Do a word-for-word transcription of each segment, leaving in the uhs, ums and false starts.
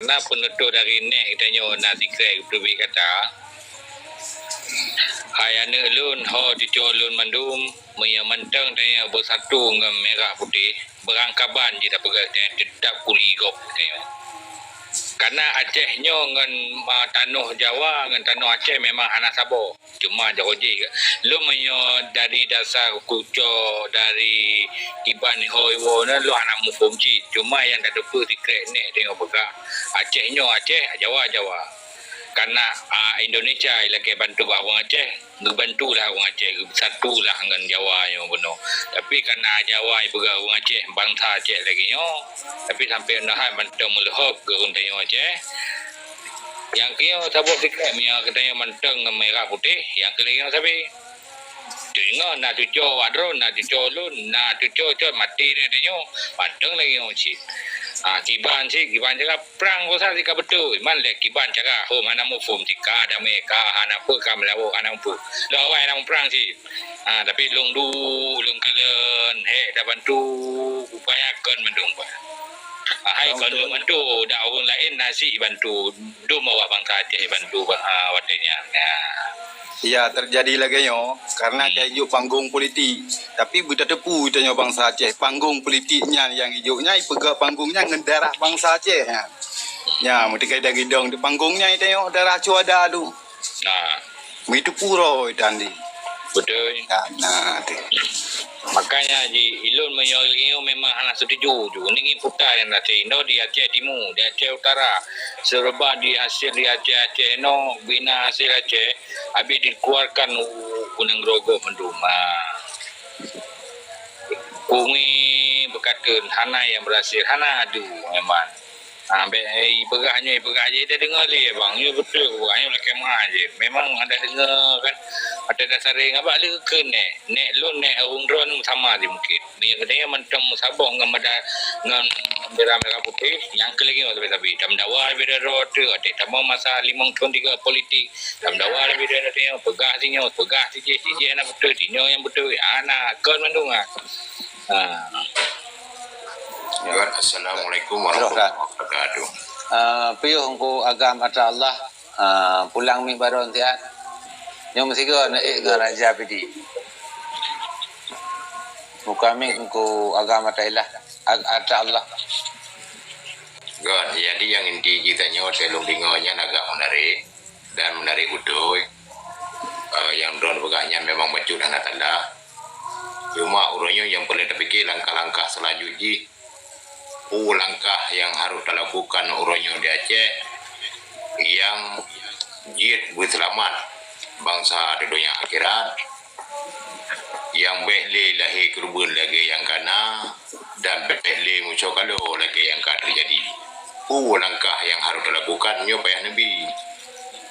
Na peunutôh dari nèk geutanyoe na sikrek geuteubiet kata, "Hai aneuk lôn, ho cucoe lôn mandum, meunyoe mantong tanyoe beusatu ngon mirah putéh, beurangkaban jih tapeugah tanyoe teutab kuli gob tanyoe." Kana Aceh nyoe ngon, a, tanoh Jawa ngon tanoh Aceh memang hana saboh. Cuma jaroe jih, lôn meunyoe dari dasar kucok dari kiban ho iwoe nyan, lôn hana muphom cit. Cuma nyang tateupeue sikrek nèk tanyoe peugah, Aceh nyoe Aceh, Jawa, Jawa. Kana, a, Indonesia ilakèe bantu bak ureueng Aceh, geubantulah ureueng Aceh, geusatulah ngon Jawa nyoe bunoe. Tapi kana Jawa ipeugah ureueng Aceh, bansa Aceh lagèe nyoe, tapi sampoe nyoe hai mantong meuleuhob keu ureueng tanyoe Aceh. Nyang keu nyoe saboh sikrek, meunyoe geutanyoe mantong ngon mirah putéh, nyang keu lagèe nyoe sabe. Teungoh na cucoe awak droe, na cucoe lôn, na cucoe cot maté nyan tanyoe, mantong lagèe nyoe cit. Ha, kiban cit, kiban cakap, prang rosa cit ka beutôi. Man lé kiban cakap, hom hana muphom cit, ka damé, ka hana peue, ka meulawok hana muphom. Lôn awai hana muprang cit. Ha, tapi lôn duek, lôn kalon, hék tabantu, upaya kon mandum, Pak. Ha, hai kon lôn bantu, dak ureueng laén na cit jibantu, dum awak bansa Aceh jibantu, Pak, ha, watèe nyan. Ya. Ya, teujadi lagèe nyoe karena ka ijok panggong politik. Tapi beutateupeue tanyoe bansa Aceh, panggong politik nyan nyang ijok nyan, ipeugah panggong nyan ngon darah bansa Aceh nyan. Nya, meuteukai dagidong di panggong nyan tanyoe darah syuhada tu. Nah. Meuiteupeue roh tandi. Beutôi. Nah, nah, tu. Makanya ji ilôn meunyoe lagèe nyoe memang hana setuju ju. Ninggi puta nyang na inoe di Aceh Timu, di Aceh Utara. Seureuba di hasil di Aceh, Aceh inoe, bina hasil Aceh, habis dikeluarkan u, u nanggroe gob mandum. Ha. Kumi beukateun, hana nyang berhasil, hana adu memang. Ha, bèk, eh, ipeugah nyoe, ipeugah jih, tadeungoe lé, bang. Nyoe beutôi, ipeugah nyoe lakèe meu'ah jih. Memang ada deungoe kan, ada dasar ring, abak lé keu nèk. Nèk lôn, nèk ureueng droen sama jih mungkin. Meunyoe geutanyoe mantong meusaboh ngon mada-, ngon bendera merah putih, nyang keu lagèe nyoe sabe-sabe. Tameudawa leubeh droe teuh, até tamong masa limong thon tiga politik. Tameudawa leubeh droe teuh, peugah si nyoe, peugah si jih, si jih hana beutôi, si nyoe nyang beutôi. Hana, kon mandum ah. Ha. Ya. Assalamualaikum warahmatullahi wabarakatuh. Ah, piôh Teungku Agam atra Allah. Ah, pulang mic baron siat. Nyoe meusigoe neuék ngon Raja Pidie. Buka mic Teungku Agam atra ilah. Ag-, atra Allah. Göt, jadi nyang inti jih tanyoe, lôn deungoe nyan agak menarik dan menarik beutôi. Eh, nyang droeneuh peugah nyan memang bacut hana tanda. Cuma uroe nyoe nyang peureulèe tapike langkah-langkah seulanjut jih. Peue langkah nyang harôh talakukan uroe nyoe di Aceh nyang jeuet beuseulamat bansa di donya akhirat, nyang bèk lé lahé keureubeuen lagèe nyang ka na, dan bèk lé musoh kalo lagèe nyang ka teujadi. Peue langkah nyang harôh talakukan nyoe payah neubi.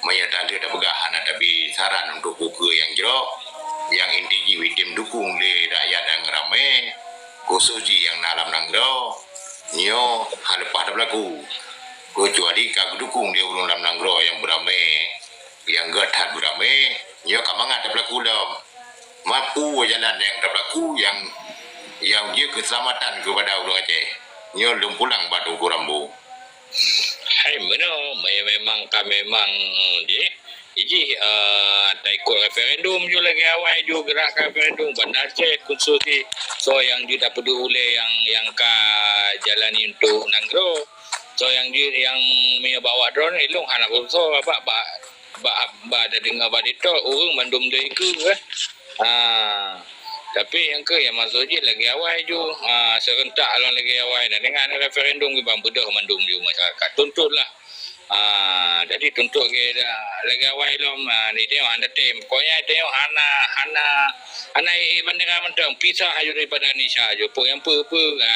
Meunyoe taleuek tapeugah hana tabi saran untuk ukeue nyang jroh, nyang inti jih item dukung lé rakyat nyang ramé, khusos jih nyang na lam nanggroe, nyoe hana leupah tapeulaku. Keucuali ka geudukung lé ureueng lam nanggroe nyang beuramé, nyang göt that beuramé, nyoe ka mangat tapeulaku lom. Mapeue jalan nyang tapeulaku nyang, nyang jeuet keuseulamatan keupada ureueng Aceh? Nyoe lôn pulang bak Teungku Rambo. Hai meunoe, me-, memang ka memang jih, jih, eh, taikot referendum ju lagèe awai ju geurak referendum Banda Aceh khusos jih. Soe nyang jeuet tapeuduek ulèe nyang, nyang ka jalani untuk nanggroe. Soe nyang jeuet nyang meunyoe bak awak droeneuh, ilôn hana peusoe bak, bak Bak, bak tadeungoe bak TikTok, ureueng mandum doi keue, eh. Ha. Tapi nyang keu nyang maksud jih lagèe awai ju, ha, seurentak lom lagèe awai. Nah, deungon referendum kiban beudôh mandum ju masyarakat. Tuntutlah. Ha, jadi tuntut lagèe, lagèe awai lom, ha, di tengok anda tem. Pokoknya tengok hana, hana, hana éh bandera mantong. Pisah aju daripada Indonesia ju. Peue nyang peue-peue. Ha.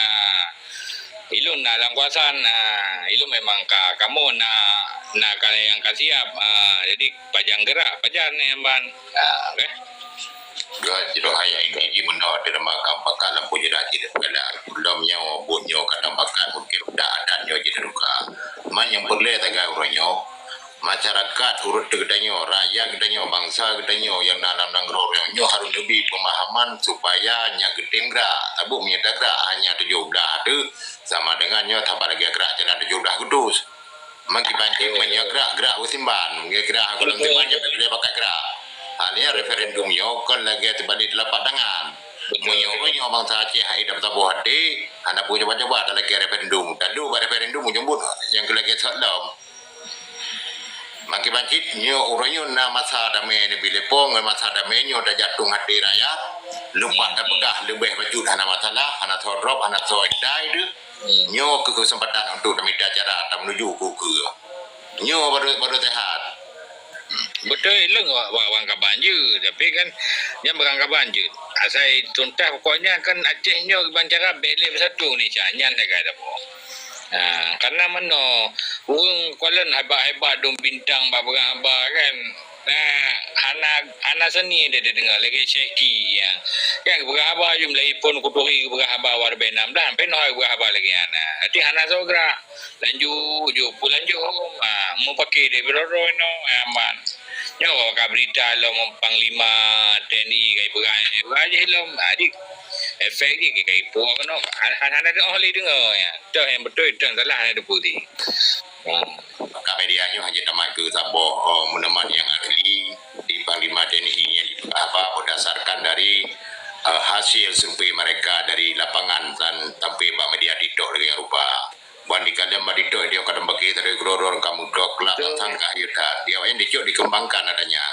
Ilôn na lam kuasa, na ilôn memang ka, kamoe na, na ka nyang ka siap. Ha, jadi pajan geurak, pajan nyang ban. Ha, oke. Dua sidroe ayah ini ji meunoe teurimong kam pakat lampu jeda jideuh peugalak. Lom nyoe buet nyoe kadang pakat mungkin udah adat nyoe jideuh luka. Man nyang peureulèe tagai uroe nyoe, masyarakat ureueng geutanyoe, rakyat geutanyoe, bansa geutanyoe nyang na lam nanggroe nyoe harôh leubeh peumahaman supaya nyak geutem grak. Sabab meunyoe tagrak hanya tujoh blah teuh, sama dengan nyoe saban lagèe grak jalan tujoh blah geutus. Meukiban cit meunyoe gerak-gerak beusimban, gerak gohlom simban nyan bèk lé pakat gerak. Hal nyan referendum nyoe kon lagèe teubalek teulapak tangan. Meunyoe uroe nyoe bansa Aceh hai that saboh até, hana peue cuba-cuba talakèe referendum. Talu bak referendum ujong buet nyang keu lagèe sot lom. Meukiban cit nyoe uroe nyoe na masa damé Nabi Leupong ngon masa damé nyoe tajak tueng até rakyat, lumpah tapeugah leubeh bacut hana masalah, hana soe drob, hana soe indai teuh. Nyoe keuh keuseumpatan untuk tamita cara tameunuju keu keue. Nyoe baru, baru sehat. Beutôi, lôn wak, wak, wak kaban jeuet, tapi kan nyan barang kaban jeuet. Asai tuntas pokoknya kan Aceh nyoe kiban cara bèk lé beusatu Indonesia, nyan lagèe saboh. Ha, karena meunoe ureueng kalon hebat-hebat dum bintang bak peugah haba kan. Nah, hana, hana seuni deh dideungoe lagèe Syekh Ki, ya. Kan geupeugah haba jeuem lagèe phon kuturi geupeugah haba awai ribèe nam blah, sampai noh geupeugah haba lagèe nyan. Nah, berarti hana soe gerak. Lanjut, jok pun lanjut. Ha, meupaké deh biroro inoe, aman. Nyoe ka berita lom Panglima T N I kai peugah, peugah jih lom. Ha, di efek jih kai puak keunoe. Han-, han-, hana teuh lé deungoe, ya. Toh nyang beutôi, toh nyang salah hana teupeue di. Hmm. Maka media nyoe hana tamat keu saboh, oh, maklumat nyang asli di Panglima T N I nyang dipeugah haba berdasarkan dari, eh, hasil survei mereka dari lapangan dan sampai bak media TikTok lagèe nyang rupa. Ban dikalon bak TikTok dia kadang bagi dari gerorong kamu dok lah. Betul. Sangka ya that. Di awaknyan dicok dikembangkan adanya.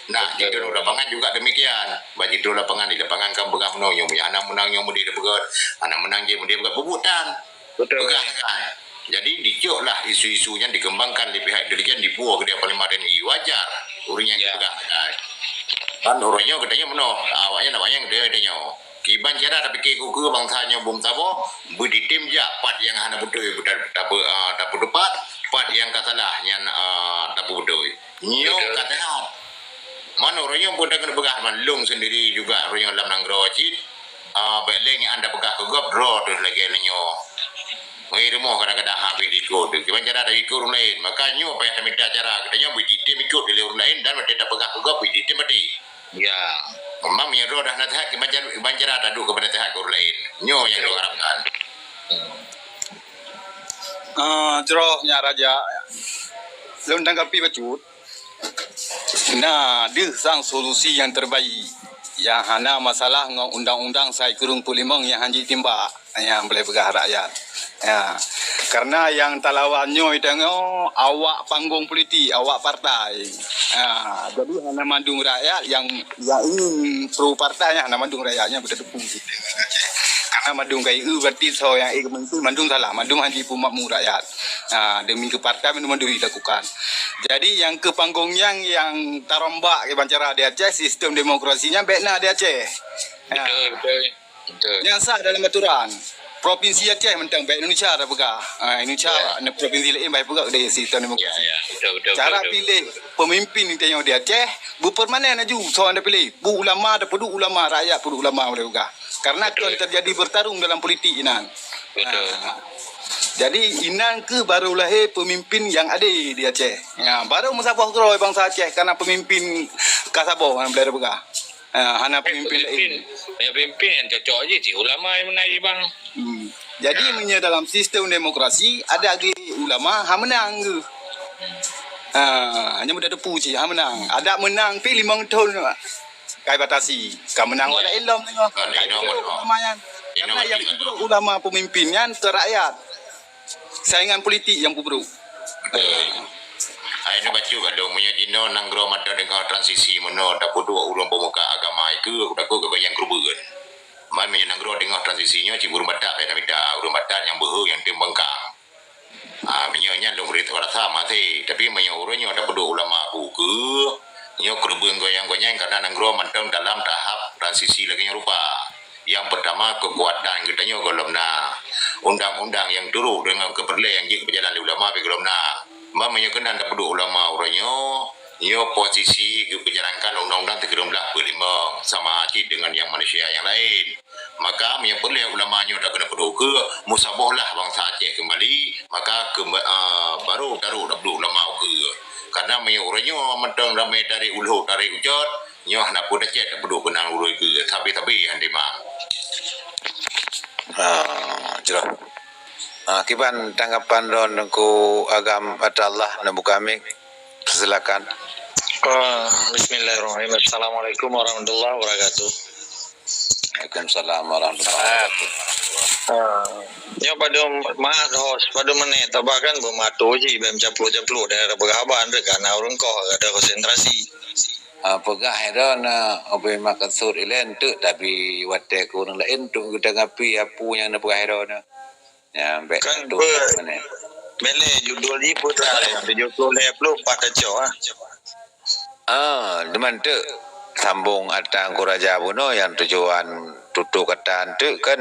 Nah, betul. Di dalam lapangan juga demikian. Bak di dalam lapangan, di lapangan kan peugah meunoe nyoe, hana meunang nyoe meude peugah, hana meunang jih meude peugah, bubutan. Betul. Peugah kan. Jadi dicok lah isu-isu nyan dikembangkan di pihak intelijen, dipuwoe keu dia Panglima T N I. Wajar ureueng nyang, ya, dipeugah kan. Kan ureueng nyoe geutanyoe meunoe, awaknyan, awaknyan geutanyoe, geutanyoe. Kiban cara tapike keu keue bansa nyoe bum saboh, beuditem jak pat nyang hana beutôi, ta-, ta-, ah, tapeuteupat, pat nyang ka salah nyan, ah, tapeubeutôi. Nyoe, betul, ka teuhah. Man uroe nyoe pun tapeugah man lôn sendiri juga uroe nyoe lam nanggroe cit. Ah, bèk lé nyan tapeugah keu gob droe teuh lagèe nyoe. Wei rumoh kadang-kadang habéh ikot teuh. Kiban cara taikot ureueng laén. Maka nyoe payah tamita cara geutanyoe beujitem ikot lé ureueng laén dan watèe tapeugah keu gob beujitem maté. Ya. Memang meunyoe droe dah naseuhat kiban cara, kiban cara taduek keu peunaseuhat keu ureueng laén. Nyoe nyang lôn harapkan. Ah, jroh nyan raja. Lôn tanggapi bacut. Na deuh sang solusi nyang terbaik, nyang hana masalah ngon undang-undang sai kureueng peuet limong nyang han jitimbak, nyang boleh peugah rakyat. Ya. Karena nyang talawan nyoe tanyoe awak panggong politik, awak partai. Ya. Jadi hana mandum rakyat nyang, nyang ingin pro partai, hana mandum rakyat nyan beuteupeue. Karena mandum ka ieu berarti soe nyang ék meumimpin mandum salah, mandum han jipeumakmu rakyat. Ha, demi keu partai mandum-mandum dilakukan. Jadi nyang keu panggong nyang, nyang tarombak kiban cara di Aceh, sistem demokrasi nyan bèk na di Aceh. Ha. Betul, betul. Betul. Nyang sah dalam aturan. Provinsi Aceh mantong bèk Indonesia tapeugah. Ha, Indonesia, ya, provinsi laén bèk peugah dari sistem demokrasi. Ya, ya, betul, betul, cara, betul, betul, pilih pemimpin tanyoe di Aceh beupermanen laju soe nyang tapiléh. Bu ulama tapeuduek ulama, rakyat peuduek ulama boleh peugah. Karena, betul, kon terjadi bertarung dalam politik inan. Betul. Ha. Jadi inan keuh baru lahé pemimpin nyang adé di Aceh. Ya, baru meusaboh keudroe bansa Aceh karena pemimpin ka saboh nyang boleh tapeugah. Ha, hana pemimpin laén. Pemimpin, ya, pemimpin nyang cocok jih cit ulama nyang meunang jih, Bang. Hmm. Jadi, ya, meunyoe dalam sistem demokrasi, adak geuh ulama han meunang geuh. Ha, hanya mudah teupeu cit, han meunang. Adak meunang pih limong thon. Kai batasi. Ka meunang, ya, wala ilom tengok. Ka, kai ilom, betul, ulama nyan. Ilom. Karena nyang peubrok ulama pemimpin nyan keu rakyat. Saingan politik nyang peubrok. Betul. Hai nyoe bacut ka dong, meunyoe jinoe nanggroe mantong teungoh transisi meunoe, tapeuduek ureueng peumuka agama ikeu, takot keu nyang keureubeuen. Man meunyoe nanggroe teungoh transisi nyoe cit ureueng Batak bèk tamita, ureueng Batak nyang beuhe nyang tem bangkang. Ah, meunyoe nyan lôn bri rasa masih, tapi meunyoe uroe nyoe tapeuduek ulama buku, nyoe keureubeuen goyang-goyang karena nanggroe mantong dalam tahap transisi lagèe nyoe rupa. Nyang peurtama, keukuatan geutanyoe gohlom na. Undang-undang nyang turot deungon keupeureulee nyang jeuet beujalan lé ulama pih gohlom na. Man meunyoe keunan tapeuduek ulama uroe nyoe, nyoe posisi geupeujalankan undang-undang sikureueng blaih peuet limong, sama cit deungon nyang manusia nyang laén. Maka meunyoe peureulèe ulama nyoe takeuna peuduek ukeue, meusaboh lah bansa Aceh keumbali, maka keu, eh, baru taru tapeuduek ulama ukeue. Karena meunyoe uroe nyoe mantong ramé tarek u lhok tarek u cot, nyoe hana peue tacit tapeuduek keunan uroe keue, sabe-sabe han teuma. Ah, jeulaih. Ah, kiban tanggapan droeneuh Teungku Agam, ata Allah neubuka mik. Silakan. Ah, bismillahirrahmanirrahim. Assalamualaikum warahmatullahi wabarakatuh. Waalaikumsalam warahmatullahi wabarakatuh. Ah, nyoe padum, maaf host, padum menit, tabah kan beumato jih, bèk meucaplok-caplok dan ada peugah haba, kan ureueng koh ada konsentrasi. Ah, peugah droeneuh, ubé maksud ilèe, teuk, tapi watèe ku ureueng laén teuk geutangapi peue nyang neupeugah droeneuh. Nyan bèk kan tutoe be-, meunan. Bèk lé judul jih peue teuma, tujoh ploh lhèe ploh pat tacok, ah. Ah, deungon teuk sambong ata Teungku Raja bunoe nyang tujuan tutoe kata teuk kan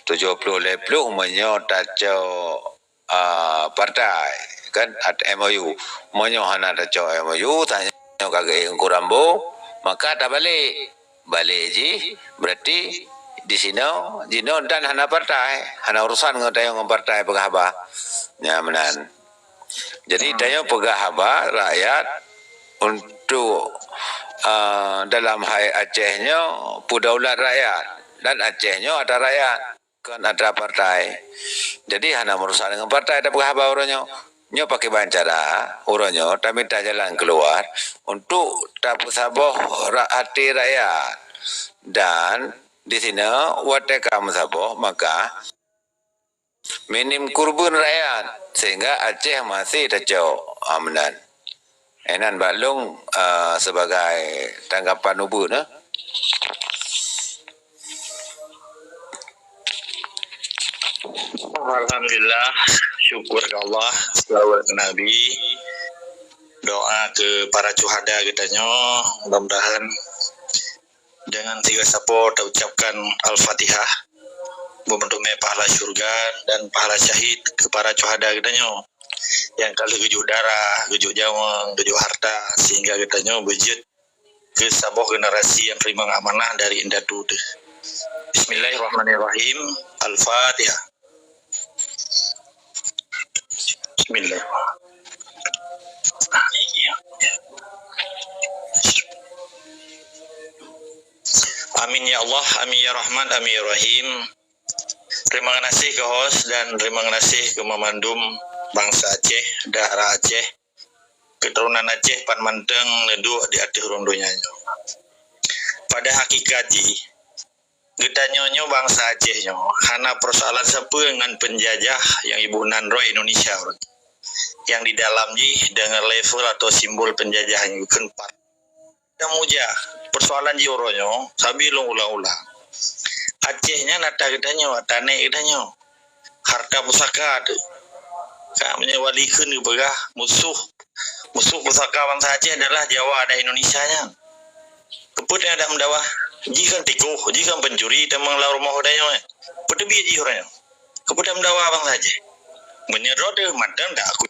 tujoh ploh lhèe ploh meunyoe tacok, ah, partai kan ata M O U. Meunyoe hana tacok M O U, tanyoe ka geuék Teungku Rambo, maka tabalek. Balek jih, berarti disinoe, jinoe dan hana partai, hana urusan ngon tanyoe ngon partai peugah haba. Nyan meunan. Jadi, tanyoe peugah haba rakyat untuk, ah, dalam hai Aceh nyoe peudaulat rakyat dan Aceh nyoe atra rakyat. Kon atra partai. Jadi, hana meurusak deungon partai tapeugah haba uroe nyoe. Nyoe pakiban cara uroe nyoe tamita jalan keuluar untuk tapeusaboh ra-, até rakyat. Dan disinoe watèe ka meusaboh, maka minim kurban rakyat sehingga Aceh masih tacok. Ah, meunan. Inan bak lôn, ah, sebagai tanggapan ubeut, eh. Alhamdulillah, syukur keu Allah, selawat keu Nabi, doa keu para syuhada geutanyoe, mudah-mudahan deungon sigoe sapo taucapkan Al-Fatihah, beumeuteumeue pahala syurga dan pahala syahid keu para syuhada geutanyoe nyang ka lheueh geujok darah, geujok nyawöng, geujok harta, sehingga geutanyoe beujeuet keu saboh generasi nyang teurimong amanah dari indatu teuh. Bismillahirrahmanirrahim. Al-Fatihah. Bismillah. Amin ya Allah, amin ya Rahman, amin ya Rahim. Terima kasih keu host dan terima kasih keu meumandum bansa Aceh, dara Aceh, keuturonan Aceh pat mantong neuduek di ateueh rhueng donya nyoe. Pada hakikat jih, geutanyoe nyoe bansa Aceh nyoe hana peusoalan sapeue ngon peunjajah nyang iboh nan droe Indonesia uroe nyoe. Nyang di dalam jih deungon level atau simbol peunjajah nyang geukheun pat. Dan mujah, peusoalan jih uroe nyoe sabe lôn ulang-ulang. Aceh nyan atra geutanyoe, atra nèk geutanyoe. Harta pusaka teuh. Ka meunyoe wali kheun geupeugah musoh, musoh pusaka bansa Aceh adalah Jawa dan Indonesia nyan. Keupeue tanyoe adak meudawa? Jih kan tikoh, jih kan pencuri, tamong lam rumoh geutanyoe. Peuteubiet jih uroe nyoe. Keupeue tanyoe meudawa bansa Aceh? Meunyoe droe teuh mantong dak aku.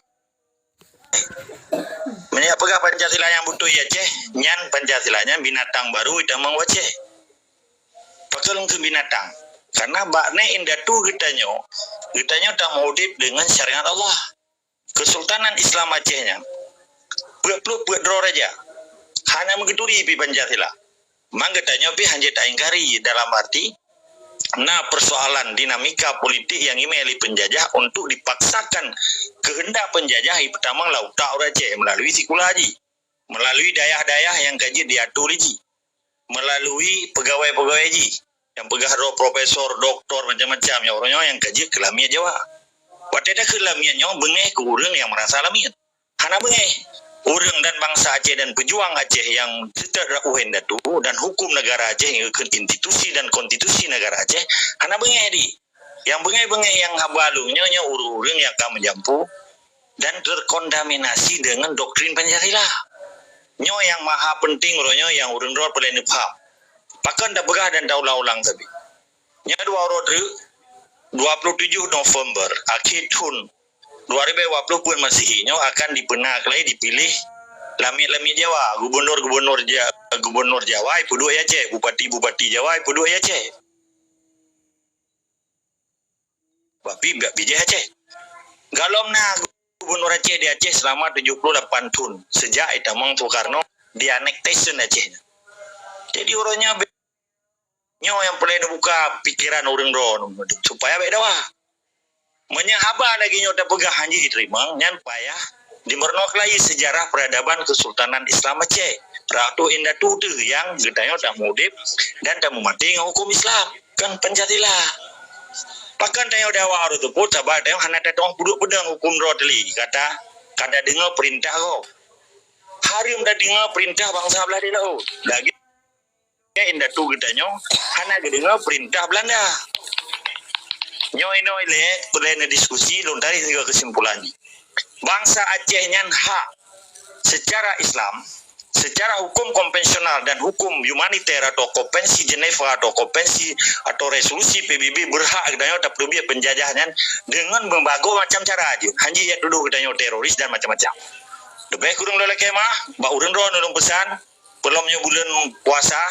Meunyoe peugah Pancasila nyang beutôi Aceh, nyan Pancasila nyan binatang baru itamong u Aceh. Pakon lôn kheun binatang? Karena bak nèk indatu geutanyoe, geutanyoe tameuudép deungon syariat Allah. Kesultanan Islam Aceh nyan peuet ploh peuet droe raja, hana meugeuturi pih Pancasila. Man geutanyoe pih hanjeuet taingkari dalam arti na persoalan dinamika politik nyang imè lé peunjajah untuk dipaksakan keuheundak peunjajah ipeutamong lam utak ureueng Aceh meulalu sikula jih, meulalu dayah-dayah nyang ka jeuet diatur lé jih, meulalu peugawai-peugawai jih nyang peugah droe profesor, doktor, macam-macam nyang uroe nyoe nyang ka jeuet keu lamiet Jawa. Watèe takheun lamiet nyoe beungèh keu ureueng nyang meurasa lamiet. Hana beungèh. Ureueng dan bansa Aceh dan peujuang Aceh nyang seutôt rot indatu dan huköm neugara Aceh nyang geukheun institusi dan konstitusi neugara Aceh hana beungèh di. Nyang beungèh-beungèh nyang haba lôn nyoe, nyoe ureueng-ureueng nyang ka meujampu dan terkontaminasi deungon doktrin Pancasila. Nyoe nyang maha peunteng uroe nyoe nyang ureueng droe peureulèe neupaham. Pakon tapeugah dan taulang-ulang sabe. Nyoe dua uroe treuk, dua puluh tujuh November, akhé thôn dua ribu dua puluh peuet Masehi nyoe akan dipeuna keulai dipiléh lamiet-lamiet Jawa, gubunur-gubunur Ja-, gubunur Jawa ipeuduek di Aceh, bupati-bupati Jawa ipeuduek di Aceh. Bak pi-, bak bijéh Aceh. Gohlom na gubunur Aceh di Aceh seulama tujoh puluh lapan thôn seujak itamong Soekarno dianektasi Aceh nyan. Jadi uroe nyoe Nyoe nyang peureulèe neubuka pikeran ureueng droe supaya bèk dawa. Meunyoe haba lagée nyoe tapeugah hana jiteurimong, nyan payah dimeurunoe keulayi seujarah peuradaban Kesultanan Islam Aceh. Ratu Indatu teuh nyang geutanyoe tameudeb dan tameumaté ngon huköm Islam, kon Pancasila. Pakon tanyoe dawa rot teupeu, sabab tanyoe hana tatong peuduek peudong huköm droe teuh lé, kata ka tadeungoe peurintah gob. Hareuem tadeungoe peurintah bansa blah di laôt. Lagée indatu geutanyoe hana geudeungoe peurintah Belanda. Nyoe inoe ilée peureulee diskusi, lôn tarék sigoe keusimpulan jih. Bansa Aceh nyan hak secara Islam, secara huköm konvensional dan huköm humaniter atau konvensi Geneva atau konvensi atau resolusi P B B beurhak geutanyoe tapeuteubiet peunjajah nyan deungon meubagoe macam cara jeuet. Hana jeuet tudoh geutanyoe teroris dan macam-macam. Leubeh kureueng lôn lakée meu'ah, bak ureuëng droeneuh lôn peusan, peulom nyoe buleuen puasa,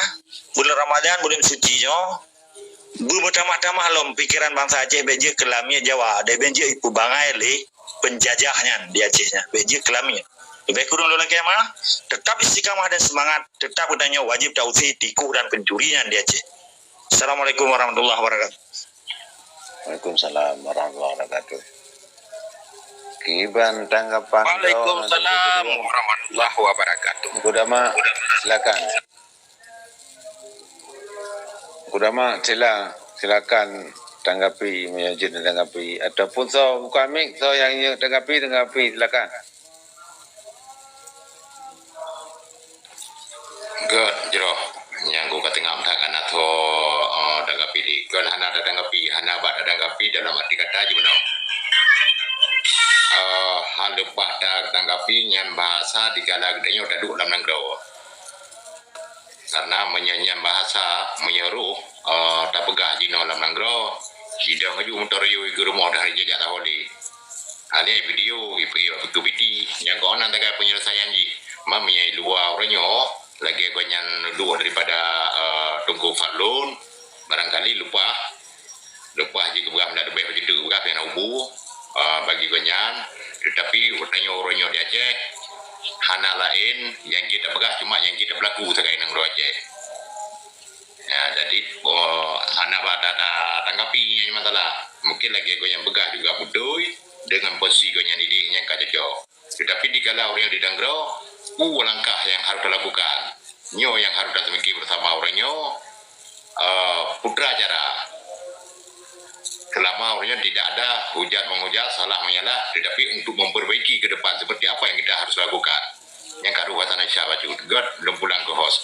buleuen Ramadhan, buleuen suci nyoe, beumeutamah-tamah lom pikeran bansa Aceh bék jeuet keu lamiet Jawa, dan bék jeuet ipeubangai lé peunjajah nyan di Aceh nyan, bék jeuet keu lamiet. Leubeh kureueng lôn lakée meu'ah, teutap istiqamah dan seumangat, teutap geutanyoe wajéb ta-use tikoh dan peuncuri nyan di Aceh. Assalamualaikum warahmatullahi wabarakatuh. Waalaikumsalam warahmatullahi wabarakatuh. Kiban tanggapan droe? Waalaikumsalam warahmatullahi wabarakatuh. Kudama, silakan. Kudama, sila, silakan tanggapi, meunyoe jeuet tanggapi. Ataupun soe buka mik, soe nyang jeuet tanggapi, tanggapi, silakan. Gét jroh, nyang ku ka teungoh that kana tho, eh, tanggapi di. Kon hana tatanggapi, hana bak tatanggapi dalam arti kata jih meunoe. Eh, hana leupah tatanggapi nyan bahasa dikala geutanyoe taduek lam nanggroe. Karena meunyoe nyan bahasa, meunyoe roh, eh, tapeugah jinoe lam nanggroe, sidang laju meutaruyui keu rumoh dan jijak taho lé. Alai video, ipi, ipi, nyang keunan tagai penyelesaian jih. Ma meunyoe luwa uroe nyoe, lagée gobnyan duek daripada, eh, Teungku Fadlun, barangkali leupah, leupah jih geupeugah meunan leubeh bak jeuet geupeugah keu na ubu, eh, bagi gobnyan. Tetapi uroe nyoe, uroe nyoe di Aceh, hana laén nyang jeuet tapeugah, cuma nyang jeuet tapeulaku sagai nanggroe Aceh. Ya, jadi, oh, hana bak ta-, ta-, tanggapi nyan masalah. Mungkin lagée gobnyan peugah juga beutôi, dengan posisi gobnyan idéh nyang ka cocok. Tetapi dikala ureuëng di nanggroe, peue langkah nyang harôh talakukan? Nyoe nyang harôh tapeumiké bersama ureuëng nyoe, eh, putra cara. Selama ureuëng nyoe tidak ada hujat menghujat, salah menyalah, tetapi untuk memperbaiki ke depan seperti apa yang kita harus lakukan. Nyang ka dua tanah Syah bacut. Gét, lôn pulang ke host.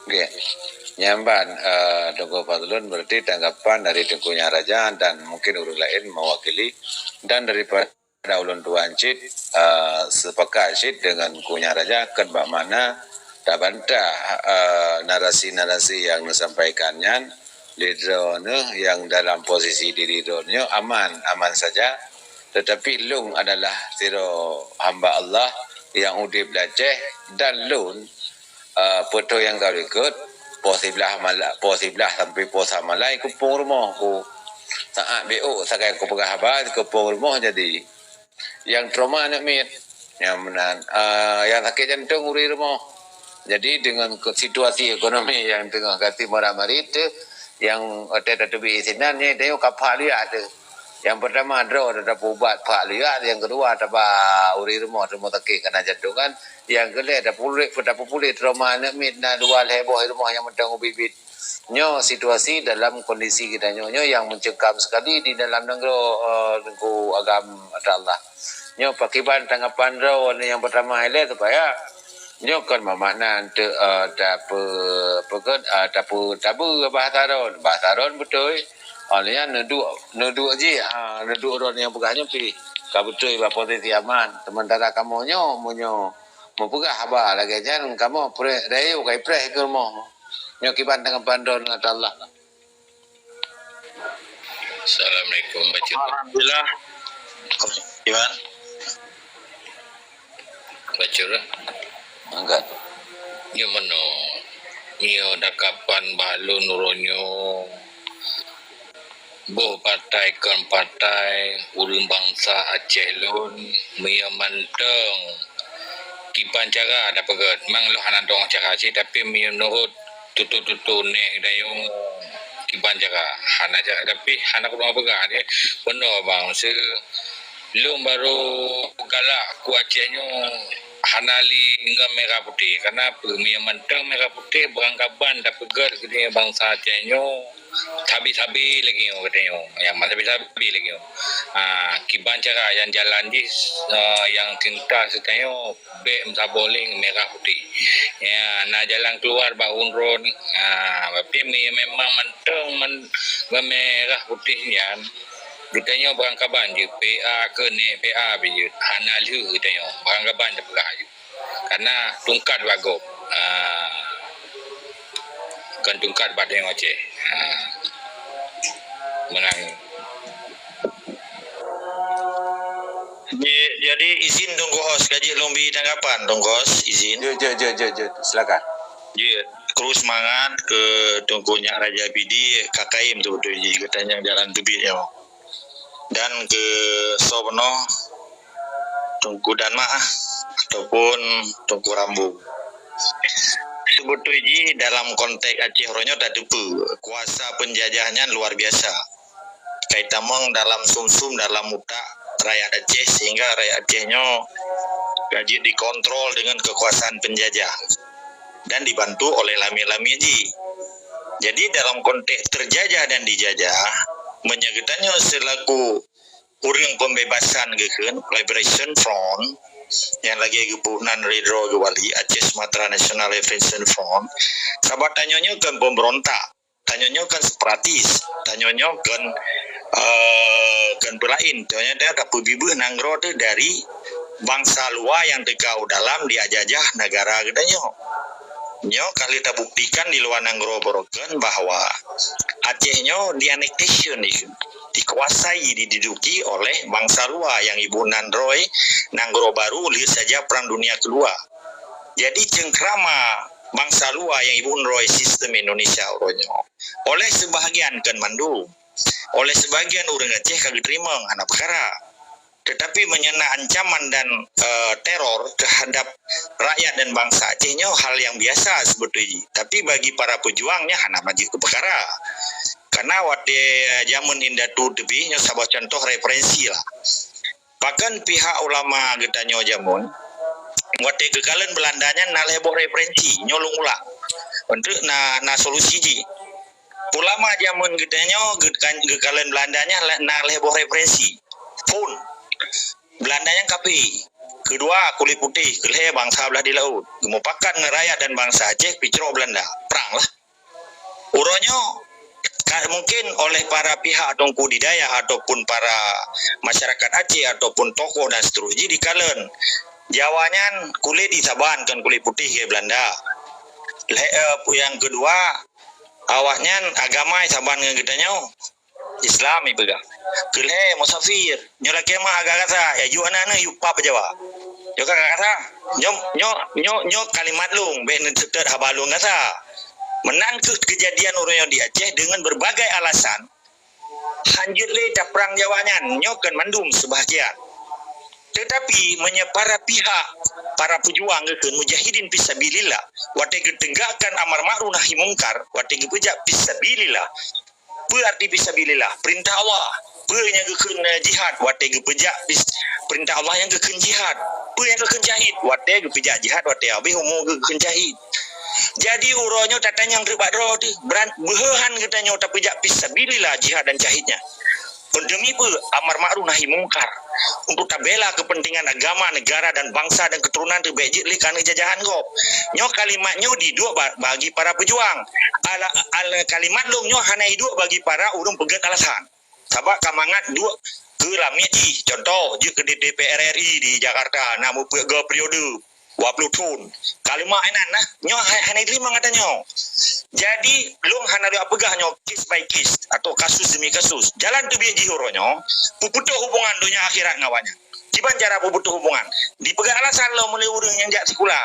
Oke. Nyan ban, eh, Teungku Fadlun, berarti tanggapan dari Teungku Nyan Raja dan mungkin ureuëng laén mewakili, dan daripada ulôn tuan cit, eh, sepakat cit dengan Teungku Nyan Raja, kon bak makna tabantah, eh, narasi-narasi nyang neusampaikan nyan, lé droeneuh nyang dalam posisi diri droeneuh aman, aman saja. Tetapi lôn adalah sidroe hamba Allah nyang udeb di Aceh, dan lôn, eh, peue nyang ka likot, poh siblaih mala-, poh siblaih sampai poh sa malai kupueng rumoh ku. Saat B O sagai kupeugah haba, kupueng rumoh jadi. Nyang trauma aneuk miet. Nyang meunan, ah, nyang sakét jantong ureuëng rumoh. Jadi, dengan ke-, situasi ekonomi nyang teungoh gati mara-mari teuh, nyang watée tateubiet sinan, nyan tanyoe ka phak luyak teuh. Nyang peurtama droe tapeuubat phak luyak, nyang keudua taba ureuëng rumoh rumoh sakét kana jantong kan. Nyang keulhée tapuléh, tapeupuléh trauma aneuk miet na dua lhée boh rumoh nyang mantong ubit-ubit. Nyoe situasi dalam kondisi geutanyoe nyoe nyang mencekam sekali di dalam nanggroe, eh, Teungku Agam Atallah. Nyoe pakiban tanggapan droe nyang peurtama ilée supaya nyoe kon mamakna untuk, eh, tape-, peugét, eh, tape-, tabu bahasa droe. Bahasa droe beutôi. Oh, nyan neuduek, neuduek jih, ah, neuduek droe nyang peugah nyoe pih ka beutôi bak posisi aman. Sementara kamoe nyoe, meunyoe meupeugah haba lagée nyan, kamoe preh, rayeuk ka ipreh keu rumoh. Nyoe kiban tanggapan droe ngon Allah. Assalamualaikum, bacut. Alhamdulillah. Iwan. Bacut, eh? Angkat. Nyoe meunoe. Nyoe tanggapan bak lôn uroe nyoe. Boh partai kon partai, ureuëng bansa Aceh lôn, meunyoe mantong kiban cara tapeugét, memang lôn hana tong cara cit, tapi meunurot tutoe-tutoe nèk geutanyoe, kiban cara. Hana cara, tapi hana kuteuma peugah deh. Beuna bang, se-, lôn barô galak ku Aceh nyoe hana lé ngon merah putih. Karena peue? Meunyoe mantong merah putih, beurangkaban tapeugét keu bansa Aceh nyoe sabe-sabe lagèe nyoe, gata nyoe. Ya, sabe-sabe lagèe nyoe. Ha, kiban cara nyang jalan jih, eh, nyang cinta gata nyoe bèk meusaboh lé merah putih. Ya, na jalan keuluar bak ureueng droe. Ha, tapi me-, memang mantong man-, beumerah putih nyan, geutanyoe beurangkaban jeuet, P A keu nèk P A pih jeuet. Hana lheueh geutanyoe, beurangkaban tapeugah jeuet. Karena tungkat bak gob. Ha. Kon tungkat bak tanyoe Aceh. Ha. Meunan. Ji-, jadi izin Teungku Hos, ka jeuet lôn bri tanggapan, Teungku Hos, izin. Jeuet, jeuet, jeuet, jeuet, jeuet. Silakan. Jeuet. Terus semangat keu Teungku Nyak Raja Pidie, ka kayém teubeutôi jih, geutanyong jalan teubiet nyoe. Dan keu soe bunoe, Teungku Danma ataupun Teungku Rambo. Seubeutôi jih dalam konteks Aceh uroe nyoe tateupeue, kuasa peunjajah nyan luar biasa. Ka itamong dalam sum-sum, dalam utak rakyat Aceh, sehingga rakyat Aceh nyoe ka jeuet dikontrol dengan kekuasaan penjajah dan dibantu oleh lamiet-lamiet jih. Jadi, dalam konteks terjajah dan dijajah, meunyoe geutanyoe selaku ureueng pembebasan geukheun, Liberation Front, nyang lagèe geupeunan lé droe geuwali Aceh Sumatra National Liberation Front, sabab tanyoe nyoe kon pemberontak. Tanyoe nyoe kon separatis, tanyoe nyoe kon, eh, kon peulaén, tanyoe nyoe tapeubeubaih nanggroe teuh dari bansa luwa nyang teuka u dalam dijajah negara geutanyoe. Nyoe ka lheueh tabuktikan di luwa nanggroe baroe kon bahwa Aceh nyoe di-annexation, dikuasai, diduduki oleh bansa luwa nyang iboh nan droe nanggroe baru lheueh saja Perang Dunia Kedua. Jadi, cengkrama bansa luwa nyang iboh droe sistem Indonesia uroe nyoe, oleh sebahagian, kon mandum, oleh sebahagian ureueng Aceh ka geuteurimong, hana peukara. Tetapi meunyoe na ancaman dan, eh, teror terhadap rakyat dan bansa Aceh nyoe hal nyang biasa seubeutôi jih. Tapi bagi para peujuang nyan hana maju keu peukara. Karena watèe, eh, jameun indatu teubiet nyoe saboh cuntoh referensi lah. Pakon pihak ulama geutanyoe jameun, watèe geukalon Beulanda nyan na lhèe boh referensi, nyoe lôn ulang. Untuk na, na solusi jih. Ulama jameun geutanyoe geukan-, geukalon Beulanda nyan la-, na lhèe boh referensi. Phôn. Beulanda nyan kafé. Keudua, kulét putéh. Keulhèe, bansa blah di laôt. Geumupakat ngon rakyat dan bansa Aceh picrok Beulanda. Prang lah. Uroe nyoe, ka, mungkin oleh para pihak Teungku di dayah ataupun para masyarakat Aceh ataupun tokoh dan seterusnya dikalon. Jawa nyan kulét jih saban, kon kulét putéh keu Beulanda. Lhèe, eh, nyang keudua, awaknyan agama saban ngon geutanyoe, Islam ipeugah. Keulhèe, musafir. Nyoe lakèe mak agak gata, ya, yue aneuk-aneuk yue pap Jawa. Nyoe ka gata. Nyoe, nyoe, nyoe, nyoe kalimat lôn, bèk neuseutôt haba lôn gata. Meunan kheueh keujadian uroe nyoe di Aceh deungon beurbagai alasan. Hanjeuet lé taprang Jawa nyan, nyoe kon mandum seubahagian. Teutapi, meunyoe para pihak, para peujuang geukheun mujahidin fisabilillah, watèe geuteugakkan amar ma'ruf nahi mungkar, watèe geupeujak fisabilillah, peue arti fisabilillah? Peurintah Allah. Peue nyang geukheun, eh, jihad watèe geupeujak fis-, peurintah Allah nyang geukheun jihad? Peue nyang geukheun syahid watèe geupeujak jihad, watèe habéh umu geukheun syahid? Jadi, uroe nyoe tatanyong treuk bak droe teuh, beuran-, beuhe han geutanyoe tapeujak fisabilillah jihad dan syahid nyan. Demi peue? Amar ma'ruf nahi mungkar. Untuk tabela keupeuntengan agama, neugara dan bansa dan keuturonan teuh bèk jeuet lé keuneuk jajahan gob. Nyoe kalimat nyoe jiduek ba-, bagi para peujuang. Ala-, al-, kalimat lôn nyoe hana jiduek bagi para ureueng peugèt alasan. Sabab ka mangat duek keu lamiet jih. Contoh, jeuet keu di D P R R I di Jakarta, na meupeuet goe periode dua puluh thon. Kalimat inan nah, nyoe ha-, hana jiteurimong gata nyoe. Jadi, lôn hana lôn peugah nyoe case by case atau kasus demi kasus. Jalan teubiet jih uroe nyoe, peuputôh hubungan donya akhirat ngon awaknyan. Kiban cara peuputôh hubungan? Dipeugah alasan lom lé ureueng nyang jak sikula.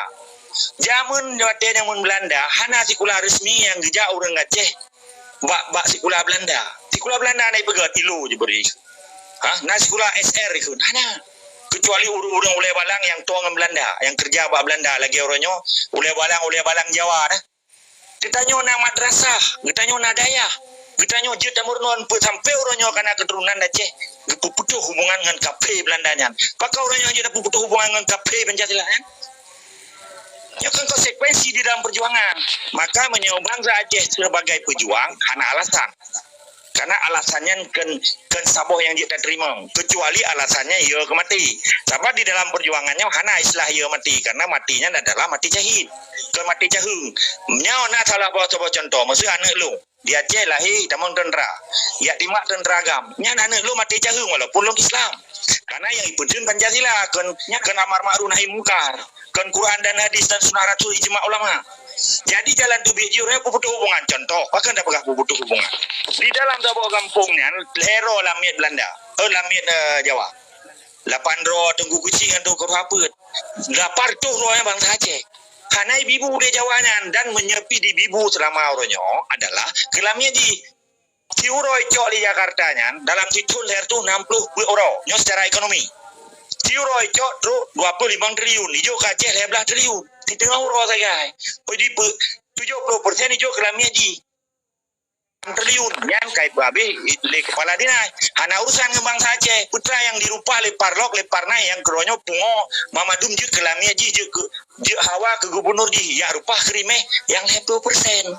Jameun watèe jameun Beulanda, hana sikula resmi nyang geujak ureueng Aceh bak, bak sikula Beulanda. Sikula Beulanda na ipeugah ilo jibri. Ha? Na sikula S R ikheun? Hana. Keucuali ureueng-ureueng ulèe balang nyang toe ngon Beulanda, nyang keureuja bak Beulanda, lagèe uroe nyoe, ulèe balang, ulèe balang Jawa dah. Geutanyoe na madrasah, geutanyoe na dayah. Geutanyoe jeuet tameurunoe peue sampai uroe nyoe kana keuturonan Aceh geupeuputoh hubungan ngon kafé Beulanda nyan. Pakon uroe nyoe jeuet tapeuputoh hubungan ngon kafé Pancasila nyan? Nyoe kan konsekuensi di dalam perjuangan. Maka meunyoe bansa Aceh sebagai pejuang hana alasan. Karena alasan nyan kon, kon saboh nyang jeuet tateurimong, kecuali alasan nyan yo keu maté. Sabab di dalam perjuangan nyoe hana istilah yo maté, karena maté nyan adalah maté syahid, kon maté caheueng. Nyoe na salah boh saboh contoh, meuseu aneuk lôn di Aceh lahé tamong teuntara, jak timbak teuntara GAM. Nyan aneuk lôn maté caheueng walaupun lôn Islam. Karena nyang ipeutheun Pancasila, kon, kon amar ma'ruf nahi mungkar, kon Quran dan hadis dan sunnah Rasul, ijma ulama. Jadi jalan teubiet jih ureueng peuputoh hubungan. Contoh, pakon tapeugah peuputoh hubungan? Di dalam saboh gampông nyan lhèe droe lamiet Beulanda, eh, lamiet, eh, Jawa. Lapan droe Teungku Keuchik ngon Teungku Ruhapeuet. Lapan reutôh droe nyan bansa Aceh. Hana ibibu di Jawa nyan, dan meunyoe pih dibibu seulama uroe nyoe adalah keu lamiet jih. Siuroe icok di Jakarta nyan dalam sithon lhèe reutôh nam ploh peuet uroe nyoe secara ekonomi. Siuroe icok trok dua ploh limong triliun, ijok keu Aceh lhèe blah triliun. Siteungoh uroe sagai. Oi, di pe-, tujoh ploh persen ijok keu lamiet jih. Triliun nyan ka ipeuhabéh lé kepala dinas. Hana urusan ngon bansa Aceh. Peue teuma nyang dirupah lé Parlok, lé Parnas nyang keu uroe nyoe pungo, banmandum jeuet keu lamiet jih, jeuet keu jeuet hawa keu gubunur jih, jak rupah keu rimeh nyang lhèe ploh persen.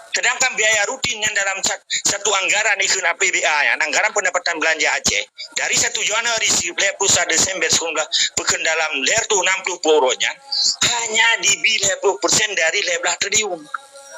Sedangkan biaya rutin nyan dalam sat-, satu anggaran ikheun A P B A nyan, anggaran pendapatan belanja Aceh, dari satu Januari sihingga lhèe ploh sa Desember sikureueng blah, peukheun dalam lhèe reutôh nam ploh peuet uroe nyan, hanya dibi lhèe ploh persen dari lhèe blah triliun.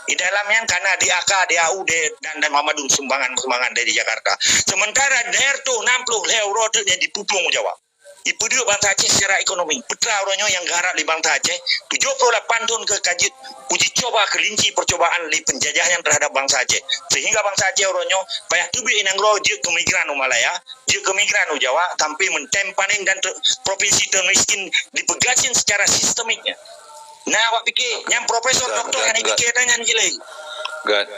Di dalam nyan kana D A K, D A U, de-, dan, dan banmandum sumbangan-sumbangan dari Jakarta. Sementara lhèe reutôh nam ploh lhèe uroe teuk nyan dipupueng Jawa. Ipeudeuek bansa Aceh secara ekonomi. Peue teuma uroe nyoe nyang geuharap lé bansa Aceh, tujoh ploh lapan thon keu ka jeuet uji coba keulinci percobaan lé penjajah nyan terhadap bansa Aceh. Sehingga bansa Aceh uroe nyoe payah teubiet i nanggroe jeuet keu migran u Malaya, jeuet keu migran u Jawa, sampai meutem panen dan ter-, provinsi termiskin dipeugasien secara sistemik. Nah, awak pikir, nyang profesor doktor nyang dipikir nyan jih lé. Jeuet,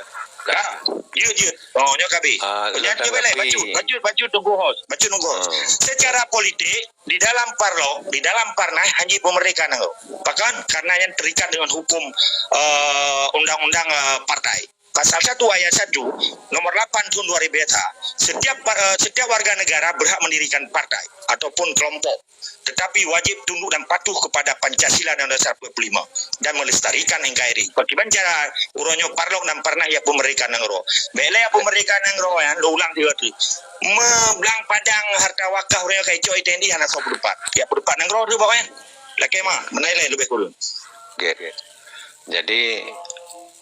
jeuet. Oh, nyoe ka abéh. Ah, nyoe ka abéh. Bacut, bacut, bacut Teungku Hos. Bacut Teungku Hos. Secara politik, di dalam Parlok, di dalam Parnas hana jipeumeurdeka nanggroe. Pakon? Karena nyan terikat dengan hukum, eh, undang-undang, eh, partai. Pasal satu ayat satu, nomor lapan tahun dua ribu satu. Setiap par-, eh, setiap warga negara berhak mendirikan partai ataupun kelompok, tetapi wajib tunduk dan patuh kepada Pancasila dan Undang-Undang seribu sembilan ratus empat puluh lima dan melestarikan N K R I. Pakriban cara uroe nyoe Parlok dan Parnas jak peumeurdeka nanggroe? Bèk lé jak peumeurdeka nanggroe nyan, lôn ulang tiga kali. Meublang padang harta wakaf uroe nyoe ka icok I T N I hana soe peudeupat. Jak peudeupat nanggroe tu pokoknya. Lakèe ma, meunan lé leubeh kureueng. Oke. Jadi,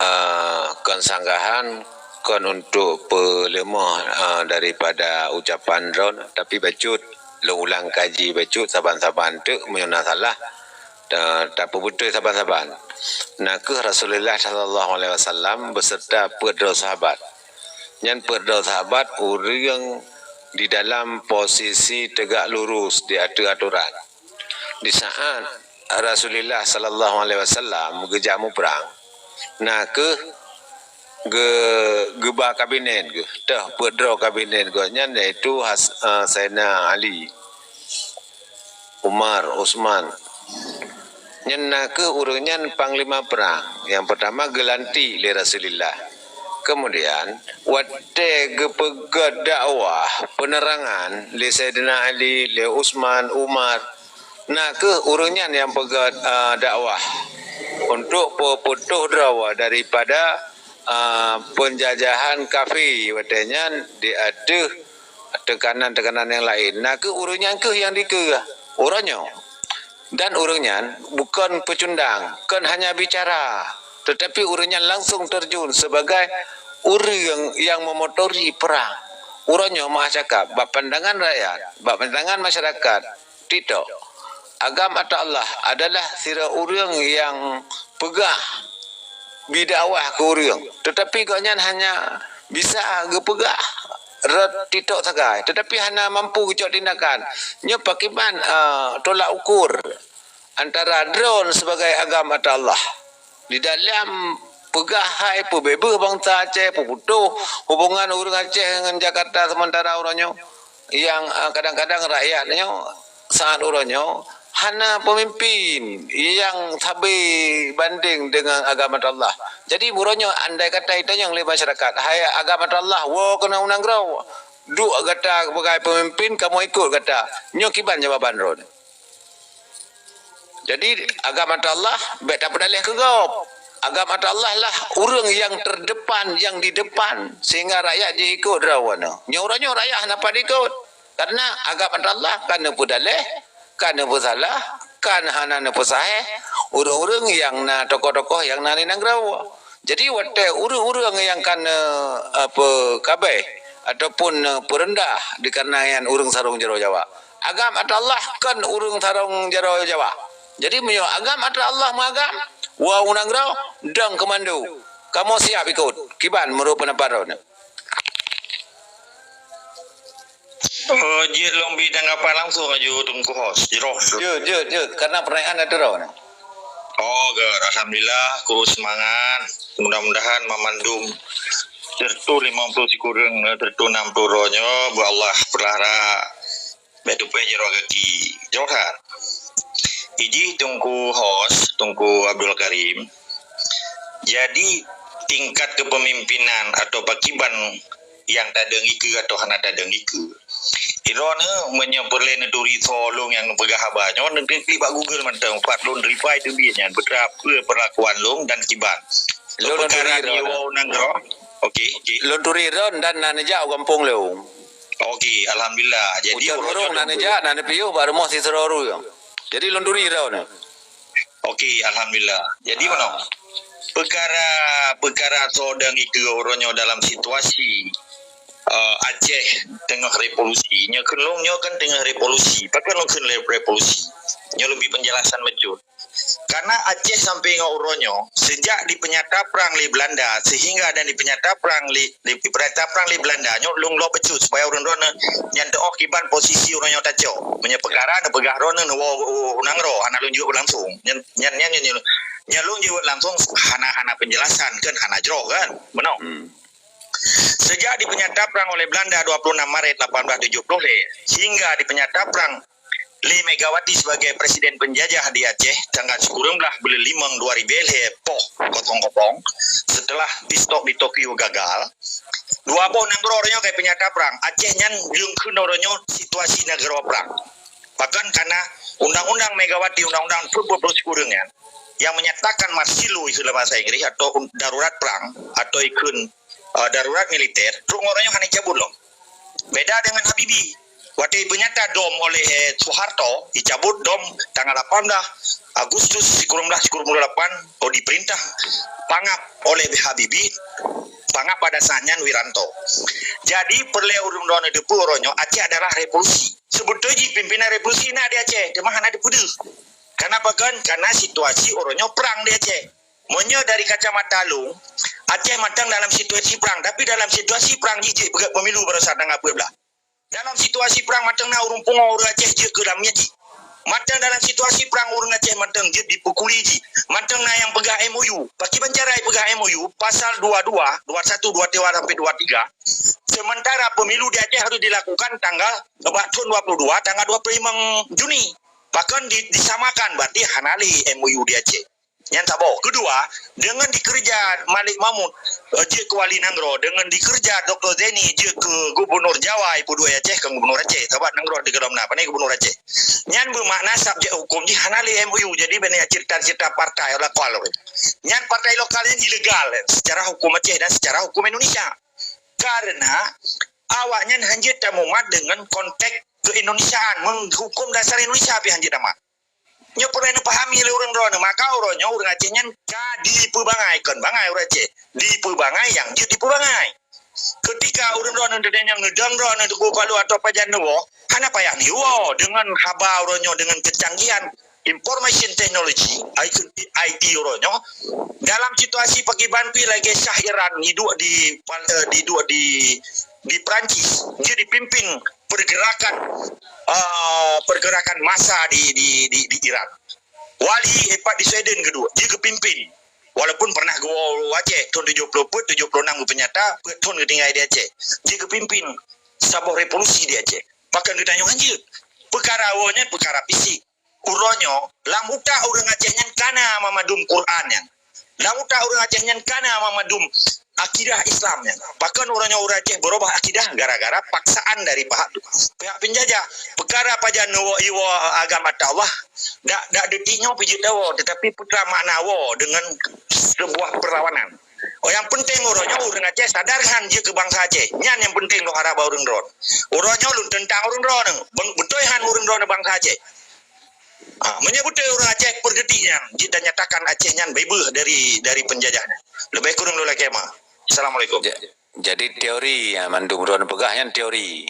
eh, kon sanggahan, kon untuk peuleumoh, eh, daripada ucapan droen, tapi bacut, lôn ulang kaji bacut saban-saban teuk, meunyoe na salah, ta-, tapeubeutôi saban-saban. Na kheueh Rasulullah sallallahu alaihi wasallam beserta peuet droe sahabat. Nyan peuet droe sahabat ureueng di dalam posisi tegak lurus di ateueh atoran. Di saat Rasulullah sallallahu alaihi wasallam geujak muprang, na kheueh geu-, geuba kabinet geuh, toh peuet droe kabinet geuh nyan, yaitu Has-, eh, Saidina Ali, Umar, Utsman. Nyan na kheueh ureueng nyan panglima prang nyang peurtama geulantik lé Rasulullah. Kemudian, watèe geupeugèt dakwah peunerangan lé Saidina Ali, lé Utsman, Umar, na kheueh ureueng nyan nyang peugèt, a, dakwah untuk peuputôh droe daripada, a, peunjajahan kafé watèe nyan di ateueh teukanan-teukanan nyang laén. Na kheueh ureueng nyan kheueh nyang dikeue uroe nyoe. Dan ureueng nyan bukon peucundang, kon hanya bicara, teutapi ureueng nyan langsung terjun sebagai ureueng nyang memotori perang. Uroe nyoe meu'ah cakap, bak pandangan rakyat, bak pandangan masyarakat, TikTok, Agam Atta Allah adalah sidroe ureueng nyang peugah bri dakwah keu ureueng, teutapi gobnyan hanya bisa geupeugah rot TikTok sagai, teutapi hana mampu geucok tindakan. Nyoe pakriban, eh, tolak ukur antara droen sebagai agam ata Allah di dalam peugah hai peubeubaih bansa Aceh, peuputôh hubungan ureueng Aceh ngon Jakarta, sementara uroe nyoe nyang, eh, kadang-kadang rakyat nyoe saat uroe nyoe Hana peumimpin nyang sabe bandeng deungon agama Allah. Jadi, buroe nyoe andai kata itanyong lé masyarakat, "Hai agama Allah, woe keunoe u nanggroe, duek gata sebagai peumimpin, kamoe ikot gata." Nyoe kiban jawaban droeneuh. Jadi, agama Allah bèk tapeudaleh keu gob. Agama Allah lah ureueng nyang terdepan, nyang di depan, sehingga rakyat jiikot droeneuh. Nyoe uroe nyoe rakyat hana pat ikot. Karena agama Allah ka neupeudaleh, ka neupeusalah, ka hana neupeusaheh ureueng-ureueng nyang na tokoh-tokoh nyang na di nanggroe. Jadi, watèe ureueng-ureueng nyang ka neu-, apa, kabeh ataupun neupeureundah dikareuna nyan ureueng sarong jaroe Jawa. Agam ata Allah kon ureueng sarong jaroe Jawa. Jadi, meunyoe agam ata Allah meuagam, woe u nanggroe, dong keumando. Kamoe siap ikot. Kiban meunurot peundapat droeneuh? Oh, jeuet lôn bri tanggapan langsung aju Teungku Hos. Jroh. Jeuet, jeuet, jeuet. Karena pertanyaan ada droeneuh. Oh, gèt. Alhamdulillah, kru seumangat. Mudah-mudahan mamandum siratu limong ploh sikureueng, eh, siratu nam ploh droe nyoe, beu Allah peulara bèk teupèh jaroe gaki. Jroh that. Iji Teungku Hos, Teungku Abdul Karim. Jadi, tingkat kepemimpinan atau pakiban nyang tadong ikeue atau hana tadong ikeue. Droeneuh meunyoe peureulèe neuturi soe lôn nyang neupeugah haba nyoe, neuklik bak Google mantong, pat lôn reply teubiet nyan, peue peurlakuan lôn dan kiban. Lôn peukara turi droeneuh. Di woe u nanggroe. Oke, oke. Lôn turi droeneuh dan na neujak u gampông lôn. Oke, alhamdulillah. Jadi, uroe nyoe na neujak, na neupiôh bak rumoh siseurah ureueng. Jadi, lôn turi droeneuh. Oke, alhamdulillah. Jadi, meunoe. Peukara, peukara soe dong ikeue uroe nyoe dalam situasi, eh, Aceh teungoh revolusi. Nyoe kheun lôn nyoe kan teungoh revolusi. Pakon lôn kheun revolusi? Nyoe leubeh penjelasan bacut. Karena Aceh sampai ngon uroe nyoe, sejak dipeunyata prang lé Belanda sehingga dan dipeunyata prang lé, dipeunyata prang lé Belanda nyoe lôn lok bacut supaya ureueng droeneuh nyan teuoh kiban posisi uroe nyoe tacok. Meunyoe peukara neupeugah droeneuh neuwoe u nanggroe hana lôn jaweueb langsung. Nyan, nyan, nyan, nyan, nyan lôn jaweueb langsung hana, hana penjelasan kan, hana jroh kan. Meunoe. Hmm. Sejak dipeunyata prang oleh Belanda dua puluh enam Maret lapan belas tujuh puluh lhèe hingga dipeunyata prang lé Megawati sebagai presiden penjajah di Aceh tanggal sikureueng blah buleuen limong dua ribèe lhèe poh kosong kosong, setelah peace talk di Tokyo gagal, dua boh nanggroe nyoe ka peunyata prang. Aceh nyan lheueh kheun uroe nyoe situasi nanggroe prang. Bahkan karena undang-undang Megawati, undang-undang dua puluh sikureueng nyan, yang menyatakan martial law dalam bahasa Inggris atau darurat perang atau ikheun, eh, darurat militer, trok uroe nyoe hana cabut lom. Beda dengan Habibie. Watèe peunyata dom oleh, eh, Soeharto, dicabut dom tanggal lapan belas Agustus sikureueng blah sikureueng puluh lapan, oh, diperintah pangap oleh Habibie, pangap pada saat nyan Wiranto. Jadi, peureulèe ureueng droeneuh teupeue uroe nyoe Aceh adalah revolusi. Seubeutôi jih pimpinan revolusi na di Aceh, teuma hana dipeudeuh. Kenapa kan? Karena situasi uroe nyoe perang di Aceh. Meunyoe dari kacamata lôn, Aceh mantong dalam situasi perang, tapi dalam situasi perang jih jeuet peugèt pemilu baroesa tanggai peuet blah. Dalam situasi perang mantong na ureueng pungo ureueng Aceh jeuet keu lam miet jih. Mantong dalam situasi perang ureueng Aceh mantong jeuet dipeukuli jih. Mantong na nyang peugah M O U. Pakiban cara peugah M O U, pasal dua dua, dua satu, dua dua sampai dua tiga. Sementara pemilu di Aceh harus dilakukan tanggal, bak thôn dua puluh dua, tanggal dua puluh lima Juni. Pakon di, disamakan, berarti hana lé M O U di Aceh. Nyan saboh. Kedua, dengan dikeureuja Malik Mahmud, eh, jeuet keu wali nanggroe, dengan dikeureuja Doktor Zaini jeuet keu gubernur Jawa, ipeudua Aceh, kon gubernur Aceh, sabab nanggroe di golom na, pane gubernur Aceh. Nyan beumakna subjek hukum jih hana lé M O U, jadi bèk na cerita-cerita partai lokal. Nyan partai lokal nyan ilegal secara hukum Aceh dan secara hukum Indonesia. Karena awaknyan hanjeuet tamumat dengan konteks keindonesiaan, menghukum dasar Indonesia pih hanjeuet tamat. Nyoe peureulèe neupahami lé ureueng droeneuh, maka uroe nyoe ureueng Aceh nyan ka dipeubangai, kon bangai ureueng Aceh, dipeubangai nyang jeuet dipeubangai. Ketika ureueng droeneuh teudeungoe neudong droeneuh Teungku Palu atau pajan neuwoe, hana payah neuwoe deungon haba uroe nyoe deungon kecanggihan information technology, I T, I T uroe nyoe, dalam situasi pakiban pih lagèe Shah Iran jiduek di, eh, jiduek di, di Perancis, jeuet dipimpin pergerakan, eh, pergerakan massa di, di, di, di Iran. Wali, eh, pat di Sweden keudua, jeuet geupimpin. Walaupun pernah geuwoe u Aceh, thôn tujoh ploh peuet, tujoh ploh nam geupeunyata, peuet thôn geutinggai di Aceh. Jeuet geupimpin saboh revolusi di Aceh. Pakon geutanyoe hanjeuet. Peukara woe nyan peukara fisik. Uroe nyoe, lam utak ureuëng Aceh nyan kana mamandum Quran nyan. Lam utak ureuëng Aceh nyan kana mamandum akidah Islam nyan. Pakon uroe nyoe ureuëng Aceh beurubah akidah gara-gara paksaan dari pihak, pihak penjajah. Peukara pajan neuwoe iwoe agama Allah, dak, dak detik nyoe pih jeuet tawoe, tetapi peukara makna woe dengan sebuah perlawanan. Oh, nyang penting uroe nyoe ureuëng Aceh sadar han jeuet keu bansa Aceh. Nyan nyang penting lôn harap bak ureuëng droen. Uroe nyoe lôn teuntang ureuëng droen, beutôi han ureuëng droen bansa Aceh. Ha, meunyoe beutôi ureuëng Aceh peudetik nyan, jeuet tanyatakan Aceh nyan beubaih dari, dari penjajah nyan. Leubeh kureueng lôn lakée meu'ah. Assalamualaikum. Ja-, jadi teori nyang mandum droen peugah nyan teori.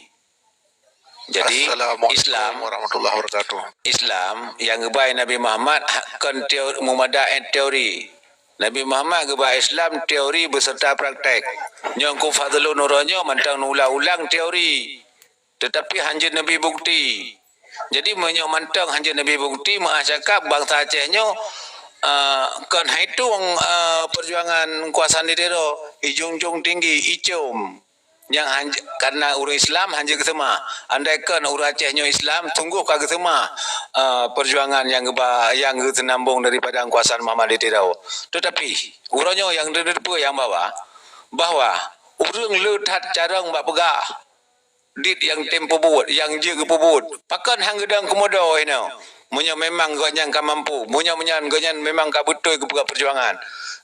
Jadi Assalamualaikum Islam, warahmatullahi wabarakatuh. Islam nyang geuba Nabi Muhammad ha-, kon teo-, mumada eh teori. Nabi Muhammad geuba Islam teori beserta praktek. Nyoe Teungku Fazlun uroe nyoe mantong ulang-ulang teori. Tetapi hanjeuet neubi bukti. Jadi meunyoe mantong hanjeuet neubi bukti, meu'ah cakap bansa Aceh nyoe, eh, kon hai tueng, eh, perjuangan kuasa di tiro, ijunjung tinggi, icom. Nyang hanj-, karena ureuëng Islam hanjeuet geuseumah. Andai kon ureuëng Aceh nyoe Islam, sungguh ka geuseumah, eh, perjuangan nyang geuba-, nyang geuseunambong daripada kuasa Muhammad di tiro. Tetapi, uroe nyoe nyang teupeue nyang bahwa, bahwa ureuëng le that carông bak peugah, dit nyang tem peubuet, nyang jeuet geupeubuet. Pakon han geudong keumodo inoe? Meunyoe memang gobnyan ka mampu, meunyoe meunyan gobnyan memang ka beutôi geupeugah peujuangan.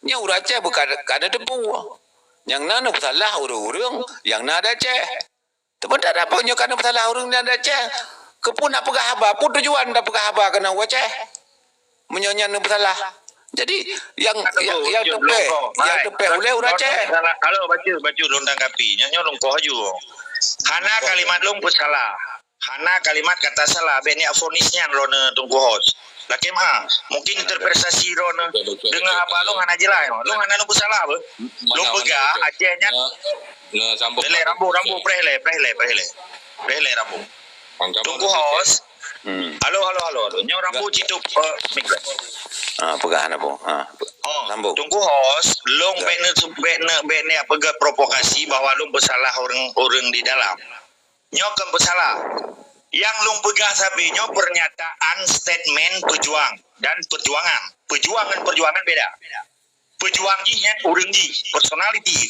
Nyoe ureuëng Aceh beuka-, ka na teupeu. Nyang na neupeusalah ureuëng-ureuëng nyang na di Aceh. Teuma dak dapeuet nyoe ka neupeusalah ureuëng nyang di Aceh. Keupeue nak peugah haba? Peue tujuan tapeugah haba keunan u Aceh? Meunyoe nyan neupeusalah. Jadi, nyang, nyang, nyang teupeh, nyang teupeh ulée ureuëng Aceh. Halo, bacut, bacut lôn tanggapi. Nyoe, nyoe lôn koh aju. Hana kalimat lôn peusalah. Hana kalimat kata salah. Bék niat vonis nyan droeneuh Teungku Hos. Lakée meu'ah, mungkin interpretasi droeneuh deungoe haba lôn hana jeulaih. Lôn hana lôn peusalah beuh. Lôn peugah Aceh nyan. Lé, rambu, rambu, preh lé, preh lé, preh lé. Preh lé rambu. Teungku Hos. Hmm. Halo, halo, halo, halo. Nyoe rambu citup, eh, mik. Ah, peugah hana po. Ah, pe-, oh, sambung. Teungku Hos, lôn bék ne, bék ne, bék ne peugah provokasi bahwa lôn peusalah ureuëng, ureuëng di dalam. Nyoe kon peusalah. Nyang lôn peugah sabe nyoe pernyataan statement pejuang dan perjuangan. Pejuang ngon perjuangan beda. Peujuang jih nyan ureuëng jih, personality.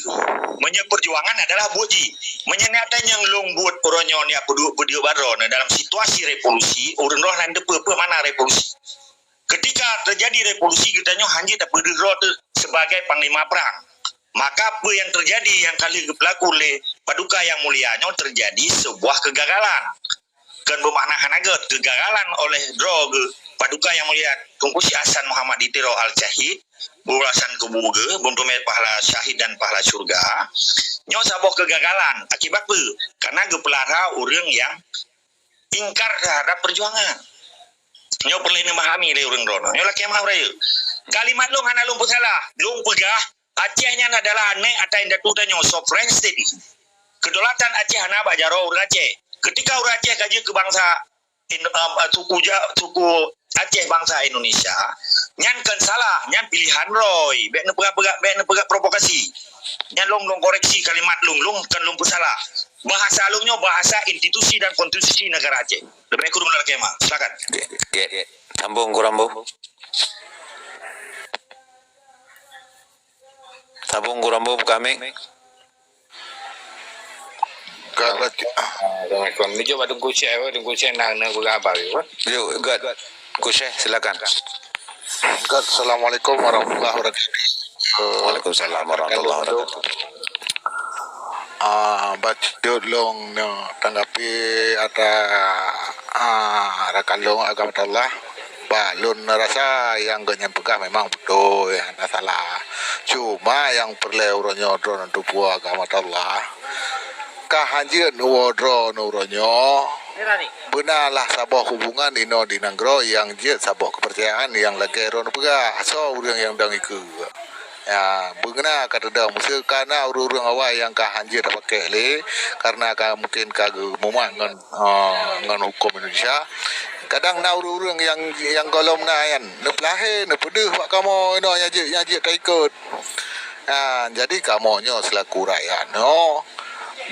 Meunyoe peujuangan adalah buet jih. Meunyoe nyata nyang lôn buet uroe nyoe nyak peuduek-peuduek bak droeneuh dalam situasi revolusi, ureuëng droeneuh hana teupeu peue makna revolusi. Ketika terjadi revolusi, geutanyoe hana teupeu droeneuh sebagai panglima perang. Maka peue nyang terjadi nyang ka lheueh geupeulaku lé Paduka Yang Mulia nyoe terjadi sebuah kegagalan. Kon beumakna hana gét, kegagalan oleh droe geuh Paduka Yang Mulia Teungku Syekh Hasan Muhammad di Tiro Al-Syahid, balasan kubu geuh, beuteumé pahala syahid dan pahala syurga. Nyoe saboh kegagalan. Akibat peue? Karena geupeulara ureuëng nyang ingkar terhadap perjuangan. Nyoe peureulée neumahami lé ureuëng droeneuh. Nyoe lakée meu'ah rayeuk. Kalimat lôn hana lôn peusalah. Lôn peugah Aceh nyan adalah aneuëk ata indatu tanyoe, sovereign state. Kedaulatan Aceh hana bak jaroe ureuëng Aceh. Ketika ureuëng Aceh ka jeuet keu bansa In-, um, uh, suku Ja-, suku Aceh bansa Indonesia, nyan kon salah, nyan pilihan droe. Bék neupeugah-peugah, bék neupeugah provokasi. Nyan lôn, lôn koreksi kalimat lôn, lôn kon lôn peusalah. Bahasa lôn nyoe bahasa institusi dan konstitusi negara Aceh. Leubeh kureueng lagée meunan. Silakan. Oke, oke. Sambung, Teungku Rambo. Sambung, Teungku Rambo, buka mic. Gat, gat. Assalamualaikum. Meujok bak Teungku Syekh, Teungku Syekh na, na peugah haba, ya. Yuk, gat. Teungku Syekh, silakan. Gat, assalamualaikum warahmatullahi wabarakatuh. Waalaikumsalam warahmatullahi wabarakatuh. Ah, bacut lôn nyoe tanggapi ata, ah, rakan lôn agama Allah. Bah, lôn rasa nyang geuhnyan peugah memang beutôi, hana salah. Cuma nyang peureulée uroe nyoe droeneuh teupeue agama Allah, ka hanjeuet uroe droeneuh uroe nyoe, beunalah saboh hubungan inoe di nanggroe nyang jeuet saboh keupeurcayaan nyang lagée droeneuh peugah, asoe ureuëng nyang dong ikeue. Ya, beuna ka teudong. Meuseu ka na ureuëng-ureuëng awai nyang ka hanjeuet tapakék lé, karena ka mungkin ka geumumat ngon, ah, ngon huköm Indonesia. Kadang na ureuëng-ureuëng nyang, nyang gohlom na nyan, neupeulahé, neupeudeuh bak kamoe inoe nyang jeuet, nyang jeuet taikot. Ha, jadi kamoe nyoe selaku rakyat nyoe,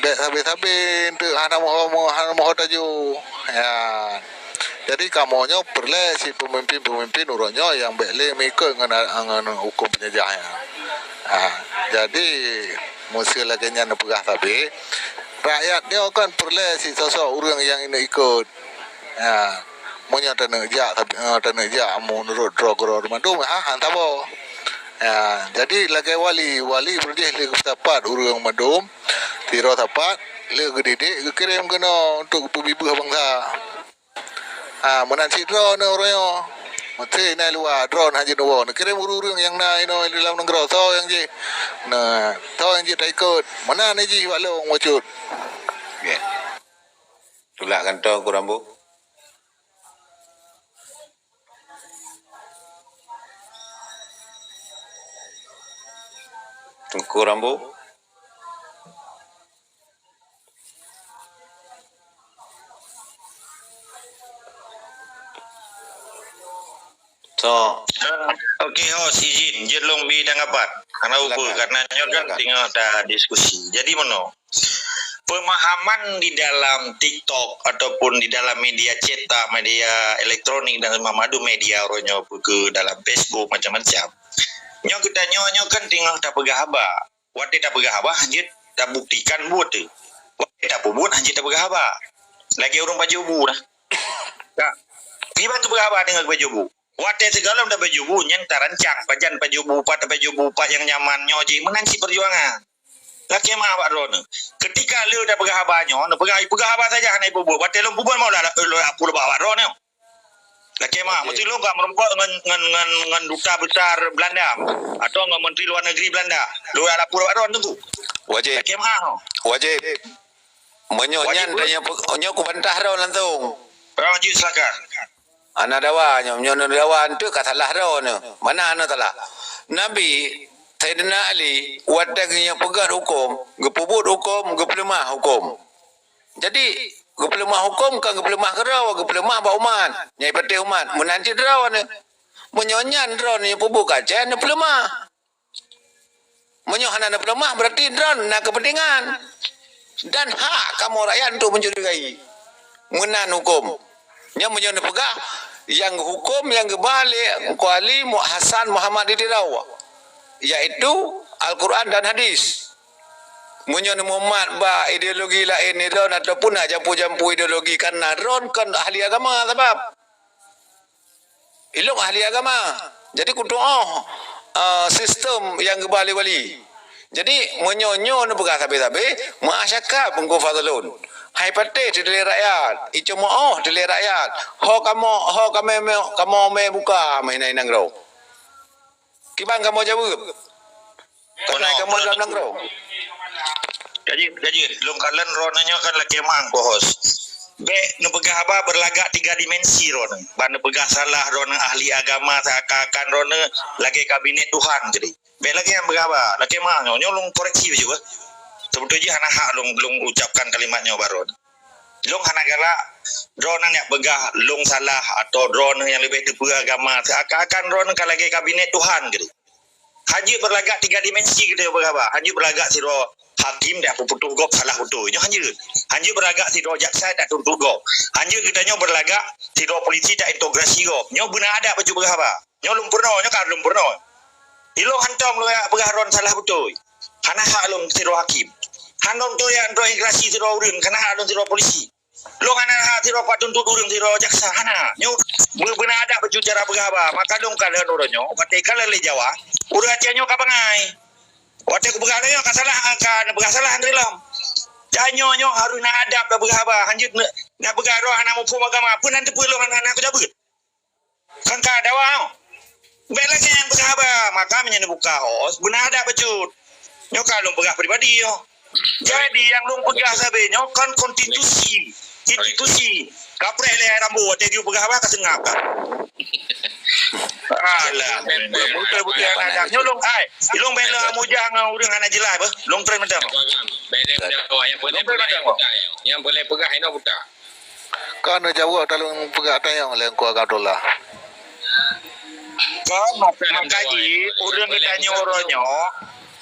bék sabe-sabe enteuk hana moho, hana moho tajo. Ya. Jadi kamoe nyoe peureulée si peumimpin-peumimpin uroe nyoe nyang bék lé meuikot ngon, ngon huköm peunjajah nyan. Ha, jadi meuseu lagée nyan neupeugah sabe, rakyat nyoe kan peureulée si sosok ureuëng nyang ineuk ikot. Ha, meunyoe taneuk jak, taneuk jak meunurot droe keudroe mandum, ha, han saboh. Ha, jadi lagée wali, wali beurjih lé geusapat ureuëng mandum, sidroe sapat lé geudidik geukirém keunoe untuk geupeubibeuh bansa. Ha, meunan cit droeneuh uroe nyoe. Meusti na luwa droeneuh hana jeuet neuwoe. Neukirém ureuëng-ureuëng nyang na inoe di dalam nanggroe, soe nyang jih. Nah, soe nyang jih taikot. Meunan jih bak lôn bacut. Oke. Tulak kantô Teungku Rambo. Teungku Rambo. So, ah, oke, host izin, jeuet lôn bi tanggapan. Karena apa? Silakan. Karena nyoe kan, silakan, teungoh tadiskusi. Jadi meunoe, pemahaman di dalam TikTok ataupun di dalam media cetak, media elektronik dan semua madu media uroe nyoe, ke dalam Facebook macam-macam. Nyoe geutanyoe nyoe kan teungoh tapeugah haba. Watée tapeugah haba, hanjeuet tabuktikan buet teuh. Watée tapeubuet, hanjeuet tapeugah haba. Lagée ureuëng pajoh bu dah. Ka. Kiban tapeugah haba deungon pajoh bu. Watée sigohlom tapajoh bu, nyan tarancang pajan pajoh bu, pat tapajoh bu, pat nyang nyaman nyoe jih meunan cit peujuangan. Lakée meu'ah bak droeneuh. Keutika lheueh tapeugah haba nyoe, neupeugah, peugah haba saja hana ipeubuet. Watée lôn peubuet meu'ah lôn, lôn, lôn, lôn bak droeneuh. Lakée meu'ah, oke, meusti lôn ka meurumpok ngon, ngon, ngon, ngon duta besar Belanda atau ngon menteri luar negeri Belanda. Lôn jak lapor bak droeneuh tu. Wajéb. Lakée meu'ah. Wajéb. Meunyoe wajéb nyan, nyoe ku bantah droe langsung. Droe jeuet silakan. Hana dawa nyoe, meunyoe na dawa eunteuk ka salah droe nyoe. Mana hana salah? Nabi, Saidina Ali, watée geupeugét huköm, geupeubuet huköm, geupeuleumah huköm. Jadi, geupeuleumah huköm kon geupeuleumah keudroe, geupeuleumah bak umat. Nyang patéh umat, meunan cit droe nyoe. Meunyoe nyan droe nyoe peubuet ka Aceh, neupeuleumah. Meunyoe hana neupeuleumah, berarti droe na keupeuntengan dan hak kamoe rakyat untuk mencurigai. Meunan huköm. Nyan meunyoe neupeugah, nyang geuhuköm, nyang geuba lé Teungku Ali Mu-, Hasan Muhammad di Tirau, yaitu Al-Quran dan Hadis. Meunyoe neumumat bak ideologi laén droe ataupun na jampu-jampu ideologi, karena droe kon ahli agama sabab. Ilôn ahli agama. Jadi kutu'oh, eh, sistem nyang geuba lé wali. Jadi meunyoe nyoe neupeugah sabe-sabe, meu'ah cakap Teungku Fazlon. Hai patéh teuh dilée rakyat, iceumo'oh dilée rakyat. Ho kamoe, ho kamoe mé, kamoe mé buka meuhina-hina nanggroe. Kiban kamoe jaweueb? Keuhai kamoe dalam nanggroe. Ka jeuet, ka jeuet. Lôn kalon droeneuh nyoe kan lakée meu'ah, Teungku host. Bék neupeugah haba beurlagak tiga dimensi droeneuh. Ban neupeugah salah droeneuh ahli agama, seakan-akan droeneuh lagée kabinet Tuhan keudéh. Bék lagée nyan peugah haba, lakée meu'ah nyoe. Nyoe lôn koreksi bacut, eh. Seubeutôi jih hana hak lôn, lôn ucapkan kalimat nyoe bak droeneuh. Lôn hana galak droeneuh nyang peugah lôn salah atau droeneuh nyang leubeh teupeue agama, seakan-akan droeneuh ka lagée kabinet Tuhan keudéh. Hanjeuet beurlagak tiga dimensi keudéh peugah haba. Hanjeuet beurlagak sidroe hakim dak peuputôh gob salah beutôi. Nyoe hanjeuet. Hanjeuet beurlagak sidroe jaksa dak tuntut gob. Hanjeuet geutanyoe beurlagak sidroe polisi dak integrasi gob. Nyoe beuna adab bacut peugah haba. Nyoe lôn peurunoe, nyoe ka lôn peurunoe. Ilôn hantom lôn jak peugah droeneuh salah beutôi. Hana hak lôn sidroe hakim. Hantom lôn jak droeneuh integrasi sidroe ureuëng, hana hak lôn sidroe polisi. Lôn hana hak sidroe pat tuntut ureuëng, sidroe jaksa, hana. Nyoe beu-, beuna adab bacut cara peugah haba. Maka lôn kalon uroe nyoe, watée kalon lé Jawa, ureuëng Aceh nyoe ka bangai. Watée kupeugah lagée nyoe ka salah, ka neupeugah salah Andri lom. Tanyoe nyoe harôh na adab dak peugah haba. Hanjeuet na, na peugah droe hana muphom agama. Peue nan teupeue lôn hana, hana kujaweueb. Kan ka dawa. Bék lagée nyan peugah haba, maka meunyoe neubuka host, beuna adab bacut. Nyoe ka lôn peugah pribadi nyoe. Jadi nyang lôn peugah sabe nyoe kan konstitusi, institusi. Kapreh lé Rambo watée geuyue peugah haba ka seungab ka. Alah, beutôi-beutôi hana adab. Nyoe lôn, ai, lôn bék lôn mujah ngon ureuëng hana jeulaih beuh. Lôn treun mantong. Nyang boleh peugah inoe buta. Ka neujaweueb taleueng peugah tanyong lé Teungku Agam Abdullah. Kon, maka jih ureuëng geutanyoe uroe nyoe,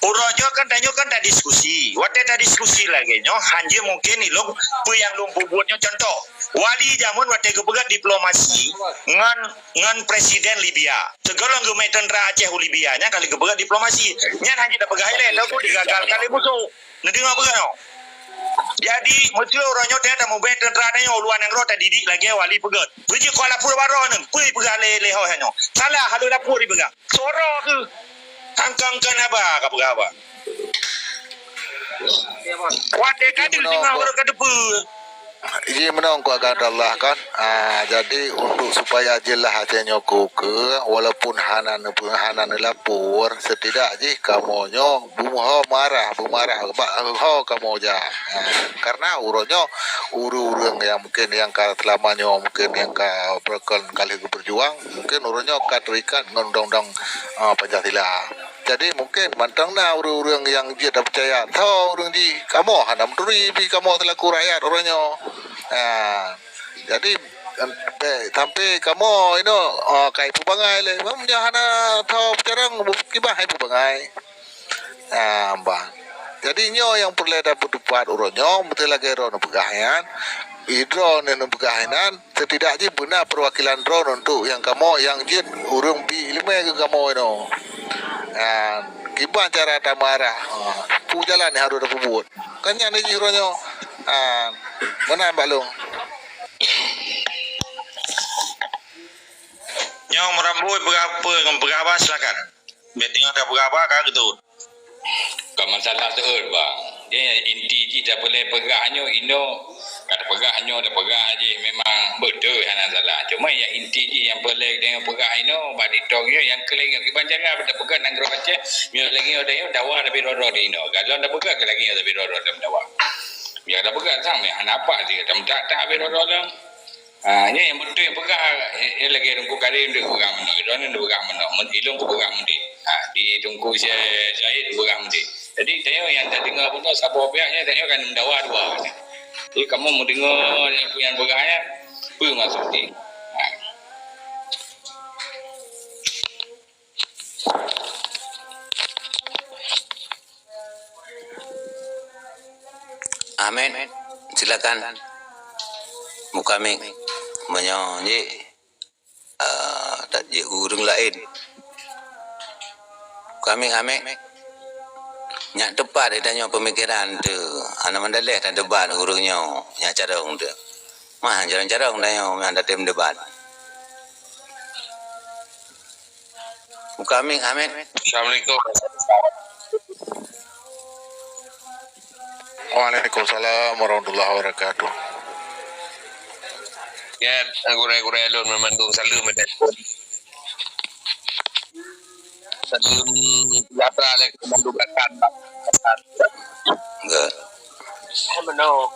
uroe nyoe kan tanyoe kan tadiskusi. Watée tadiskusi lagée nyoe, hanjeuet mungken ilôn peue nyang lôn peubuet nyoe contoh. Wali jameun watèe geupeugah diplomasi ngon, ngon presiden Libya. Sigohlom geumè teuntra Aceh u Libya, nyan ka lheueh geupeugah diplomasi. Nyan hana jipeugah ilèe, lagèe digagalkan lé musoh. Neudeungoe peugah nyoe. Jadi, meuseu uroe nyoe teuh tamubèe teuntra tanyoe u luwa nanggroe tadidik lagèe Wali peugah. Beujeuet keu lapor bak droeneuh, peue peugah lé, lé ho nyoe. Salah, hana lapor ipeugah. Soroe kheueh. Angkang-angkang haba ka peugah haba. Watèe ka deuh teungoh ureueng ka teupeue. Ji meunan keu agama Allah kan. Ah, jadi untuk supaya jeulaih hase nyoe keu, keu, walaupun hana neupeu-, hana neulapor, setidak jih kamoe nyoe beuho marah, beumarah bak ho kamoe jak. Ah, karena uroe nyoe ureueng-ureueng nyang mungkin nyang ka seulama nyoe mungkin nyang ka beureukan ka lheueh geupeurjuang, mungkin uroe nyoe ka terikat ngon undang-undang, ah, Pancasila. Jadi mungkin mantong na ureueng-ureueng nyang jeuet tapeucaya, tho ureueng jih, kamoe hana meuturi pi kamoe selaku rakyat uroe nyoe. Ah, jadi, bèk sampai kamoe inoe, ah, ka ipeubangai lé. Meunyoe hana tho peucarông, kiban hai peubangai. Ah, bah. Jadi nyoe nyang peureulèe tapeuteupat uroe nyoe, beutôi lagèe droeneuh peugah nyan. Droeneuh neupeugah inan, setidak jih beuna perwakilan droeneuh untuk nyang kamoe nyang jeuet ureueng bi ileumèe keu kamoe inoe. Ah, kiban cara tamarah. Ah, peue jalan nyang harôh tapeubuet. Kan nyan jih uroe nyoe. Ah, meunan Bak Long. Nyoe meurambôi peugah peue ngon peugah haba, silakan. Bèk teungoh tapeugah haba ka geutôt. Kon masalah teuôt, Bang. Jadi inti jih tapeureulèe peugah nyoe inoe, ka tapeugah nyoe, tapeugah jih memang beutôi hana salah. Cuma nyang inti jih nyang peureulèe tanyoe peugah inoe bak TikTok nyoe nyang keu lagèe nyoe kiban cara tapeugah nanggroe Aceh, nyoe lagèe nyoe tanyoe dakwah leubeh rot-rot inoe. Galom tapeugah keu lagèe nyoe leubeh rot-rot dalam dakwah. Nyang tapeugah sang meuhana pat jih, tameutak-tak leubeh rot-rot lom. Ha, nyan nyang beutôi peugah, eh, eh, lagèe Teungku Karim deuh peugah meunoe, droeneuh deuh peugah meunoe, men-, ilôn kupeugah meudeh. Ha, di Teungku Syed Syahid deuh peugah meudeh. Jadi, tanyoe nyang tadeungoe bunoe saboh pihak nyan, tanyoe kan meudawa dua. Jadi, kamoe meudeungoe nyang peue nyang peugah nyan, peue maksud jih. Ha. Ahmed, silakan. Buka mik. Meunyoe jih, eh, tak jih ureueng laén. Buka mik, Ahmed. Nyak teupat tanyoe peumikiran teuh. Hana mandaleh tadebat ureueng nyoe. Nyak carông teuh. Mah, carông-carông tanyoe nyang tatem debat. Buka mik, Ahmed. Assalamualaikum. Waalaikumsalam warahmatullahi wabarakatuh. Ya, gurèe-gurèe lôn meumandum, saleuem meudeh. Saleuem sejahtera lé keu mandum rakan. Enggak. Meunoe.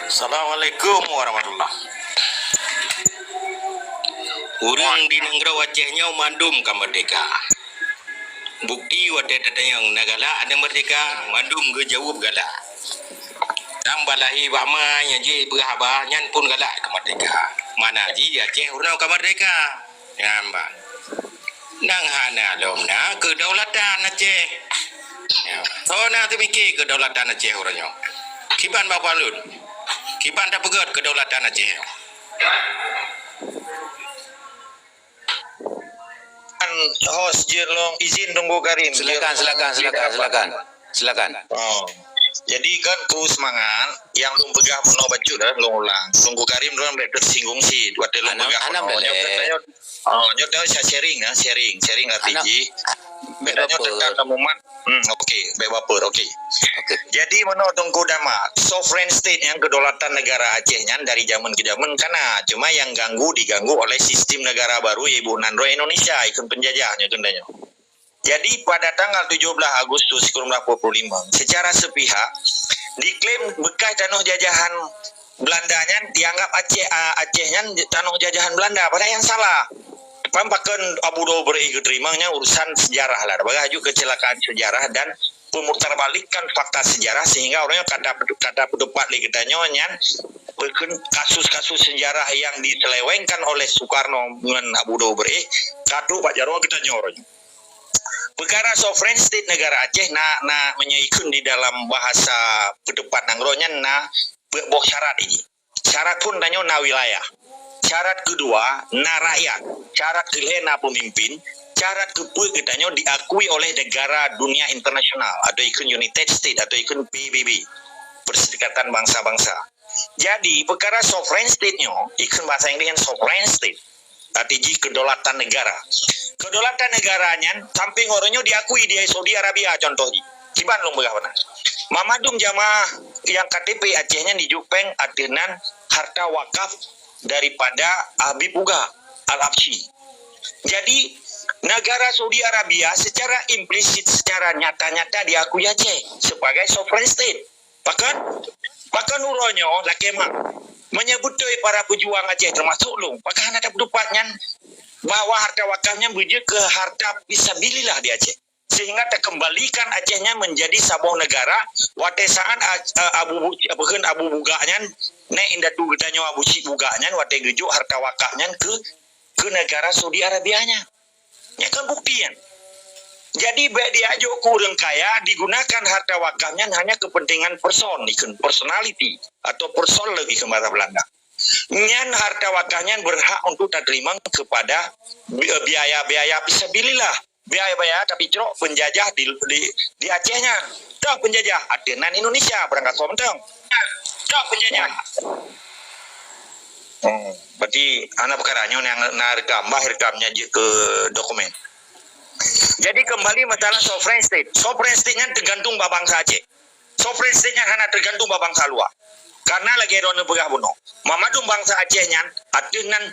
Assalamualaikum warahmatullah. Ureueng di nanggroe Aceh nyoe mandum ka merdeka. Bukti watèe tatanyong na galak aneuk merdeka, mandum geujaweueb galak. Nyang bak lahé bak ma nyang jih peugah haba nyan pun galak keu merdeka. Mana jih Aceh uroe nyoe ka merdeka? Nyan, Bang. Nyang hana lom na keudaulatan Aceh. Nyan, Bang. Soe na teumike keudaulatan Aceh uroe nyoe? Kiban Bapak lôn? Kiban tapeugöt keudaulatan Aceh nyoe? Kan host jeuet lôn izin Teungku Karim. Silakan, silakan, silakan, silakan. Silakan. Oh. Jadi kan keu seumangat nyang lôn peugah bunoe bacut dah lôn ulang. Teungku Karim droen bèk teusinggung cit watèe lôn peugah bunoe. Nyoe, oh, nyoe teuh saya sharing, ah, sharing, sharing até jih. Bèk nyoe teuka kamoe mat. Hmm, okey, bèk baper, okey. Jadi meunoe Teungku Dama, sovereign state nyang kedaulatan negara Aceh nyan dari jameun ke jameun ka na, cuma nyang ganggu diganggu oleh sistem negara baru iaitu nan droe Indonesia ikon penjajah nyoe keunoe nyoe. Jadi pada tanggal tujuh belas Agustus sikureueng blah puluh lima, secara sepihak diklaim bekas tanoh jajahan Belanda nyan dianggap Aceh, ah, Aceh nyan tanoh jajahan Belanda, padahai nyan salah. Pan pakon Abu Dawud Berih geuteurimong nyan urusan sejarah lah. Bagaih aju kecelakaan sejarah dan pemutarbalikan fakta sejarah sehingga orang nyoe ka ta-, ka tapeutupat lé geutanyoe nyan kasus-kasus sejarah yang diselewengkan oleh Soekarno ngon Abu Dawud Berih ka trok bak jaroe geutanyoe. Peukara sovereign state negara Aceh na, na meunyoe ikheun di dalam bahasa peuteupat nanggroe nyan na peuet boh syarat ini. Syarat phôn tanyoe na wilayah. Syarat keudua na rakyat. Syarat keulhèe na peumimpin. Syarat keupeuet geutanyoe diakui oleh negara dunia internasional atau ikheun United States atau ikheun P B B, Perserikatan Bangsa-Bangsa. Jadi, peukara sovereign state nyoe, ikheun bahasa Inggris nyan sovereign state. Arti jih kedaulatan negara. Kedaulatan negara nyan sampéng uroe nyoe diakui di Saudi Arabia, contoh jih. Kiban lôn peugah bana. Mamandum jamaah nyang K T P Aceh nyan jijok péng ateueh nan harta wakaf daripada Habib Uga Al-Habsyi. Jadi, negara Saudi Arabia secara implisit, secara nyata-nyata diakui Aceh sebagai sovereign state. Pakon? Pakon uroe nyoe lakèe mak. Meunyoe beutôi para peujuang Aceh teumasok lôn, pakon hana tapeutupat nyan bahwa harta wakaf nyan beujeuet keu harta fisabilillah di Aceh. Sehingga takeumbalikan Aceh nyan menjadi saboh negara, watèe saat a-, a-, Abu Bu-, apa kheun Abu Buga nyan, nèk indatu geutanyoe Abu Syik Buga nyan, watèe geujok harta wakaf nyan keu, keu negara Saudi Arabia nyan. Nyan kan bukti nyan. Jadi, bèk diajok keu ureueng kaya digunakan harta wakaf nyan hanya kepentingan person, ikheun personality atau person lagi keu bahasa Belanda. Nyan harta wakaf nyan berhak untuk taterima kepada bi-, biaya-biaya fisabilillah. Biaya-biaya tapi cok penjajah di, di, di Aceh nyan. Toh penjajah, ateueh nan Indonesia, barangkasoe mantong. Toh penjajah. Hmm, berarti hana peukara nyoe nyang na rekam, bah rekam nyan jeuet keu dokumen. Jadi kembali masalah sovereign state. Sovereign state nyan tergantung bak bangsa Aceh. Sovereign state nyan hana tergantung bak bangsa luwa. Karena lagèe droeneuh peugah bunoe, mamandum bangsa Aceh nyan, ateueh nan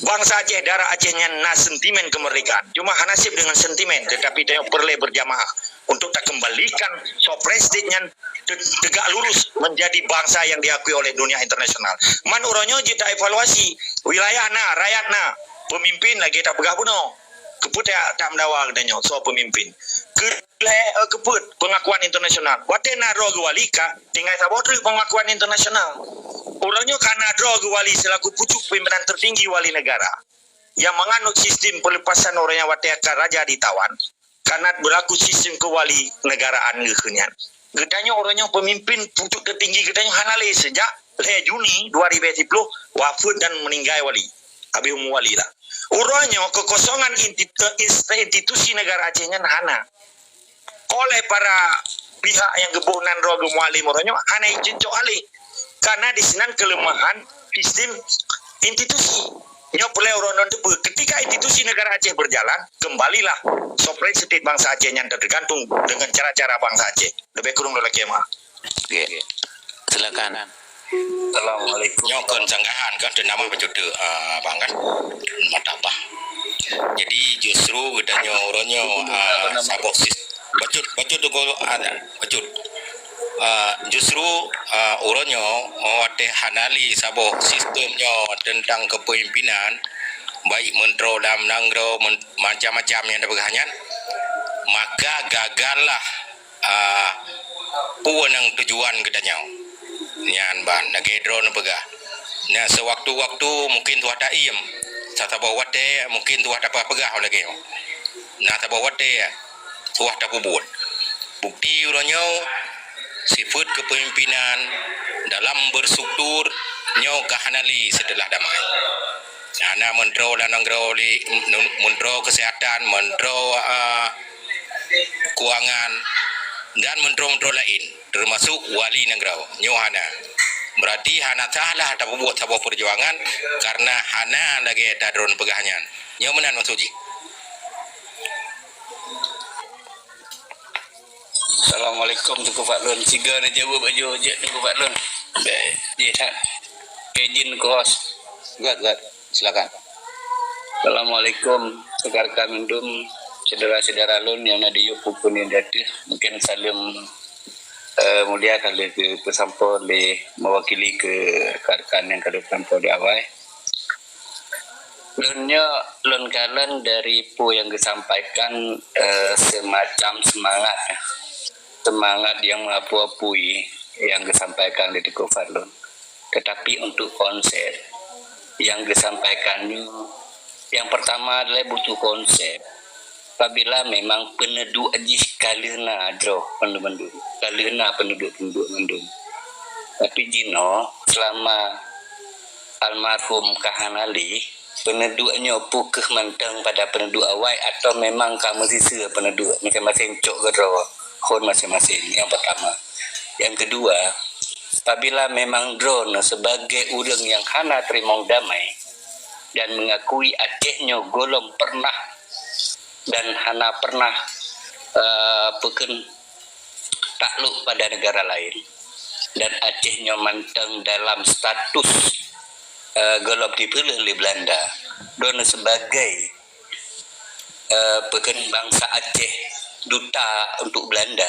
bangsa Aceh, darah Aceh nyan na sentimen kemerdekaan. Cuma hana seb dengan sentimen, tetapi tanyoe peureulèe berjamaah untuk takeumbalikan sovereign state nyan te-, tegak lurus menjadi bangsa yang diakui oleh dunia internasional. Man uroe nyoe jeuet taevaluasi, wilayah na, rakyat na, peumimpin lagèe tapeugah bunoe. Keupeue ta-, tameudawa geutanyoe soe peumimpin? Keu-, lhèe, eh, keupeue pengakuan internasional? Watèe na droe geuwali ka tinggai saboh treuk pengakuan internasional. Uroe nyoe ka na droe geuwali selaku pucuk pimpinan tertinggi wali negara yang menganut sistem pelepasan orang yang watèe ka raja ditawan. Karena berlaku sistem kewali negaraan geuh nyan. Geutanyoe uroe nyoe pemimpin pucuk tertinggi geutanyoe hana lé sejak lhèe Juni dua ribu dua puluh wafat dan meninggai wali. Habis umu wali lah. Uroe nyoe kekosongan inti-, inst-, institusi negara Aceh nyan hana. Oleh para pihak nyang geuboh nan droe geumualim uroe nyoe hana icocok alih. Karena di sinan kelemahan sistem institusi. Nyoe peureulèe uroe nyoe teupeue, ketika institusi negara Aceh berjalan, kembalilah sovereign state bangsa Aceh nyan tergantung dengan cara-cara bangsa Aceh. Leubèh kurang lôn lakèe meu'ah. Okey. Silakan. Assalamualaikum. Nyoe kon sanggahan kan, teuh nama bacut, ah, abang kan? Martabak. Jadi justru geutanyoe uroe nyoe, ah, saboh sis-, bacut, bacut tu ko, ah, bacut. Ah, justru, ah, uroe nyoe, oh, watèe hana lé saboh sistem nyoe teuntang kepemimpinan, baik meuntroe dalam nanggroe, men-, macam-macam nyang tapeugah nyan, maka gagallah, ah, peue nyang tujuan geutanyoe. Nyan ban lagèe droeneuh peugah. Nah, sewaktu-waktu mungkin tuah taiem, saboh watèe mungkin tuah tapeugah lagèe nyoe. Nah, saboh watèe tuah tapeubuet. Bukti uroe nyoe, sifeuet kepemimpinan dalam berstruktur nyoe ka hana lé setelah damai. Hana meuntroe dalam nanggroe lé, meuntroe kesehatan, meuntroe, ah, keuangan, dan meuntroe-meuntroe laén, termasuk wali nanggroe. Nyoe hana. Berarti hana sah lah tapeubuet saboh perjuangan karena hana lagèe ta droeneuh peugah nyan. Nyoe meunan maksud jih. Assalamualaikum Teungku Fadlun. Sigoe neujaweueb laju jeuet Teungku Fadlun. Baik. Jih that. Izin cross. Gèt, gèt. Silakan. Assalamualaikum rekan-rekan mandum, syedara-syedara lôn nyang na di yub pukon nyang di ateueh. Mungkin saleuem, eh, mulia ka lheueh geupeusampoe lé mewakili keu rekan-rekan nyang ka lheueh peusampoe di awai. Lôn nyoe, lôn kalon dari peue nyang geusampaikan, eh, semacam semangat, eh. Semangat nyang meuapui-apui nyang geusampaikan lé Teungku Fadlun. Tetapi untuk konsep nyang geusampaikan nyoe, nyang pertama adalah butuh konsep. apabila memang peuneuduek jih ka lheueh na droe mandum-mandum, ka lheueh na peuneuduek-peuneuduek mandum. Tapi jinoe, seulama almarhum ka hana lé, peuneuduek nyoe peu kheueh mantong pada peuneuduek awai atau memang ka meusiseue peuneuduek, maséng-maséng cok keudroe phon maséng-maséng? Nyang peutama. Nyang keudua, apabila memang droeneuh sibagoe ureuëng nyang hana teurimong damai dan meungakui Aceh nyoe gohlom pernah dan hana pernah, eh, peukheun takluk pada negara laén, dan Aceh nyoe mantong dalam status, eh, gohlom dipeuleueh lé Belanda. Droeneuh sibagoe, eh, peukheun bansa Aceh, duta untuk Belanda,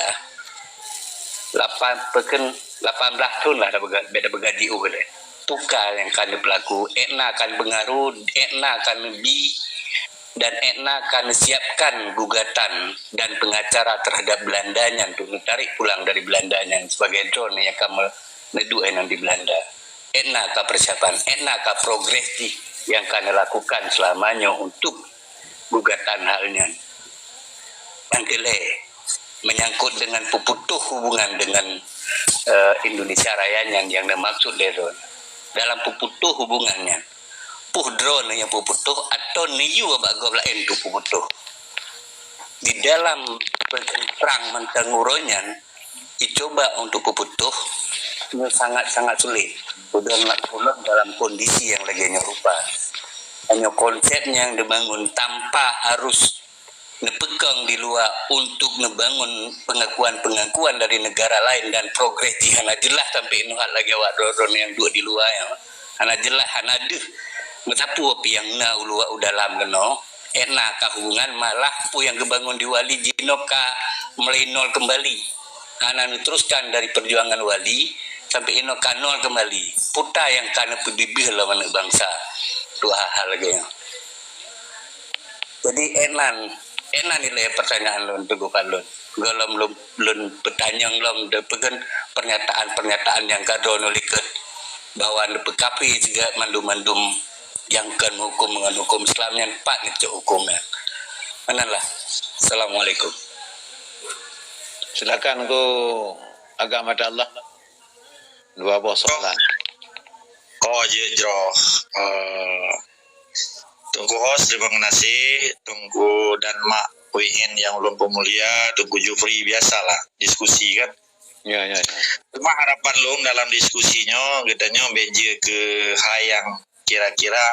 lapan, peukheun lapan belas thon lah dah beuga-, dah beugaji uh lé. Peue nyang ka neupeulaku, ék na ka neupeungaruh, ék na ka neubi, dan ék na ka neusiapkan gugatan dan pengacara terhadap Belanda nyan untuk neutarek pulang dari Belanda nyan sibagoe droeneuh nyang ka meuneuduek nyan di Belanda. Ék na ka persiapan, ék na ka progres jih nyang ka neulakukan seulama nyoe untuk gugatan hal nyan. Nyang keulhée, menyangkut dengan peuputôh hubungan dengan, eh, Indonesia Raya nyan nyang neumaksud lé droeneuh. Dalam peuputôh hubungan nyan, peue droeneuh nyang peuputôh atau neuyue bak gob laén untuk peuputôh? Di dalam perang mantong uroe nyan, dicuba untuk peuputôh, nyoe sangat-sangat sulit. Ulôn, ulôn dalam kondisi nyang lagée nyoe rupa. Hanya konsep nyang dibangun tanpa harus neupeukong di luwa untuk neubangun pengakuan-pengakuan dari negara lain dan progres jih hana jeulaih sampai inoe lagée awak droe-droe nyang duek di luwa nyan. Hana jeulaih, hana deuh. Meusapeue pih nyang na u luwa u dalam keunoe, ék na ka hubungan, malah peue nyang geubangun di Wali jinoe ka mulai nol keumbali. Hana neuteruskan dari perjuangan Wali sampai inoe ka nol keumbali. Peue nyang ka neupeubibeuh lom aneuëk bansa. Dua hal lagée nyoe. Jadi, ék nan, ék nan ilée pertanyaan lôn, Teungku Fadlun. Gohlom lôn, lôn peutanyong lom, peukheun pernyataan-pernyataan nyang ka droeneuh likot bahwa neupeukafé siga mandum-mandum nyang kon meuhuköm ngon huköm Islam nyan, pat neucok huköm nyan. Meunan lah. Assalamualaikum. Silakan, Teungku Agam Mata Allah. Dua boh soalan. Oh, jeuet jroh. Eh, Teungku Host, terima kasih. Teungku dan Mak Win nyang ulôn peumulia, Teungku Jufri, biasalah diskusi kan. Ya, ya, ya. Cuma harapan lôn dalam diskusi nyoe, geutanyoe bék jeuet keu hai nyang kira-kira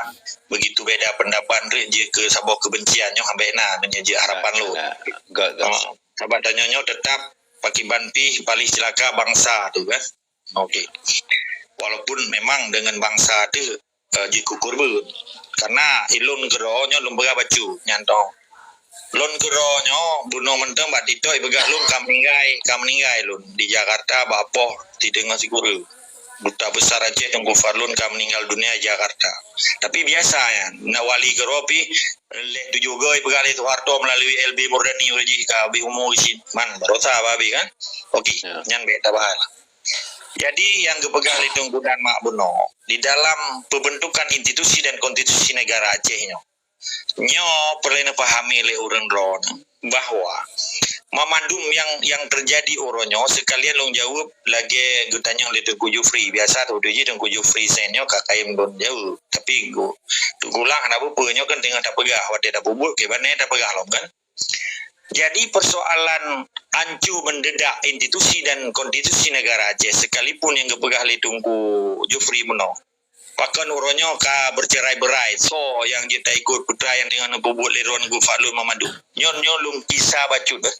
begitu beda pendapat, jeuet keu saboh kebencian nyoe, bék na, meunyoe jeuet harapan lôn. Ya, ya. Good, good. Oh, sabab tanyoe nyoe tetap pakiban pih paléh cilaka bansa tu kan. Okey. Walaupun memang dengan bansa tu, eh, jikukur beuet. Karena ilôn keudroe nyoe lôn peugah bacut, nyan toh. Lôn keudroe nyoe bunoe mantong bak TikTok ipeugah lôn ka meuninggai, ka meuninggai lôn. Di Jakarta bak poh di teungoh sikuru. Duta Besar Aceh Teungku Fadlun ka meninggal dunia di Jakarta. Tapi biasa nyan, na wali keudroe pih lhèe tujoh goe ipeugah lé Soeharto melalui L B Murdani uroe jih ka habéh umu geucit. Man, barosa bah habéh kan? Okey, ya, nyan bék tabahas. Jadi, nyang geupeugah lé Teungku dan Mak bunoe, di dalam pembentukan institusi dan konstitusi negara Aceh nyoe, nyoe peureulèe neupahami lé ureueng droeneuh bahwa mamandum nyang, nyang teujadi uroe nyoe seukalian lôn jaweueb lagèe geutanyong lé Teungku Jufri. Biasa teujadi Teungku Jufri senior ka kayém lôn jaweueb. Tapi gu-, teugulang hana peue-peue, nyoe kan teungoh tapeugah, watèe tapeubuet, kiban nyan tapeugah lom kan. Jadi, persoalan ancu meundedak institusi dan konstitusi negara Aceh, sekalipun nyang geupeugah lé Teungku Jufri bunoe, pakon uroe nyoe ka bercerai-berai, soe nyang jeuet taikot peue nyang teungoh neupeubuet lé droeneuh Teungku Fadlun Mamadun. Nyoe, nyoe lôn kisah bacut, eh.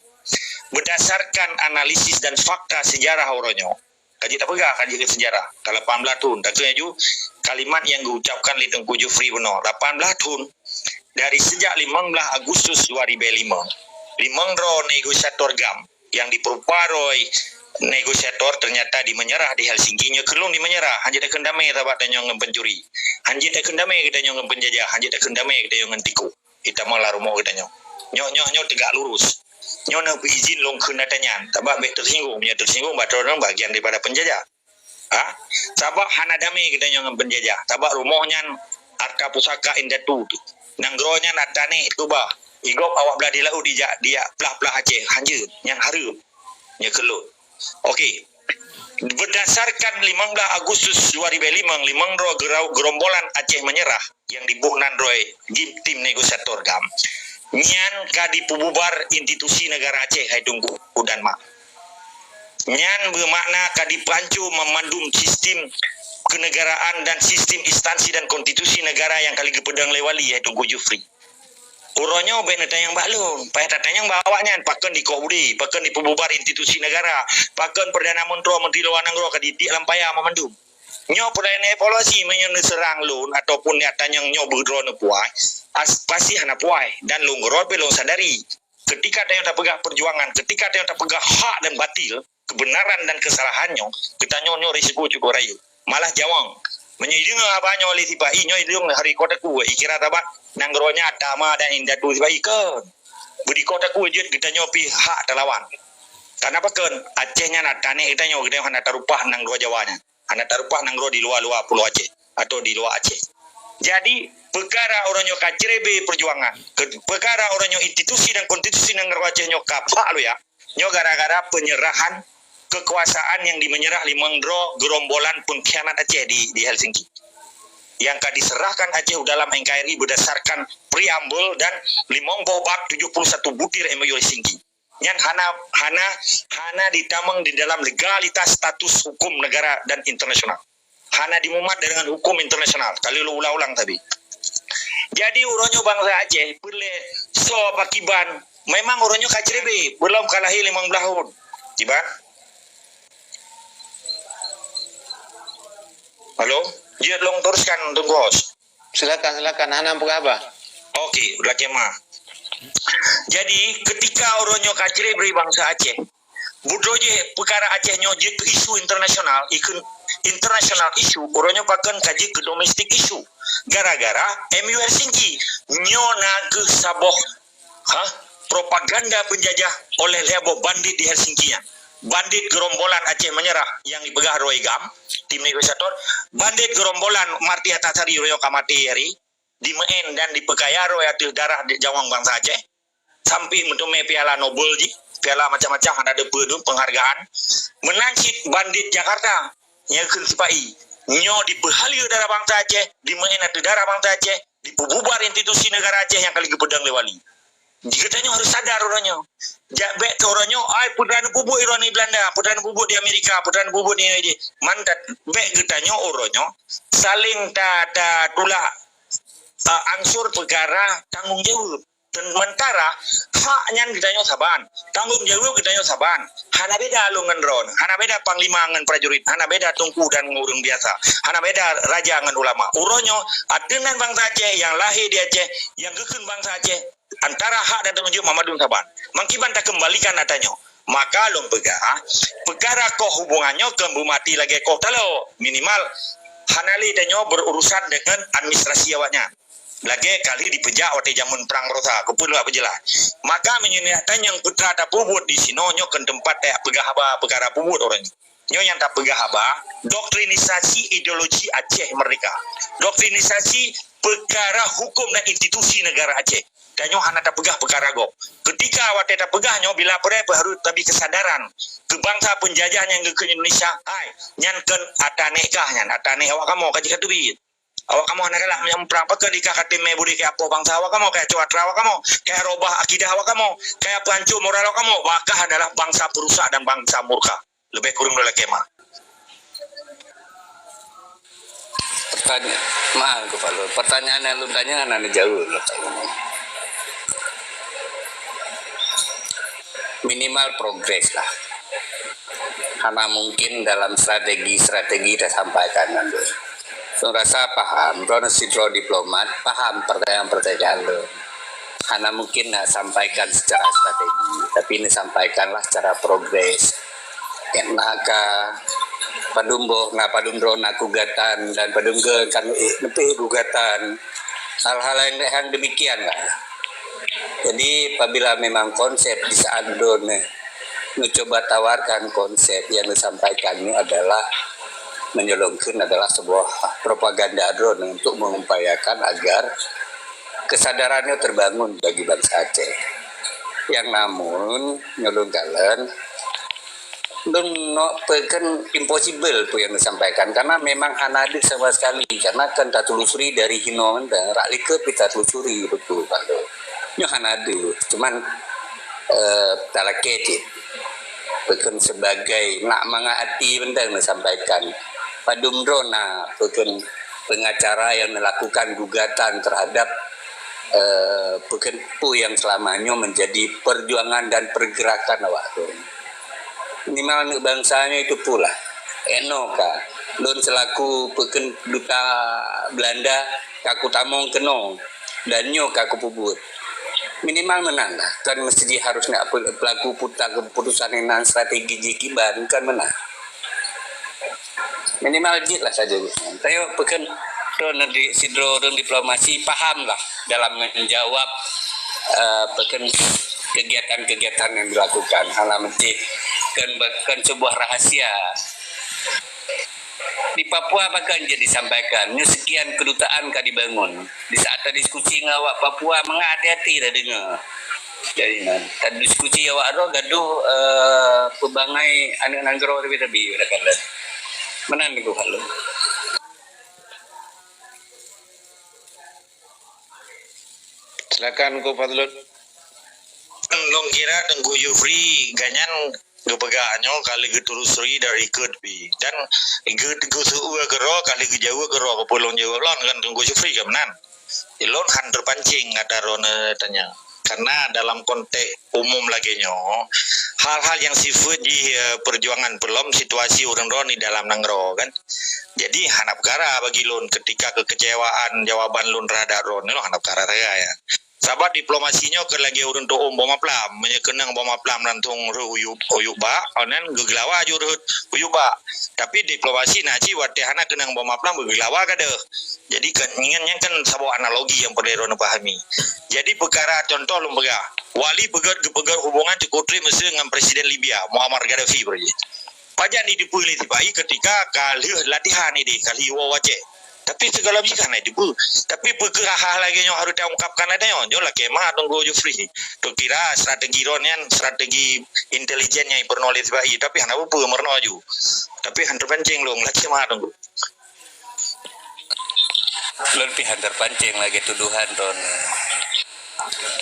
Berdasarkan analisis dan fakta sejarah uroe nyoe, ka jeuet tapeugah, ka jeuet keu sejarah. Ka lapan blaih thon, takheun laju kalimat nyang geuucapkan lé Teungku Jufri bunoe. Lapan blaih thon, dari sejak limong blaih Agustus dua ribu lima, limong droe negosiator GAM nyang diperupa droe negosiator ternyata dimenyerah di Helsinki. Nyoe keu lôn dimenyerah, hanjeuet takheun damé sabab tanyoe ngon pencuri. Hanjeuet takheun damé geutanyoe ngon penjajah, hanjeuet takheun damé geutanyoe ngon tikôh. Itamong lam rumoh geutanyoe. Nyoe, nyoe, nyoe tegak lurus. Nyoe neupeuizin lôn kheun ata nyan. Sabab bèk teusinggung. Meunyoe teusinggung, bah droeneuh bagian daripada penjajah. Ha? Sabab hana damé geutanyoe ngon penjajah. Sabab rumoh nyan harta pusaka indatu teuh. Nanggroe nyan ata nèk teuh bah. Igob awak blah di laôt dijak, dijak plah-plah Aceh, hanjeuet, nyan hareuem. Nyoe keu lôn. Oke. Berdasarkan limong blah Agustus dua ribu limong, limong droe gerau-, gerombolan Aceh Menyerah nyang diboh nan droe GIM, tim negosiator GAM, nyan ka dipeububar institusi negara Aceh, hai Teungku dan Mak. Nyan beumakna ka dipeuhanco mandum sistem kenegaraan dan sistem instansi dan konstitusi negara nyang ka lheueh geupeudong lé Wali, hai Teungku Jufri. Uroe nyoe bék neutanyong bak lôn, payah tatanyong bak awaknyan, pakon dikoh udeb, pakon dipeububar institusi negara, pakon Perdana Menteri, Menteri Luwa Nanggroe ka jitiek lam paya mandum. Nyoe peureulée evaluasi, meunyoe neuseurang lôn ataupun neutanyong nyoe beudroe neupuai, as-, pasti hana puai, dan lôn keudroe pih lôn sadari. Ketika tanyoe tapeugah perjuangan, ketika tanyoe tapeugah hak dan batil, kebenaran dan kesalahan nyoe, geutanyoe nyoe risiko cukup rayeuk. Malah jawang. Meunyoe ideungoe haba nyoe lé sipa-i, nyoe ideungoe hari kota ku, ikira tabat nanggroe nyan ata ma dan indatu sipa-i kon. Beudikoh taku jeuet geutanyoe pih hak talawan. Karena pakon? Aceh nyan ata nèk geutanyoe, geutanyoe hana tarupah nanggroe Jawa nyan. Hana tarupah nanggroe di luwa-luwa Pulo Aceh atau di luwa Aceh. Jadi, peukara uroe nyoe ka ceurebe perjuangan, ke-, peukara uroe nyoe institusi dan konstitusi nanggroe Aceh nyoe ka phak luya, nyoe gara-gara penyerahan kekuasaan nyang dimenyerah limong droe gerombolan pengkhianat Aceh di, di Helsinki. Nyang ka diserahkan Aceh u dalam N K R I berdasarkan preambel dan limong boh bab tujoh puluh satu butir M O U Helsinki. Nyan hana, hana, hana ditamong di dalam legalitas status hukum negara dan internasional. Hana dimumat dengan hukum internasional. Ka lheueh lôn ulang-ulang tadi. Jadi, uroe nyoe bansa Aceh, peureulée soe pakiban, memang uroe nyoe ka ceurebe, beulom ka lahé limong blah thon. Kiban? Halo? Jeuet lôn teruskan, Teungku Host. Silakan, silakan. Hana peugah haba. Oke, lakée ma. Jadi, ketika uroe nyoe ka ceurebe bansa Aceh, beudroe jih peukara Aceh nyoe jeuet keu isu internasional, ikheun international issue, uroe nyoe pakon ka jeuet keu domestic issue. Gara-gara M U Helsinki nyoe na kheueh saboh, ha, propaganda penjajah oleh lhée boh bandit di Helsinki nyan. Bandit gerombolan Aceh Menyerah nyang dipeugah droe GAM, tim negosiator, bandit gerombolan Marty Ahtisaari uroe nyoe ka maté hari, dimeu'en dan dipeukaya droe ateueh darah di jawang bansa Aceh, sampai meuteumé piala Nobel jih, piala macam-macam, hana deuh peue deuh penghargaan. Meunan cit bandit Jakarta, nyang kheun sipa-i, nyoe dipeuhaleue darah bansa Aceh, dimeu'en ateueh darah bansa Aceh, dipeububar institusi negara Aceh nyang ka lheueh geupeudong lé Wali. Geutanyoe harôh sadar uroe nyoe. Jak bék keu uroe nyoe, ai, peue teuma neupeubuet droeneuh Belanda, peue teuma neupeubuet di Amerika, peue teuma neupeubuet di India. Mantap, bék geutanyoe uroe nyoe saléng ta-, tatulak, a, angsur peukara tanggong jaweueb. Sementara hak nyan geutanyoe saban, tanggong jaweueb geutanyoe saban. Hana beda lôn ngon droeneuh, hana beda panglima ngon prajurit, hana beda teungku dan ureuëng biasa, hana beda raja ngon ulama. Uroe nyoe, ateueh nan bansa Aceh nyang lahé di Aceh, nyang geukheun bansa Aceh, antara hak dan tanggong jaweueb mandum saban. Mangkiban takeumbalikan ata nyoe. Maka lôn peugah, peukara koh hubungan nyoe kon beumaté lagée koh taloe. Minimal, hana lé tanyoe berurusan deungon administrasi awaknyan. Lagée ka lheueh dipeujak watée jameun prang baroesa, keupeue lôn peujeulah. Maka meunyoe niat tanyoe peutra tapeubuet di sinoe, nyoe kon teumpat tajak peugah haba peukara peubuet ureuëng. Nyoe nyang tapeugah haba, doktrinisasi ideologi Aceh Merdeka. Doktrinisasi peukara hukum dan institusi negara Aceh. Tanyoe hana tapeugah peukara gob. Ketika watée tapeugah nyoe, bila preh harôh tabi kesadaran keu bansa penjajah nyang geukheun Indonesia, hai, nyan kon ata nèk kah nyan, ata nèk awak kamoe ka jih ka teubiet. Awak kamoe hana galak meunyoe muprang, pakon dikah ka teumé budé keu apoh bansa awak kamoe, keu aco atra awak kamoe, keu robah akidah awak kamoe, keu peuhanco moral awak kamoe, awak kah adalah bansa peurusak dan bansa murka. Leubeh kureueng dua lakée ma. Pertanya-, ma, Kepala, pertanyaan nyang lôn tanyong hana neujaweueb lôn tanyong. Minimal progres lah. Hana mungkin dalam strategi-strategi tasampaikan nyan. Lôn rasa paham, droeneuh sidroe diplomat, paham pertanyaan-pertanyaan lôn. Hana mungkin na sampaikan secara strategi, tapi neusampaikanlah secara progres. Nyang na ka padum boh, na padum droe na keugatan dan padum geu kan, eh, neupih gugatan. Hal-hal yang, yang demikian lah. Jadi, apabila memang konsep di saat droeneuh mencoba tawarkan konsep yang disampaikan ini adalah menyolongkan adalah sebuah propaganda droeneuh untuk mengupayakan agar kesadaran nyoe terbangun bagi bangsa Aceh. Yang namun, nyoe lôn kalon, lôn nyoe peue kan impossible peue yang disampaikan, karena memang hana deuh sama sekali, karena kan tatulusuri dari hinoe mantong, rak likot pih tatulusuri betul kalau. Nyoe hana deuh, cuman, eh, talakée cit. Peue kan sebagai nak mangat hati mantong disampaikan. Padum droe na peue kan pengacara yang melakukan gugatan terhadap, eh, peue kan peue yang selama nyoe menjadi perjuangan dan pergerakan awak tu. Minimal aneuk bangsa nyoe itu pula. Eno ka, lôn selaku peue kan duta Belanda ka kutamong keunoe dan nyoe ka kupeubuet. Minimal meunan lah, kan mesti harus nak pe-, pelaku puta keputusan yang nan strategi jih kiban, kan meunan. Minimal jih lah saja. Tapi peue kan droe di sidroe ureuëng diplomasi paham lah dalam menjawab, eh, peue kan kegiatan-kegiatan yang dilakukan. Alah mesti kan, kan sebuah rahasia. Di Papua bahkan jadi disampaikan, nyoe sekian kedutaan ka dibangun. Di saat tadiskusi ngon awak Papua, mangat hati-hati tadeungoe. Jadi, na, tadiskusi awak droe gadoh, eh, peubangai aneuk nanggroe tapi-tapi, udah kan. Meunan Teungku Fadlun. Silakan Teungku Fadlun. Lôn kira Teungku Yufri ganyan geupeugah nyoe ka lheueh geutelusuri dari likot pih. Dan geu-, geuseu'eue keudroe ka lheueh geujaweueb keudroe, keupeue lôn jaweueb lôn kan Teungku Yufri ka meunan. Lôn han teupancing atra droeneuh tanya. Karena dalam konteks umum lagée nyoe, hal-hal yang sifat jih, eh, perjuangan peulom situasi ureuëng droe di dalam nanggroe kan. Jadi hana peukara bagi lôn ketika kekecewaan jawaban lôn terhadap droeneuh, lôn hana peukara sagai. Sabab diplomasi nyoe keu lagée ureuëng tu'oh bom aplam. Meunyoe keunong bom aplam langsung rhot u yup, u yup bak, oh nan geugeulawa ju rhot u yup bak. Tapi diplomasi na cit watée hana keunong bom aplam geugeulawa ka deuh. Jadi kan, nyan, nyan kan saboh analogi nyang peureulée droeneuh pahami. Jadi peukara contoh lôn peugah, Wali peugét geupeugét hubungan cukup trép meseu ngon Presiden Libya, Muammar Gaddafi, bro. Pajan jiteupeue lé sipa-i ketika ka lheueh latihan idéh, ka lheueh woe u Aceh. Tapi sigohlom jih ka hana jiteupeue. Tapi peue keuh hal-hal lagée nyoe harôh taungkapkan lagée nyoe? Nyoe lakée mat Teungku Jufri. Teukira strategi droe nyan, strategi intelijen nyang jipeurunoe lé sipa-i, tapi hana peue-peue meurunoe ju. Tapi han teupancing lôn, lakée mat Teungku. Lôn pih han teupancing lagée tuduhan droeneuh.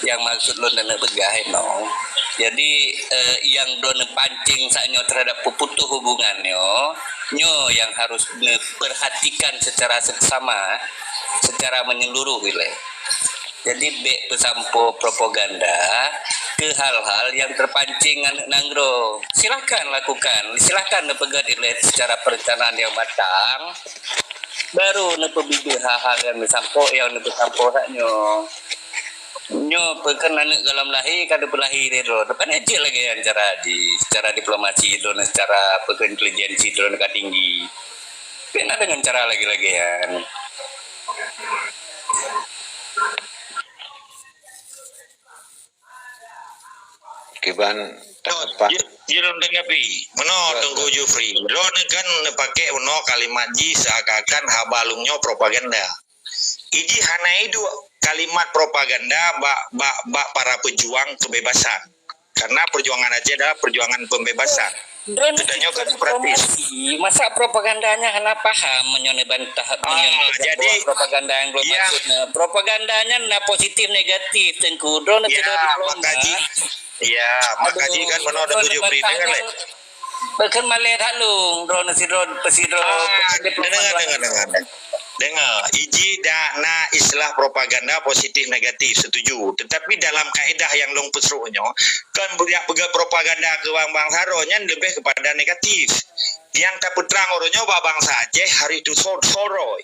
Nyang maksud lôn dan peugah inoe. Jadi, eh, nyang droeneuh pancing saat nyoe terhadap peuputoh hubungan nyoe, nyoe nyang harus neupeurhatikan secara seksama, secara menyeluruh ilée. Jadi, bék peusampoe propaganda keu hal-hal nyang teupancing aneuk nanggroe. Silahkan lakukan, silahkan neupeugét ilée secara perencanaan nyang matang. Baru neupeubibeu hal-hal nyang neusampoe, nyang neupeusampoe saat nyoe. Nyoe peue kan aneuk gohlom lahé ka neupeulahé lé droe. Depan jeuet lagée nyan cara jih, secara diplomasi droeneuh, secara peue kan intelijensi droeneuh ka tinggi. Pih na deungon cara lagée-lagée nyan. Kiban. Nyoe, tanggapan. Ji-, jilôn deungoe pih. Meunoe, ya, Teungku, ya. Jufri. Droeneuh kan neupaké meunoe kalimat jih seakan-akan haba lôn nyoe propaganda. Ijih hana iduek kalimat propaganda bak, bak, bak para pejuang kebebasan. Karena perjuangan Aceh adalah perjuangan pembebasan. Droeneuh geutanyoe kan praktis. Diplomasi, masa propagandanya hana paham meunyoe neubantah, meunyoe neubantah jadi, bahwa propaganda nyang lôn maksud nyoe. Propaganda nyan na positif negatif, Teungku. Droeneuh sidroe diploma. Ya, maka ji, ya, maka ji kan meunoe Teungku Jufri, deungoe lé. Beukeun malée that lôn, droeneuh sidroe, sidroe diploma. Deungoe, deungoe, deungoe. Deungoe, ijih dak na istilah propaganda positif negatif, setuju. Tetapi dalam kaedah nyang lôn peusrok nyoe, kon beujak peugah propaganda keu bang-, bansa droe nyan leubeh keupada negatif. Nyang tapeutrang uroe nyoe bak bansa Aceh harôh jiteuso-, soe droe.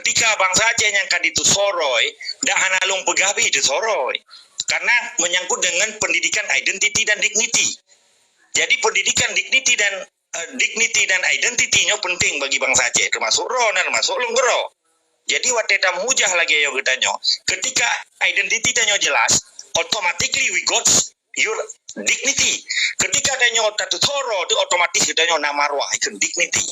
Ketika bansa Aceh nyang ka jiteuso droe, dak hana lôn peugah pih jiteuso droe. Karena menyangkut dengan pendidikan, identiti dan digniti. Jadi pendidikan, digniti dan eh, digniti dan identiti nyoe penting bagi bansa Aceh, termasuk droeneuh, termasuk lôn keudroe. Jadi, watée tameuhujah lagée nyoe geutanyoe, ketika identiti tanyoe jelas, automatically we got your dignity. Ketika tanyoe tateuso droe, tu otomatis geutanyoe na marwah, ikheun dignity.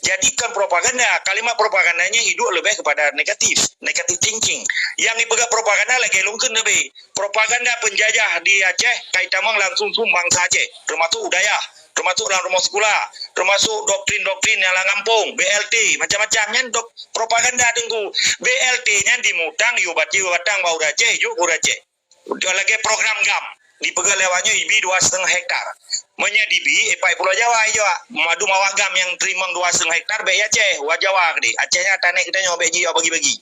Jadi kon propaganda. Kalimat propaganda nyan iduek leubeh kepada negatif, negative thinking. Nyang ipeugah propaganda lagèe lôn kheun leubeh. Propaganda penjajah di Aceh ka itamong lam sum-sum bansa Aceh, termasuk u dayah, termasuk lam rumoh sikula, termasuk doktrin-doktrin nyang lam gampông, B L T, macam-macam nyan dok-, propaganda Teungku. B L T nyan dimutang yue bat-, yue batang bak ureueng Aceh, jok keu ureueng Aceh. Lagèe program GAM, dipeugah lé awak nyoe ibi dua setengah hektar. Meunyoe dibi, eh, pat Pulo Jawa ijok, mandum awak GAM nyang teurimong dua setengah hektar bèk i Aceh, u Jawa keudéh. Aceh nyan tanèh geutanyoe bèk jijok bagi-bagi.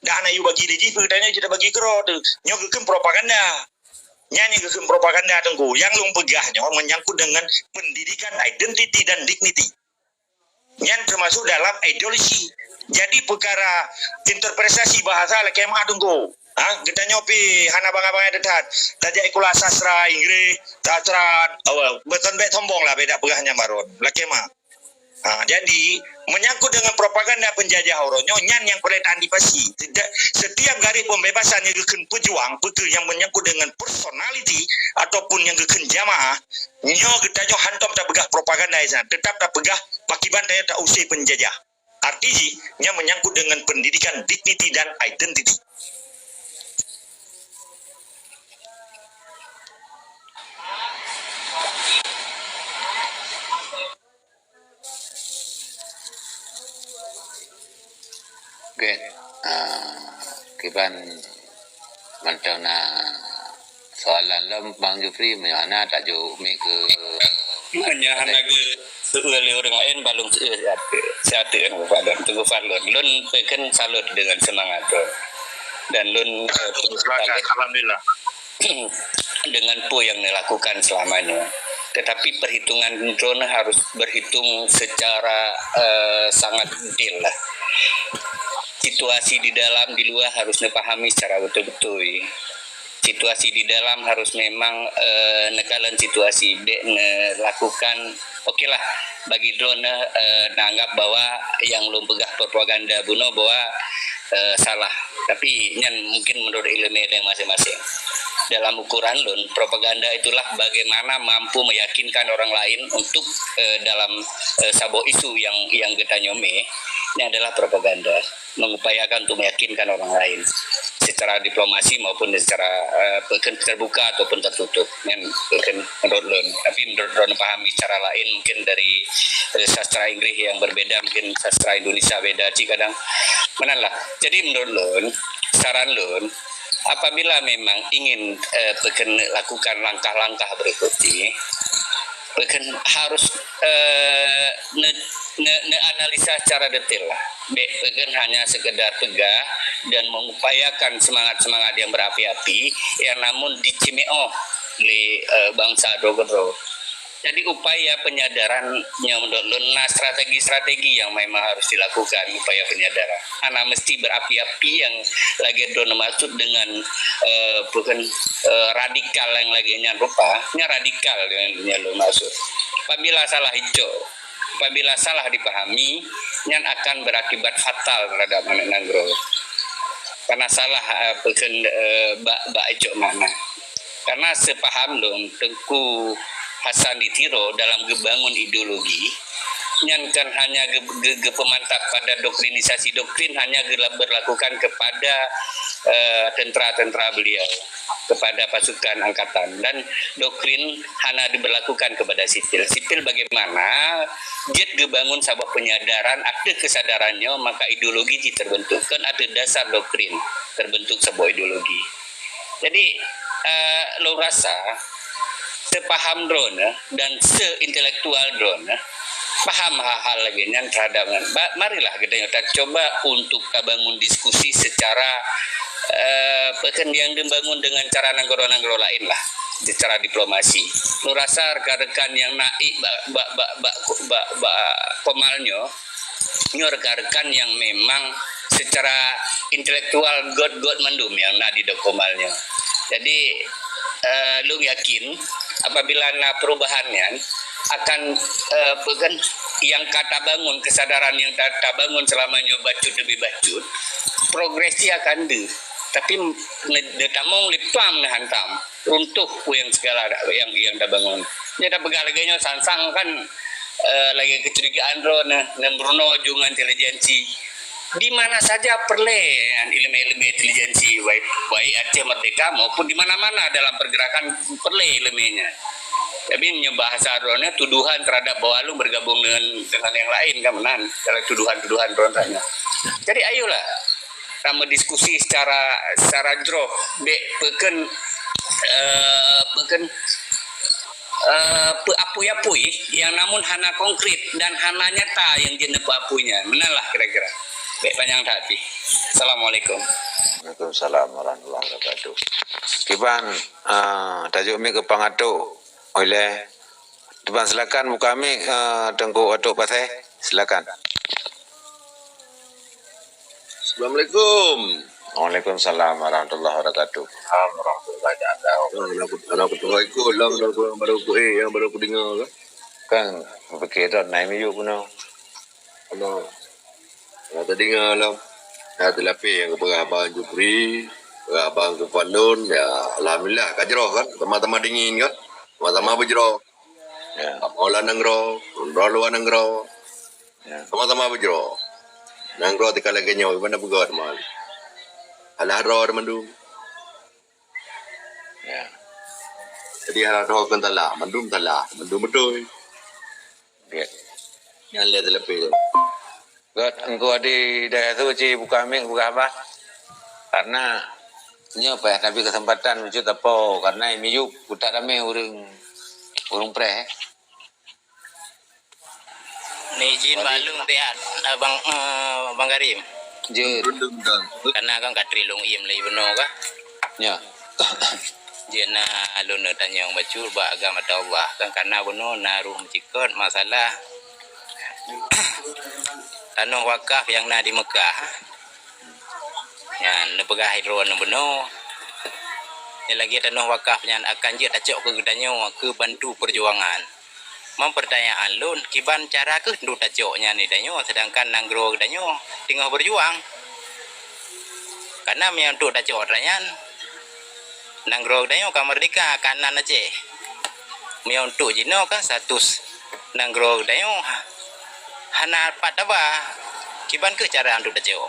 Dan hana yue bagi lé jih, peue geutanyoe jeuet bagi keudroe teuh. Nyoe geukheun propaganda. Nyan nyang geukheun propaganda Teungku. Nyang lôn peugah nyoe menyangkut dengan pendidikan, identiti dan digniti. Nyan termasuk dalam ideologi. Jadi peukara interpretasi bahasa lakèe meu'ah Teungku. Ha, geutanyoe pih hana bangai-bangai that-that. Tajak sikula sastra Inggris, sastra, oh, bukan bèk sombong lah, bèk dak peugah nyan baron. Lakèe meu'ah. Ha, jadi, menyangkut dengan propaganda penjajah uroe nyoe, nyan nyang perlu taantisipasi. Setiap, setiap garis pembebasan nyang geukheun pejuang, peue keuh nyang menyangkut dengan personality ataupun nyang geukheun jamaah, nyoe geutanyoe hántom tapeugah propaganda di sinan, teutap tapeugah pakiban tanyoe tausé penjajah. Arti jih, nyan menyangkut dengan pendidikan, dignity dan identity. Oke, ah, kiban mantong na soalan lom Bang Jufri, meunyoe hana tajok mic keu. Meunyoe hana geuseu'eue lé ureueng laén, bah lôn seu'eue siat-, siat-, Teungku Fadlon. Teungku Fadlon, lôn peukheun salut dengan semangat droen. Dan lôn, eh, Silakan, alhamdulillah. Dengan peue nyang neulakukan selama nyoe. Tetapi perhitungan droen harus berhitung secara, eh, sangat detail lah. Situasi di dalam, di luar harus neupahami secara beutôi-beutôi. Situasi di dalam harus memang, eh, neukalon situasi, bèk neulakukan, oke lah, bagi droen, eh, neuanggap bahwa nyang lôn peugah propaganda bunoe bahwa, eh, salah. Tapi nyan mungkin menurut ileumèe masing-masing. Dalam ukuran lôn, propaganda itulah bagaimana mampu meyakinkan orang lain untuk, eh, dalam, eh, saboh isu yang, yang geutanyoe mè, ini adalah propaganda. Mengupayakan untuk meyakinkan orang lain secara diplomasi maupun secara, eh, peukheun terbuka ataupun tertutup. Nyan peukheun menurut lôn. Tapi menurut lôn pahami secara laén mungkin dari, eh, sastra Inggris yang berbeda, mungkin sastra Indonesia beda cit kadang. Meunan lah. Jadi menurut lôn, saran lôn, apabila memang ingin, eh, peukheun lakukan langkah-langkah berikut nyoe, peukheun harus, eh, ne-, ne-, neuanalisa secara detail lah. Bèk peukheun hanya sekedar peugah dan mengupayakan semangat-semangat yang berapi-api yang namun dicimeu'oh lé, eh, bansa droe keudroe. Jadi upaya penyadaran nyoe menurut lôn na strategi-strategi yang memang harus dilakukan, upaya penyadaran. Hana mesti berapi-api yang lagèe droen maksud dengan, eh, bukan, eh, radikal yang lagèe nyan rupa. Nyan radikal yang, yang lôn maksud. Apabila salah icok, apabila salah dipahami, nyan akan berakibat fatal terhadap aneuk nanggroe. Karena salah, eh, peukheun, eh, bak, bak icok makna. Karena sepaham lôn, Teungku Hasan di Tiro dalam geubangun ideologi, nyan kan hanya ge-, ge-, geupeumantap pada doktrinisasi doktrin hanya gela-, berlakukan kepada, eh, tentara-tentara beliau, kepada pasukan angkatan. Dan doktrin hana diberlakukan kepada sipil. Sipil bagaimana jeuet geubangun saboh penyadaran, ateueh kesadaran nyoe, maka ideologi jih terbentuk. Kon ateueh dasar doktrin terbentuk saboh ideologi. Jadi, eh, lôn rasa sepaham droeneuh dan seintelektual droeneuh paham hal-hal lagèe nyan terhadap nyan. Ba-, marilah geutanyoe tacoba untuk tabangun diskusi secara, eh, peukheun nyang dibangun dengan cara nanggroe-nanggroe laén lah, secara diplomasi. Lôn rasa rekan-rekan nyang na ék bak, bak, bak, bak, bak, bak Komal nyoe, nyoe rekan-rekan nyang memang secara intelektual göt-göt mandum nyang na di Komal nyoe. Jadi, eh, lôn yakin apabila na perubahan nyan akan, eh, peukheun nyang ka tabangun, kesadaran nyang ta-, tabangun selama nyoe bacut demi bacut, progres jih akan deuh. Tapi ne-, neutamong lé pam neuhantam, runtuh peue nyang segala nyang, nyang tabangun. Nyoe tapeugah lagèe nyoe sang-sang kan Eh, lagèe kecurigaan droeneuh, neuh, neuh, Bruno ju ngon intelijensi. Di mana saja peureulèe nyan ileumèe-ileumèe intelijensi, baik, baik Aceh Merdeka maupun di mana-mana dalam pergerakan peureulèe ileumèe nyan. Tapi nyoe bahasa droeneuh tuduhan terhadap bahwa lôn bergabung dengan, dengan yang lain kan meunan, dalam tuduhan-tuduhan droeneuh nyan. Jadi ayolah, kita mendiskusi secara, secara jroh, bèk peukön, eh, peukön, eh, peuapui-apui yang namun hana konkret dan hana nyata yang jeuet neupeuapui nyan. Meunan lah kira-kira. Bèk panyang that pih. Assalamualaikum. Waalaikumsalam warahmatullahi wabarakatuh. Kiban, eh, tajok mic keu Pang Atok. Oleh Tuan, silakan buka mic, eh, Teungku Atok Pasé. Silakan. Assalamualaikum. Waalaikumsalam warahmatullahi wabarakatuh. Assalamualaikum warahmatullahi wabarakatuh. Ah, anak aku, anak aku tengah ikut lah, anak aku yang baru aku, eh, yang baru aku dengar kan. Kan, berpikir dah naik miyup guna. Anak. Ya, tadi dengar lah. Ya, tadi lapis yang kepeugah Abang Jupri, kepeugah Abang Kepalon, ya, alhamdulillah, ka jroh kan. Sama-sama dingin kan. Sama-sama beujroh. Ya. Sama lam nanggroe, droe luwa nanggroe. Ya. Sama-sama beujroh. Nanggroe tika lagèe nyoe, gimana peugah teuma? Alah droe mandum. Ya. Jadi, hana droe kön salah, mandum salah, mandum beutôi. Ya. Nyan lé teuleupie. Göt, Teungku Adi Dayah tu cit buka mic, buka haba. Karena nyoe payah tabri keuseumpatan bacut tapo, karena miyup utak ramè ureueng, ureueng preh. Ni izin maklum sihat, Abang, eh, Bang Karim. Jeuet. Karena kan ka teurilông im lé bunoe kan. Ya. Jeuet na lôn neutanyong bacut bak agam ata Allah kan, karena bunoe na rhueng meucikot masalah tanoh wakaf nyang na di Meukah. Nyan neupeugah droeneuh bunoe. Nyan lagèe tanoh wakaf nyan akan jeuet tacok keu geutanyoe keu bantu peujuangan. Meupertanyaan lôn, kiban cara keuh untuk tacok nyan di tanyoe, sedangkan nanggroe geutanyoe teungoh beujuang? Karena meunyoe untuk tacok atra nyan, nanggroe geutanyoe ka meurdeka, ka nan Aceh. Meunyoe untuk jinoe kan status nanggroe geutanyoe hana pat taba, kiban keuh cara untuk tacok.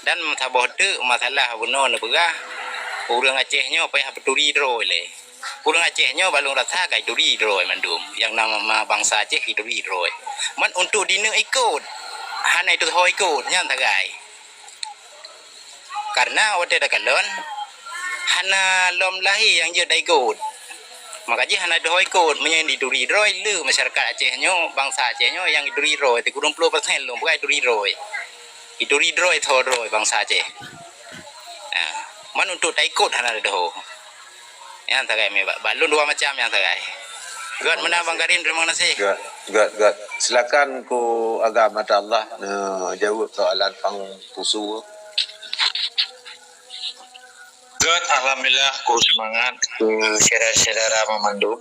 Dan saboh teuk masalah bunoe neupeugah, ureueng Aceh nyoe payah beuturi droe lé. Ureueng Aceh nyoe bak lôn rasa ka ituri droe mandum. Nyang nama bansa Aceh ituri droe. Man untuk dineuk ikot, hana iteuho ikot, nyan sagai. Karena watèe takalon, hana lom lahé nyang jeuet taikot. Maka jih hana iteuho ikot, meunyoe ituri droe, le masyarakat Aceh nyoe, bansa Aceh nyoe nyang ituri droe, sikureueng ploh persen lom bukai ituri droe. Ituri droe, iteuho droe bansa Aceh. Nah, man untuk taikot hana teuho. Nyan sagai meunan, bak lôn dua macam nyan sagai. Göt meunan Bang Karim, terima kasih. Göt, göt, göt. Silakan Teungku Agam Atta Allah, eh, jaweueb soalan Pang Pusu. Göt, alhamdulillah, ku seumangat keu syedara-syedara meumandum.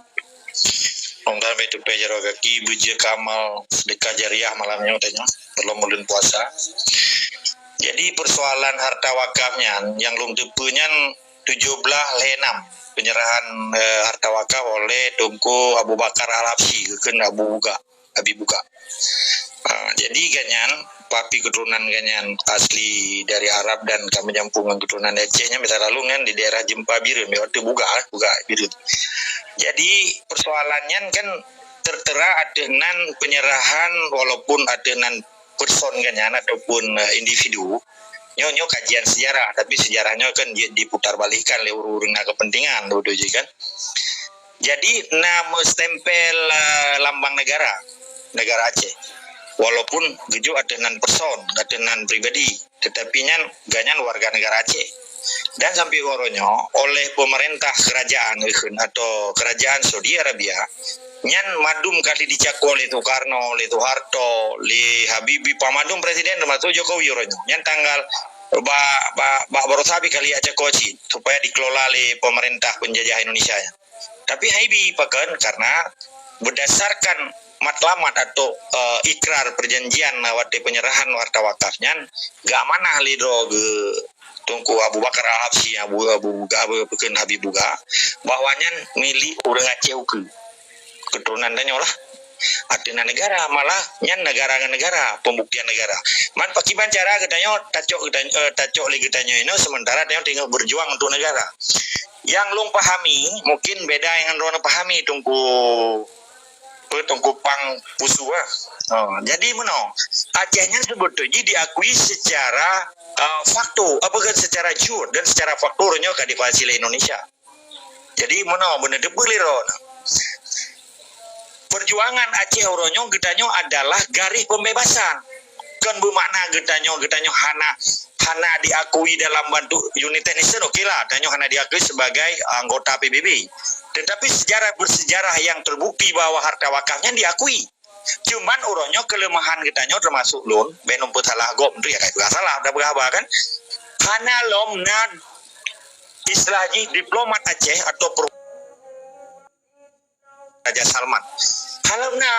Mudah-mudahan beuteupeue jaroe gaki beujeuet keu amal seudeukah jariah malam nyoe tanyoe, lom buleuen puasa. Jadi, peusoalan harta wakaf nyan, nyang lôn teupeue nyan tujoh blaih lhèe nam penyerahan, eh, harta wakaf oleh Teungku Abu Bakar Al-Habsyi, geukheun Abu Buga, Abi Buga. Ah, jadi gobnyan, papi keuturonan gobnyan asli dari Arab dan ka meujampu ngon keuturonan Aceh nyan, misal lalu nyan di daerah Jeumpa Bireuen, di ateueh Buga, Buga Bireuen. Jadi, peusoalan nyan kan tertera ateueh nan penyerahan, walaupun ateueh nan person gobnyan ataupun, eh, individu. Nyoe, nyoe kajian sejarah, tapi sejarah nyoe kan di-, diputarbalikkan lé ureueng-ureueng na kepentingan, beutôi jih kan. Jadi, na meustempel, eh, lambang negara, negara Aceh. Walaupun geujok ateueh nan person, ateueh nan pribadi, tetapi nyan, gobnyan warga negara Aceh. Dan sampai uroe nyoe, oleh pemerintah kerajaan, geukheun, atau kerajaan Saudi Arabia, nyan mandum kali dicako lé Soekarno, lé Soeharto, lé Habibie, pah mandum presiden, teumasuk Jokowi uroe nyoe. Nyan tanggal, bak, bak, bak baroesa pih kali cako cit, supaya dikelola lé pemerintah penjajah Indonesia nyan. Tapi hana jibi, pakon, karena berdasarkan matlamat atau, eh, ikrar perjanjian watèe penyerahan harta wakaf nyan, geuamanah lé droe geuh Teungku Abu Bakar Al-Habsyi, Abu, Abu Buga, Abu, bukan Habib Buga, bahwa nyan milék ureueng Aceh ukeue. Keturunan tanyoe lah. Ateueh na negara, malah nyan negara ngon negara, pembuktian negara. Man pakriban cara geutanyoe tacok geutanyoe, eh, tacok lé geutanyoe inoe, sementara tanyoe teungoh berjuang untuk negara. Yang lôn pahami, mungkin beda ngon droeneuh pahami, Teungku, apa, Teungku Pang Pusu, ah. Oh, jadi meunoe, Aceh nyan sebetulnya diakui secara, ah, fakto, apa kan, secara jur dan secara fakto nyoe ka difasilitasi Indonesia. Jadi meunoe beuneuteupeu lé droeneuh. Perjuangan Aceh uroe nyoe geutanyoe adalah garis pembebasan. Kon beumakna geutanyoe, geutanyoe hana, hana diakui dalam bentuk United Nation, oke lah, tanyoe hana diakui sebagai anggota P B B. Tetapi sejarah bersejarah yang terbukti bahwa harta wakaf nyan diakui. Cuman uroe nyoe kelemahan geutanyoe, termasuk lôn, bèk lôn peusalah gob, menteri akai peugah salah, dah peugah haba kan. Hana lom na istilah jih diplomat Aceh atau pro-, Raja Salman. Kalau na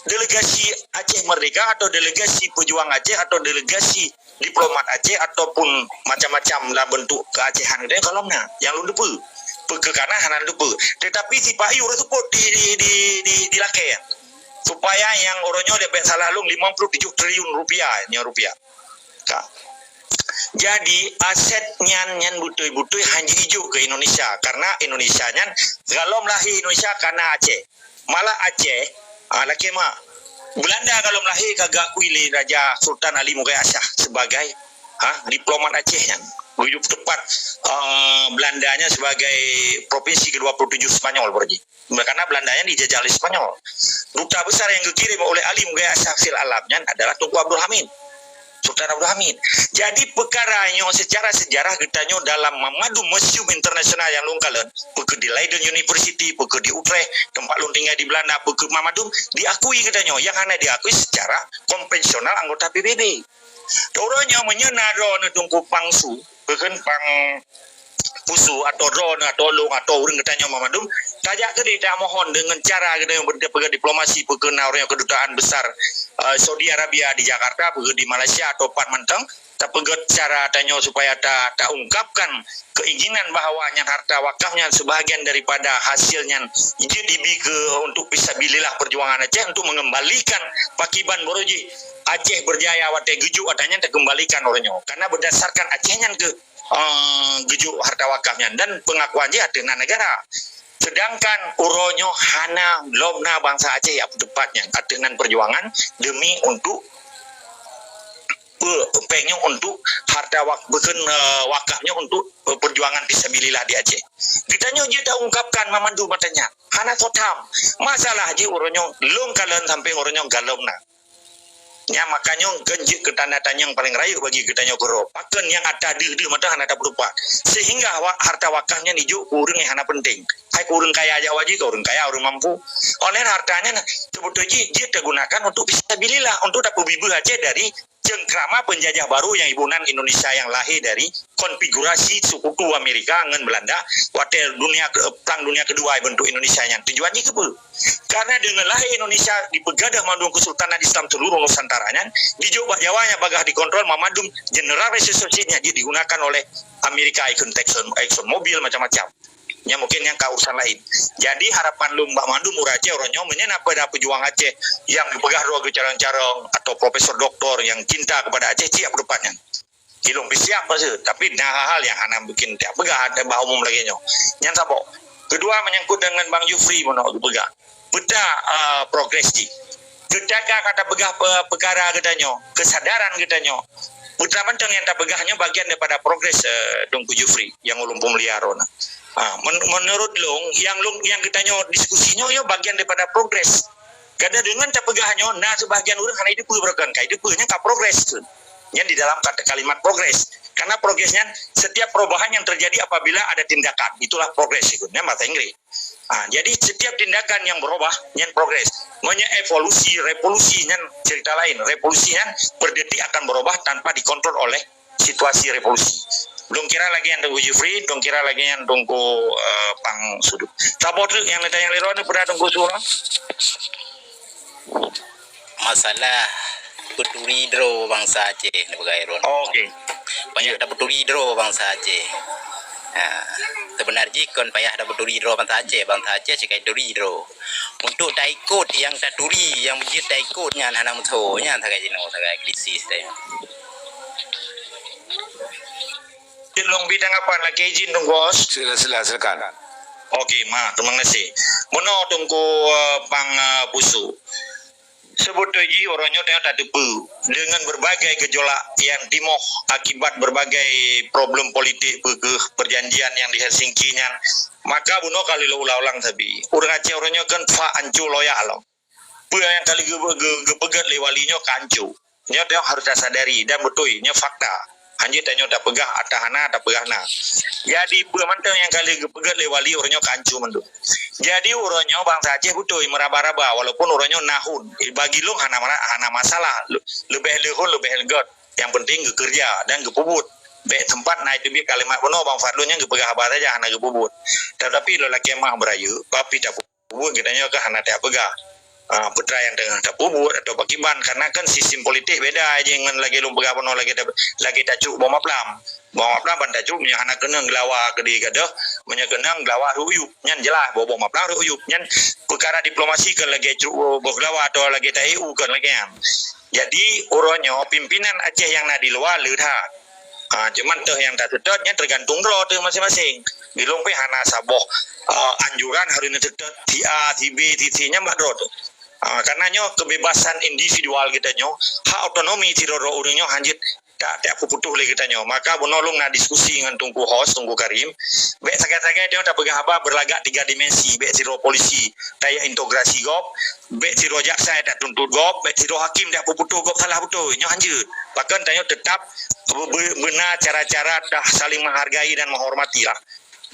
delegasi Aceh Merdeka atau delegasi pejuang Aceh atau delegasi diplomat Aceh ataupun macam-macam dalam bentuk keacehan geutanyoe, kalau na, nyang lôn teupeu. Peue keu kana hana lôn teupeu. Tetapi sipa-i uroe seupôt di, di, di, di, di lakèe. Supaya nyang uroe nyoe bèk salah lôn, lima puluh tujuh triliun rupiah, nyoe rupiah. Ka. Jadi, aset nyan, nyan beutôi-beutôi hana jijok keu Indonesia. Karena Indonesia nyan, golom lahé Indonesia kana Aceh. Malah Aceh, ah, lakèe ma, Belanda golom lahé ka geuakui lé Raja Sultan Ali Mughayah Shah sebagai, ha, diplomat Aceh nyan. Beujeuet teupat, ah, Belanda nyan sebagai provinsi kedua puluh tujuh Spanyol, Bro Ji. Karena Belanda nyan dijajah oleh Spanyol. Duta besar yang geukirém oleh Ali Mughayah Shah fil alam nyan adalah Teungku Abdul Hamid. Sultan Abdul Hamid. Jadi, peukara nyoe secara sejarah geutanyoe dalam mandum museum internasional nyang lôn kalon, peue keu di Leiden University, peue keu di Utrecht, teumpat lôn tinggai di Belanda, peue keu mandum diakui geutanyoe, nyang hana diakui secara konvensional anggota P B B. Uroe nyoe meunyoe na droeneuh Teungku Pang Su, peue kheun Pang Pusu atau droeneuh atau lôn atau ureueng geutanyoe mandum, tajak keudéh tamohon deungon cara geutanyoe beu-, peugah diplomasi, peue keu na ureueng kedutaan besar, eh, Saudi Arabia di Jakarta, peue keu di Malaysia atau pat mantong, tapeugöt cara tanyoe supaya ta-, taungkapkan keinginan bahwa nyan harta wakaf nyan sebahagian daripada hasil nyan jeuet jibi keu untuk fisabilillah perjuangan Aceh untuk mengembalikan pakiban boro jih Aceh berjaya watèe geujok atra nyan takeumbalikan uroe nyoe. Karena berdasarkan Aceh nyan keu eh, geujok harta wakaf nyan dan pengakuan jih ateueh nan negara. Sedangkan uroe nyoe hana lom na bansa Aceh nyang peuteupat nyan ateueh nan perjuangan demi untuk, eh, péng nyoe untuk harta wak-, bukon, eh, wakaf nyoe untuk, eh, perjuangan fisabilillah di Aceh. Geutanyoe jeuet taungkapkan mandum atra nyan. Hana soe tham. Masalah jih uroe nyoe lôn kalon sampoe uroe nyoe golom na. Nyan makajih nyoe keu jeuet keu tanda tanyong paleng rayeuk bagi geutanyoe keudroe. Pakon nyang atra deuh-deuh mantong hana tapeuteupat. Sehingga wa-, harta wakaf nyan jijok keu ureueng nyang hana penting. Hai keu ureueng kaya jak wajéb, keu ureueng kaya, ureueng mampu. Oleh harta nyan teubeutôi jih jeuet tagunakan untuk fisabilillah, untuk tapeubeubaih Aceh dari cengkrama penjajah baru nyang iboh nan Indonesia nyang lahé dari konfigurasi sekutu Amerika ngon Belanda watèe dunia ke-, Perang Dunia Kedua bentuk Indonesia nyan. Tujuan jih keupeue? Karena deungon lahé Indonesia dipeugadôh mandum Kesultanan Islam seluruh Nusantara nyan, dijok bak Jawa nyang bagaih dikontrol mandum general resources nyang jeuet digunakan oleh Amerika, ikon Exxon, Exxon Mobil macam-macam. Nyan mungkin nyan ka urusan lain. Jadi harapan lôn bak mandum ureueng Aceh uroe nyoe, meunyoe na pada pejuang Aceh nyang geupeugah droe geucarông-carông atau profesor doktor nyang cinta kepada Aceh, cit peuteupat nyan. Ilôn pih siap masa, tapi na hal-hal nyang hana mungkin tapeugah bak umum lagèe nyoe. Nyan saboh. Keudua, menyangkut dengan Bang Jufri meunoe geupeugah. Peta, ah, progres jih. Ketika ka tapeugah pe-, peukara geutanyoe, kesadaran geutanyoe. Peta mantong nyang tapeugah nyoe bagian daripada progres, eh, Teungku Jufri nyang ulôn peumulia droeneuh. Ah, men-, menurut lôn, nyang lôn, nyang geutanyoe diskusi nyoe, nyoe bagian daripada progres. Kadang deungon tapeugah nyoe, na sebahagian ureueng hana jiteupeue, beureukan ka jiteupeue, nyan ka progres tu. Nyan di dalam kata kalimat progres. Karena progres nyan setiap perubahan yang terjadi apabila ada tindakan. Itulah progres itu. Nyan bahasa Inggris. Ha, jadi setiap tindakan yang berubah, nyan progres. Meunyoe evolusi, revolusi, nyan cerita lain. Revolusi nyan per detik akan berubah tanpa dikontrol oleh situasi revolusi. Lôn kira lagèe nyan Teungku Jufri, lôn kira lagèe nyan Teungku, eh, Pang Sudut. Saboh treuk nyang neutanyong lé droeneuh, peue Teungku Sura? Masalah peuturi droe bansa Aceh, neupeugah droeneuh. Oh, oke. Banyak tapeuturi droe bansa Aceh. Ha, seubeuna jih kon payah tapeuturi droe bansa Aceh, bansa Aceh sikai turi droe. Untuk taikot nyang taturi, nyang beujeuet taikot nyan hana meuso, nyan sagai jinoe, sagai krisis tanyoe. Cit lôn bi tanggapan lagèe izin Teungku Hos. Sila, sila, silakan. Okey, ma, terima kasih. Meunoe Teungku, eh, Pang, eh, Busu. Seubeutôi jih uroe nyoe tanyoe tateupeue deungon berbagai gejolak nyang timoh akibat berbagai problem politik peugeuh perjanjian nyang di Helsinki nyan. Maka bunoe ka lheueh ulang-ulang sabe. Ureueng Aceh uroe nyoe kan fa ancu loyak lom. Peue nyang ka lheueh geu-, geu-, geupeugét lé wali nyoe ka ancu. Nyoe tanyoe harôh tasadari dan beutôi nyoe fakta. Hanjeuet tanyoe tapeugah ata hana, tapeugah na. Jadi peue mantong nyang ka lheueh geupeugét lé wali uroe nyoe ka ancu mandum. Jadi uroe nyoe bansa Aceh beutôi meuraba-raba walaupun uroe nyoe na hon. Bagi lôn hana mara-, hana masalah. Le-, leubeh le hon, leubeh le göt. Nyang penting geukeureuja dan geupeubuet. Bèk sempat na teubiet kalimat bunoe Bang Fadlun nyan geupeugah haba saja hana geupeubuet. Tetapi lôn lakèe meu'ah beurayeuk, tapi tapeubuet geutanyoe ka hana tapeugah. Ah, peue nyang teungoh tapeubuet atau pakriban, karena kan sistem politik beda jih ngon lagèe lôn peugah bunoe lagèe ta-, lagèe tacok bom aplam. Bom aplam ban tacok meunyoe hana keunong geulawa keudéh gadoh, meunyoe keunong geulawa rhot u yup. Nyan jeulaih bom aplam rhot u yup. Nyan peukara diplomasi kon lagèe cok boh geulawa atau lagèe ta-E U kon lagèe nyan. Jadi, uroe nyoe pimpinan Aceh nyang na di luwa le that. Ha, cuman teuh nyang taseutôt nyan teugantung droe teuh maséng-maséng. Di lôn pih hana saboh, eh, anjuran harôh neuseutôt si A, si B, si C nyan bak droe teuh. Ha, karena nyoe kebebasan individual geutanyoe, hak otonomi sidroe-droe ureueng nyoe hanjeuet ta-, tapeuputoh lé geutanyoe. Maka bunoe lôn na diskusi ngon Teungku Hos, Teungku Karim. Bèk sagai-sagai tanyoe tapeugah haba beulagak tiga dimensi, bèk sidroe polisi taintegrasi gob, bèk sidroe jaksa tatuntut gob, bèk sidroe hakim tapeuputoh gob salah beutôi. Nyoe hanjeuet. Bahkan tanyoe teutap be-, be-, beuna cara-cara ta-, saling menghargai dan menghormati lah.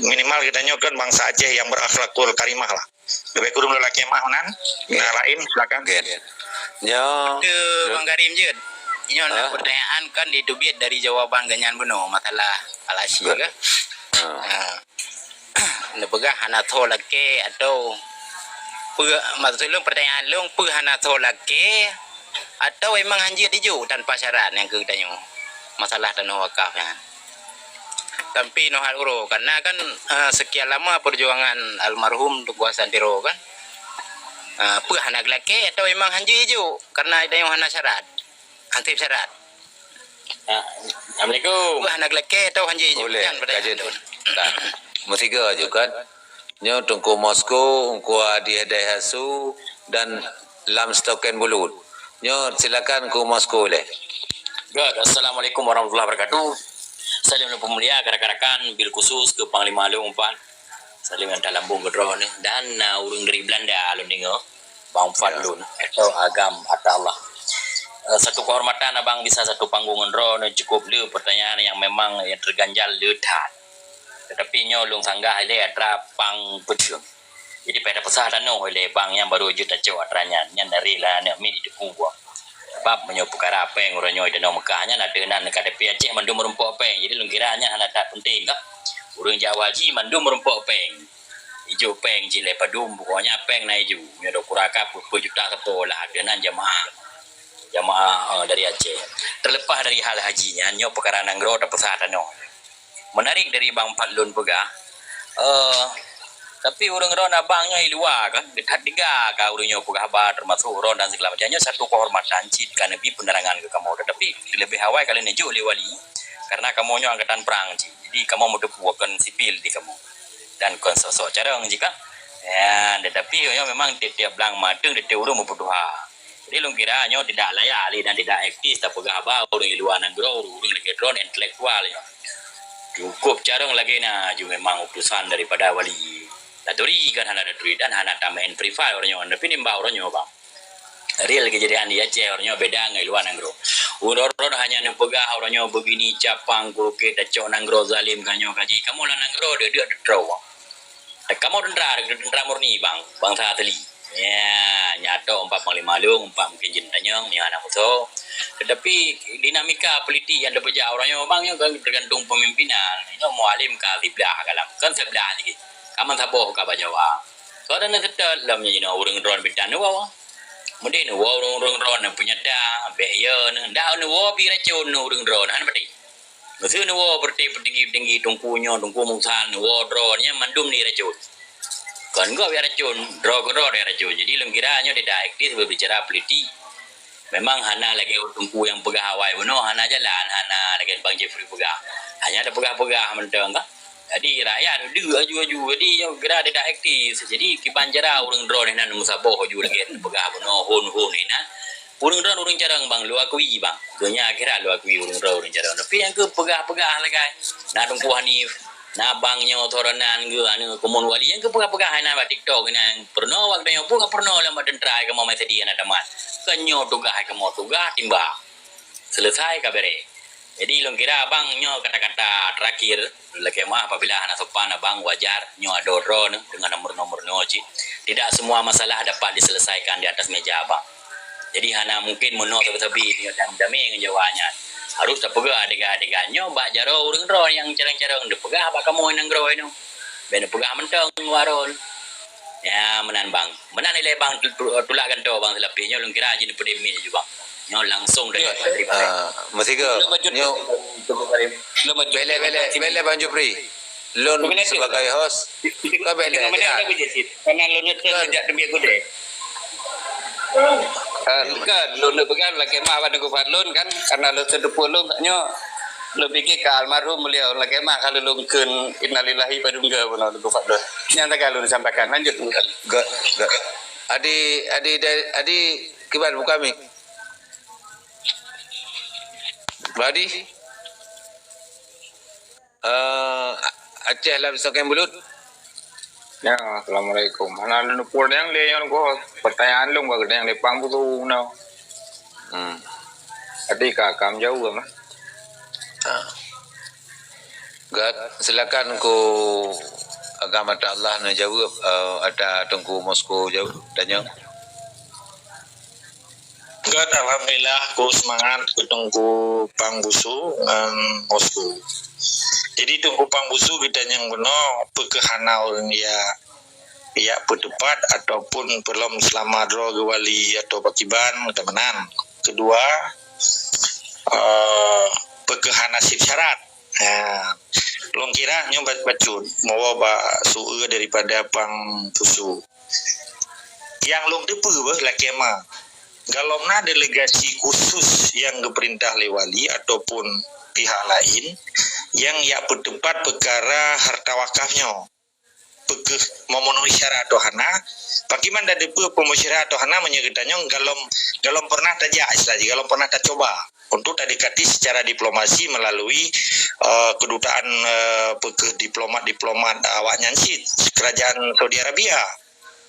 Minimal geutanyoe kan bansa Aceh nyang berakhlakul karimah lah. Leubeh kureueng lôn lakèe meu'ah meunan. Nyang laén, silakan. Oke. Nyoe. Keu Bang Karim jeuet. Nyoe na pertanyaan kan diteubiet dari jawaban geuhnyan bunoe, masalah Al-Ashi kan? Ha. Neupeugah hana tho lakèe atau peue, maksud lôn, pertanyaan lôn, peue hana tho lakèe atau memang hanjeuet ijok tanpa syarat nyang keu geutanyoe? Masalah tanoh wakaf nyan. Tapi neuhat uroe, karena kan, eh, sekian lama perjuangan almarhum Teungku Hasan Tiro kan, eh, peue hana geulakèe atau memang hanjeuet ijok karena tanyoe hana syarat, hantom syarat? Ah, Assalamualaikum. Peue hana geulakèe atau hanjeuet ijok? Boleh, nyan pertanyaan kajeut. Meusiga aju kan. Nyoe Teungku Mosko, Teungku Adi Daihatsu, dan Lam Stoken Bulut. Nyoe silakan Teungku Mosko lé. Good. Assalamualaikum warahmatullahi wabarakatuh. Salam lôn peumulia ka rakan-rakan, bil khusus keu Panglima Lôn Umpan. Salam nyang talambong keu droeneuh dan, uh, ureueng dari Belanda lôn deungoe. Bang Fadlun atau Agam Atallah. Eh, satu kehormatan abang bisa satu panggung ngon droeneuh, cukup le pertanyaan nyang memang nyang terganjal le that. Tetapi nyoe lôn sanggah ilèe atra pang peudeueng. Jadi payah tapeusah tanoh ilèe bang nyang baru jeuet tacok atra nyan, nyan dari lah aneuk miet di Teungku buang. Sebab meunyoe peukara péng uroe nyoe di Tanoh Meukah nyan ateueh nan ka tapi Aceh mandum meurumpok péng. Jadi lôn kira nyan hana that penting kah? Ureueng jak haji mandum meurumpok péng. Ijok péng cit lé padum, pokoknya péng na ijok. Meunyoe dua kura ka peuet-peuet juta sapo lah, keunan jamaah, jamaah, eh, dari Aceh. Terlepas dari hal haji nyan, nyoe peukara nanggroe tapeusah tanoh. Menarik dari Bang Fadlun peugah, eh, tapi ureueng droen abang nyoe i luwa kan, that teuga ka ureueng nyoe peugah haba, termasuk droen dan segala macam. Nyoe satu kehormatan cit ka neubi penerangan keu kamoe. Tetapi leubeh awai ka lheueh neujok lé wali, karena kamoe nyoe angkatan prang cit. Jadi kamoe meuteupeue kon sipil di kamoe. Dan kon sok-sok carông jih kah. Ya, tetapi nyoe memang tiep-tiep blang mateueng, tiep-tiep ureueng meupeutuha. Jadi lôn kira nyoe tidak layak lé dan tidak etis tapeugah haba ureueng di luwa nanggroe, ureueng-ureueng lagèe droen intelektual nyoe. Cukup carông lagèe na aju memang utusan daripada wali. Taturi kan hana taturi dan hana tameu'en Free Fire uroe nyoe, tapi nimbak uroe nyoe bang. Real kejadian di Aceh uroe nyoe beda ngon luwa nanggroe. Uroe-uroe hanya neupeugah uroe nyoe begini capang kurukét tacok nanggroe zalim ka nyoe ka jih. Kamoe lam nanggroe deuek-deuek teutroe. Kamoe tentara, tentara murni bang, bangsa asli. Ya, nyato empat panglima lôn, empat mungkin jin tanyong, nyoe anak musoh. Tetapi dinamika politik nyang teupeujak uroe nyoe bang nyoe kan tergantung pemimpinan. Nyoe mualim ka siblah kalam, kan siblah lagi. Kaman saboh ka bak Jawa. Soe dan seutôt lom nyoe jinoe ureueng droen bitan nyoe. Meunan nyoe ureueng-ureueng droen nyang peunyata, bèk yo nyoe. Ndak nyoe pi racun nyoe ureueng droen, han pati. Meuseu neuwoe peutinggi-peutinggi teungku nyoe, teungku Musa neuwoe droe nyan mandum diracun. Kon gob nyang racun, droe keudroe nyang racun. Jadi lôn kira nyoe tidak etis berbicara politik. Memang hana lagèe teungku nyang peugah awai bunoe, hana jalan, hana lagèe Bang Jeffrey peugah. Hanya ada peugah-peugah mantong kan. Jadi rakyat deuh aju-aju. Jadi nyoe kira tidak etis. Jadi kiban cara ureueng droe nyan meusaboh aju lagèe peugah bunoe hon-hon nyan. Ureueng droe ureueng carông bang, lôn akui bang. Donya akhirat lôn akui ureueng droe ureueng carông. Tapi nyang keu peugah-peugah lagèe na Teungku Hanif, na bang nyoe Thoronan ke aneuk Komon Wali nyang keu peugah-peugah hana bak TikTok nyan. Peurunoe waktu nyoe pun ka peurunoe lam bak teuntra kamoe masih di anak tamat. Kan nyoe tugaih kamoe tugaih timbang. Selesai ka bereh. Jadi lôn kira abang nyoe kata-kata terakhir, lakèe meu'ah apabila hana sopan abang, wajar nyoe adoe droeneuh deungon nomor-nomor nyoe cit. Tidak semua masalah dapat diselesaikan di atas meja abang. Jadi hana mungkin meunoe sabe-sabe nyoe dan damé ngon Jawa nyan. Harus tapeugah adegan-adegan nyoe bak jaroe ureueng droe nyang carông-carông dipeugah bak kamoe nanggroe nyoe. Bèk neupeugah mantong ngon Aron. Ya, meunan bang. Meunan ilèe bang tu-, tu-, tulak gantoe bang seulapeh nyoe lôn kira jih neupeudeh mic laju bang. Nyoe langsung dari Menteri Bareh. Ah, meusigoe. Nyoe bele, bele, bele Bang Jupri. Lôn sebagai host, ka bele. Karena lôn nyetel sejak teubiet gudang. Kan, lôn neupeugah lakèe meu'ah bak Teungku Fadlon kan, karena lôn seudeupu lôn nyoe. Lôn pike ka almarhum beliau lakèe meu'ah ka lôn kheun innalillahi padum geu bunoe Teungku Fadlon. Nyang taga lôn sampaikan. Lanjut. Gak, gak. Adi, adi, adi, kiban buka mic. Badi. Eh, Aceh lam Soken Bulut. Ya, assalamualaikum. Hana lôn peureulèe nyang lé nyang ko pertanyaan lôn bak geutanyoe lé pang buku na. Hmm. Tadi ka kam jauh mah. Ah. Gat, silakan ku agama Allah na jawab, eh, ada Teungku Moskow jawab tanya. Gét, alhamdulillah, ku seumangat keu Teungku Pang Busu ngon Moskow. Jadi, Teungku Pang Busu geutanyong bunoe, peu kheueh hana ureueng jak, jak peuteupat ataupun peulom seulama droe geuwali atau pakriban, meunan. Keudua, eh, peu kheueh hana sép syarat. Ha, lôn kira nyoe ba-, bacut, meuwoe bak su-, daripada Pang Busu. Nyang lôn teupeue beuh lakèe ma. Galom na delegasi khusus nyang geupeurintah lé wali ataupun pihak laén nyang jak peuteupat peukara harta wakaf nyoe. Peu kheueh memenuhi syarat atau hana, pakriban tateupeue pemenuhi syarat atau hana meunyoe geutanyoe galom, galom pernah tajak, istilah jih, galom pernah tacoba untuk tadekati secara diplomasi melalui, eh, kedutaan, eh, peu kheueh diplomat-diplomat awaknyan cit, kerajaan Saudi Arabia.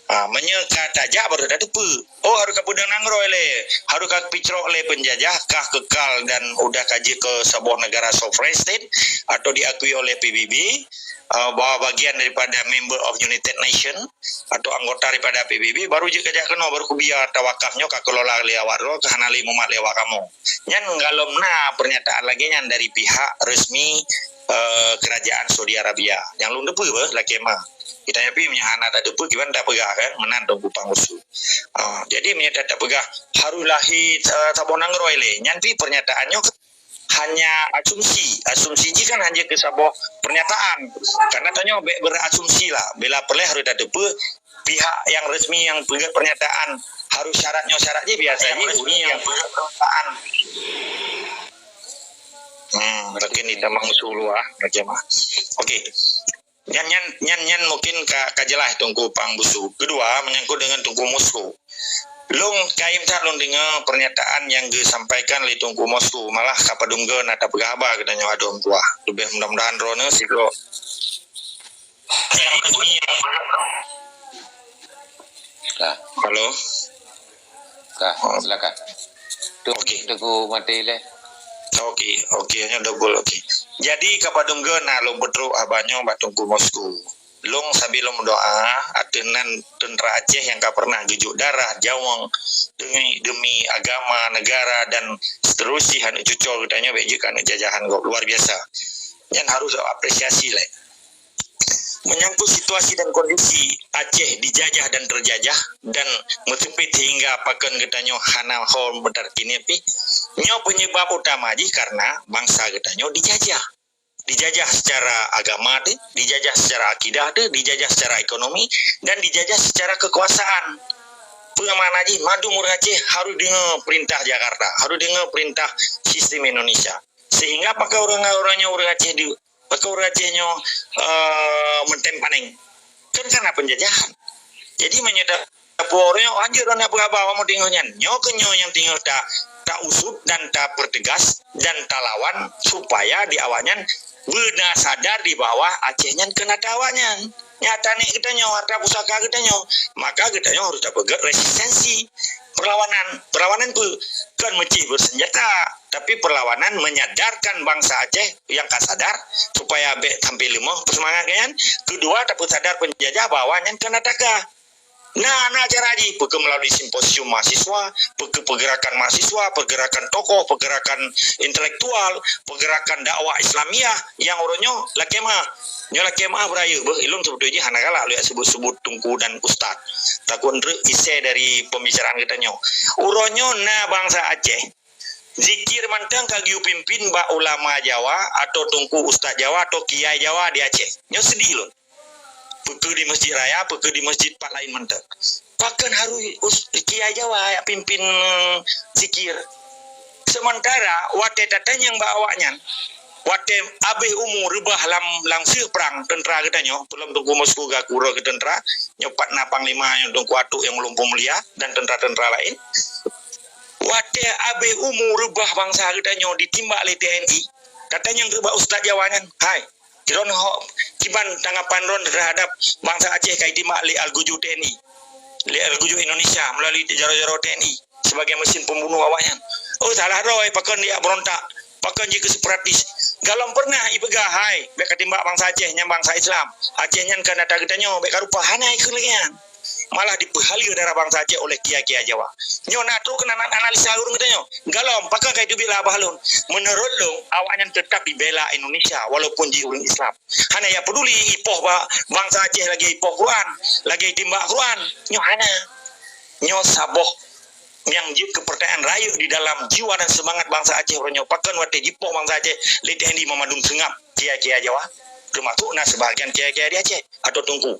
Ha, meunyoe ka tajak baru tateupeue. Oh, harôh ka peudong nanggroe lé, harôh ka picrok lé peunjajah, kah keukal dan udah ka jeuet keu saboh negara sovereign state atau diakui oleh P B B, uh, bahwa bagian daripada member of United Nation atau anggota daripada P B B, baru jeuet kajak keunoe, baru kubiya tawakaf nyoe ka keulola lé awak droe, ka hana lé mumat lé awak kamoe. Nyan galom na pernyataan lagèe nyan dari pihak resmi, uh, kerajaan Saudi Arabia. Nyang lôn teupeue beuh lakèe ma. Geutanyoe pih meunyoe hana tateupeue, kiban tapeugah kan, meunan Teungku Pang Busu. Ah, jadi meunyoe ta-, tapeugah harôh lahé, eh, saboh nanggroe lé, nyan pih pernyataan nyoe hanya asumsi. Asumsi jih kan hanya keu saboh pernyataan. Karena tanyoe bèk berasumsi lah. Bila peureulèe harôh tateupeue, pihak nyang resmi nyang peugah pernyataan harôh syarat nyoe syarat jih biasa jih. Resmi nyang peugah pernyataan. Hmm, mungkin di tamang suluh ah, macam ah. Okey. Nyan, nyan, nyan, nyan mungkin ka, ka jeulaih Teungku Pang Busu. Keudua, menyangkut dengan Teungku Moskow. Lôn kayém that lôn deungoe pernyataan nyang geusampaikan lé Teungku Moskow, malah ka padum goe na tapeugah haba geutanyoe adoe meutuah. Leubeh mudah-mudahan droeneuh sidroe. Ka. Halo? Ka, silakan. Tu, okey. Teungku maté lé. Okey, okey, hanya double, okey. Jadi, ka padum goe na lôn peutrok haba nyoe bak Teungku Moskow. Lôn sabe lôn meudoa ateueh nan teuntra Aceh nyang ka pernah geujok darah, nyawöng demi, demi agama, negara dan seterusnya, aneuk cucoe geutanyoe bèk jeuet keu aneuk jajahan gob. Luar biasa. Nyan harôh apresiasi lé. Menyangkut situasi dan kondisi Aceh dijajah dan terjajah dan meuseumpet sehingga pakon geutanyoe hana ho meutarkini pih, nyoe penyebab utama jih karena bangsa geutanyoe dijajah. Dijajah secara agama teuh, dijajah secara akidah teuh, dijajah secara ekonomi, dan dijajah secara kekuasaan. Peue makna jih? Mandum ureuëng Aceh harus deungoe perintah Jakarta, harus deungoe perintah sistem Indonesia. Sehingga pakon ureuëng, ureuëng nyoe ureuëng Aceh di, pakon ureuëng Aceh nyoe, eh, meutem panéng. Kan karena penjajahan. Jadi meunyoe ta-, tapuwoe ureuëng nyoe, hanjeuet droeneuh peugah bahwa meudingoh nyan. Nyoe keuh nyoe nyang teungoh ta, tausut dan tapertegas dan talawan supaya di awaknyan beuna sadar di bahwa Aceh nyan keuh atra awaknyan. Nyan atra aneuk geutanyoe, atra pusaka geutanyoe. Maka geutanyoe harus tapeugét resistensi, perlawanan. Perlawanan peue? Kon meucéh bersenjata, tapi perlawanan menyadarkan bangsa Aceh nyang ka sadar supaya bék sampai leumoh peusemangat nyan. Kedua, tapeusadar penjajah bahwa nyan keuh atra ka. Nah, na cara jih, peu kheueh melalui simposium mahasiswa, peu kheueh pergerakan mahasiswa, pergerakan tokoh, pergerakan intelektual, pergerakan dakwah Islamiyah nyang uroe nyoe lakée meu'ah. Nyoe lakée meu'ah beurayeuk beuh, ilôn sebetulnya jih hana galak lôn sebut-sebut teungku dan ustaz. Takot treuk isé dari pembicaraan geutanyoe. Uroe nyoe na bangsa Aceh zikir mantong ka geuyue pimpin bak ulama Jawa atau teungku ustaz Jawa atau kiai Jawa di Aceh. Nyoe sedih lôn. Peu kheueh di Masjid Raya, peu kheueh di masjid pat laén mantong. Pakon harus us-, kiai Jawa nyang pimpin zikir? Sementara watée tatanyong bak awaknyan, watée abéh umu reubah lam, lam seueh prang teuntra geutanyoe, peulom Teungku Moskow geukuroe keu teuntra, nyoe pat na panglima nyoe Teungku Atok nyang ulôn peumulia dan teuntra-teuntra laén. Watée abéh umu reubah bangsa geutanyoe ditimbak lé T N I, tatanyong keuh bak ustaz Jawa nyan, "Hai, droeneuh ho, kiban tanggapan droeneuh terhadap bangsa Aceh ka jitimbak lé Alguju T N I, lé Alguju Indonesia melalui jaroe-jaroe T N I sebagai mesin pembunuh awaknyan?" "Oh, salah droe, pakon dia berontak, pakon jih keu separatis." Galom pernah ipeugah, "Hai, bék katimbak bangsa Aceh, nyan bangsa Islam. Aceh nyan keuh atra geutanyoe, bék karupa." Hana ikheun lagée nyan. Malah dipeuhaleue darah bangsa Aceh oleh kiai-kiai Jawa. Nyoe na trok keunan analisa ureuëng geutanyoe. Galom, pakon ka jiteubiet lam babah lôn? Menurut lôn, awaknyan tetap dibela Indonesia walaupun jih ureuëng Islam. Hana jak peduli ipoh ba-, bangsa Aceh lagée ipoh Quran, lagée timbak Quran. Nyoe hana. Nyoe saboh nyang jeuet keu peurtanyaan rayeuk di dalam jiwa dan seumangat bangsa Aceh uroe nyoe. Pakon watée jipoh bangsa Aceh lé T N I meumandum seungab kiai-kiai Jawa, teumasuk na seubahagian kiai-kiai di Aceh atau teungku.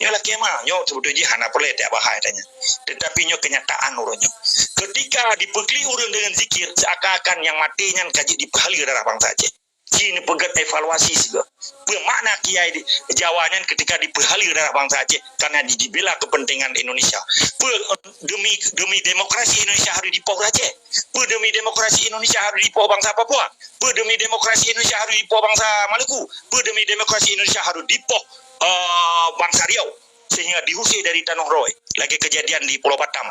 Nyoe lakée meu'ah, nyoe seubeutoi jih hana peureulée tajak bahai tanyoe. Tetapi nyoe keunyataan uroe nyoe. Keutika dipeuklik ureuëng deungon zikir, seuakan-akan nyang maté nyan ka jeuet dipeuhaleue darah bangsa Aceh. Ci neupeugét evaluasi sigoe. Peue makna kiai di, Jawa nyan keutika dipeuhaleue darah bangsa Aceh karena di, dibela kepentingan Indonesia? Peue demi, demi demokrasi Indonesia harus dipoh Aceh? Peue demi demokrasi Indonesia harus dipoh bangsa Papua? Peue demi demokrasi Indonesia harus dipoh bangsa Maluku? Peue demi demokrasi Indonesia harus dipoh, eh, bangsa Riau sehingga diusir dari tanoh droe, lagée kejadian di Pulau Batam?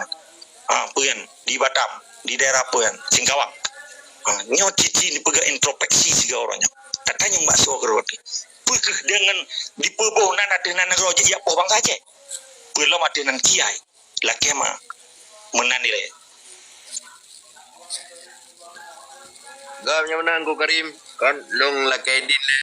Ha, peue nyan di Batam, di daerah peue nyan, Singkawang. Ha, nyoe cit-cit dipeugah introspeksi sigoe uroe nyoe. Tatanyong bak soe keudroe pih. Peue kheueh deungon dipeuboh nan ateueh nan nanggroe jih jak poh bangsa Aceh? Peulom ateueh nan kiai. Lakée meu'ah. Meunan ilée. Gam nyang meunan Teungku Karim, kan lôn lakée idin lé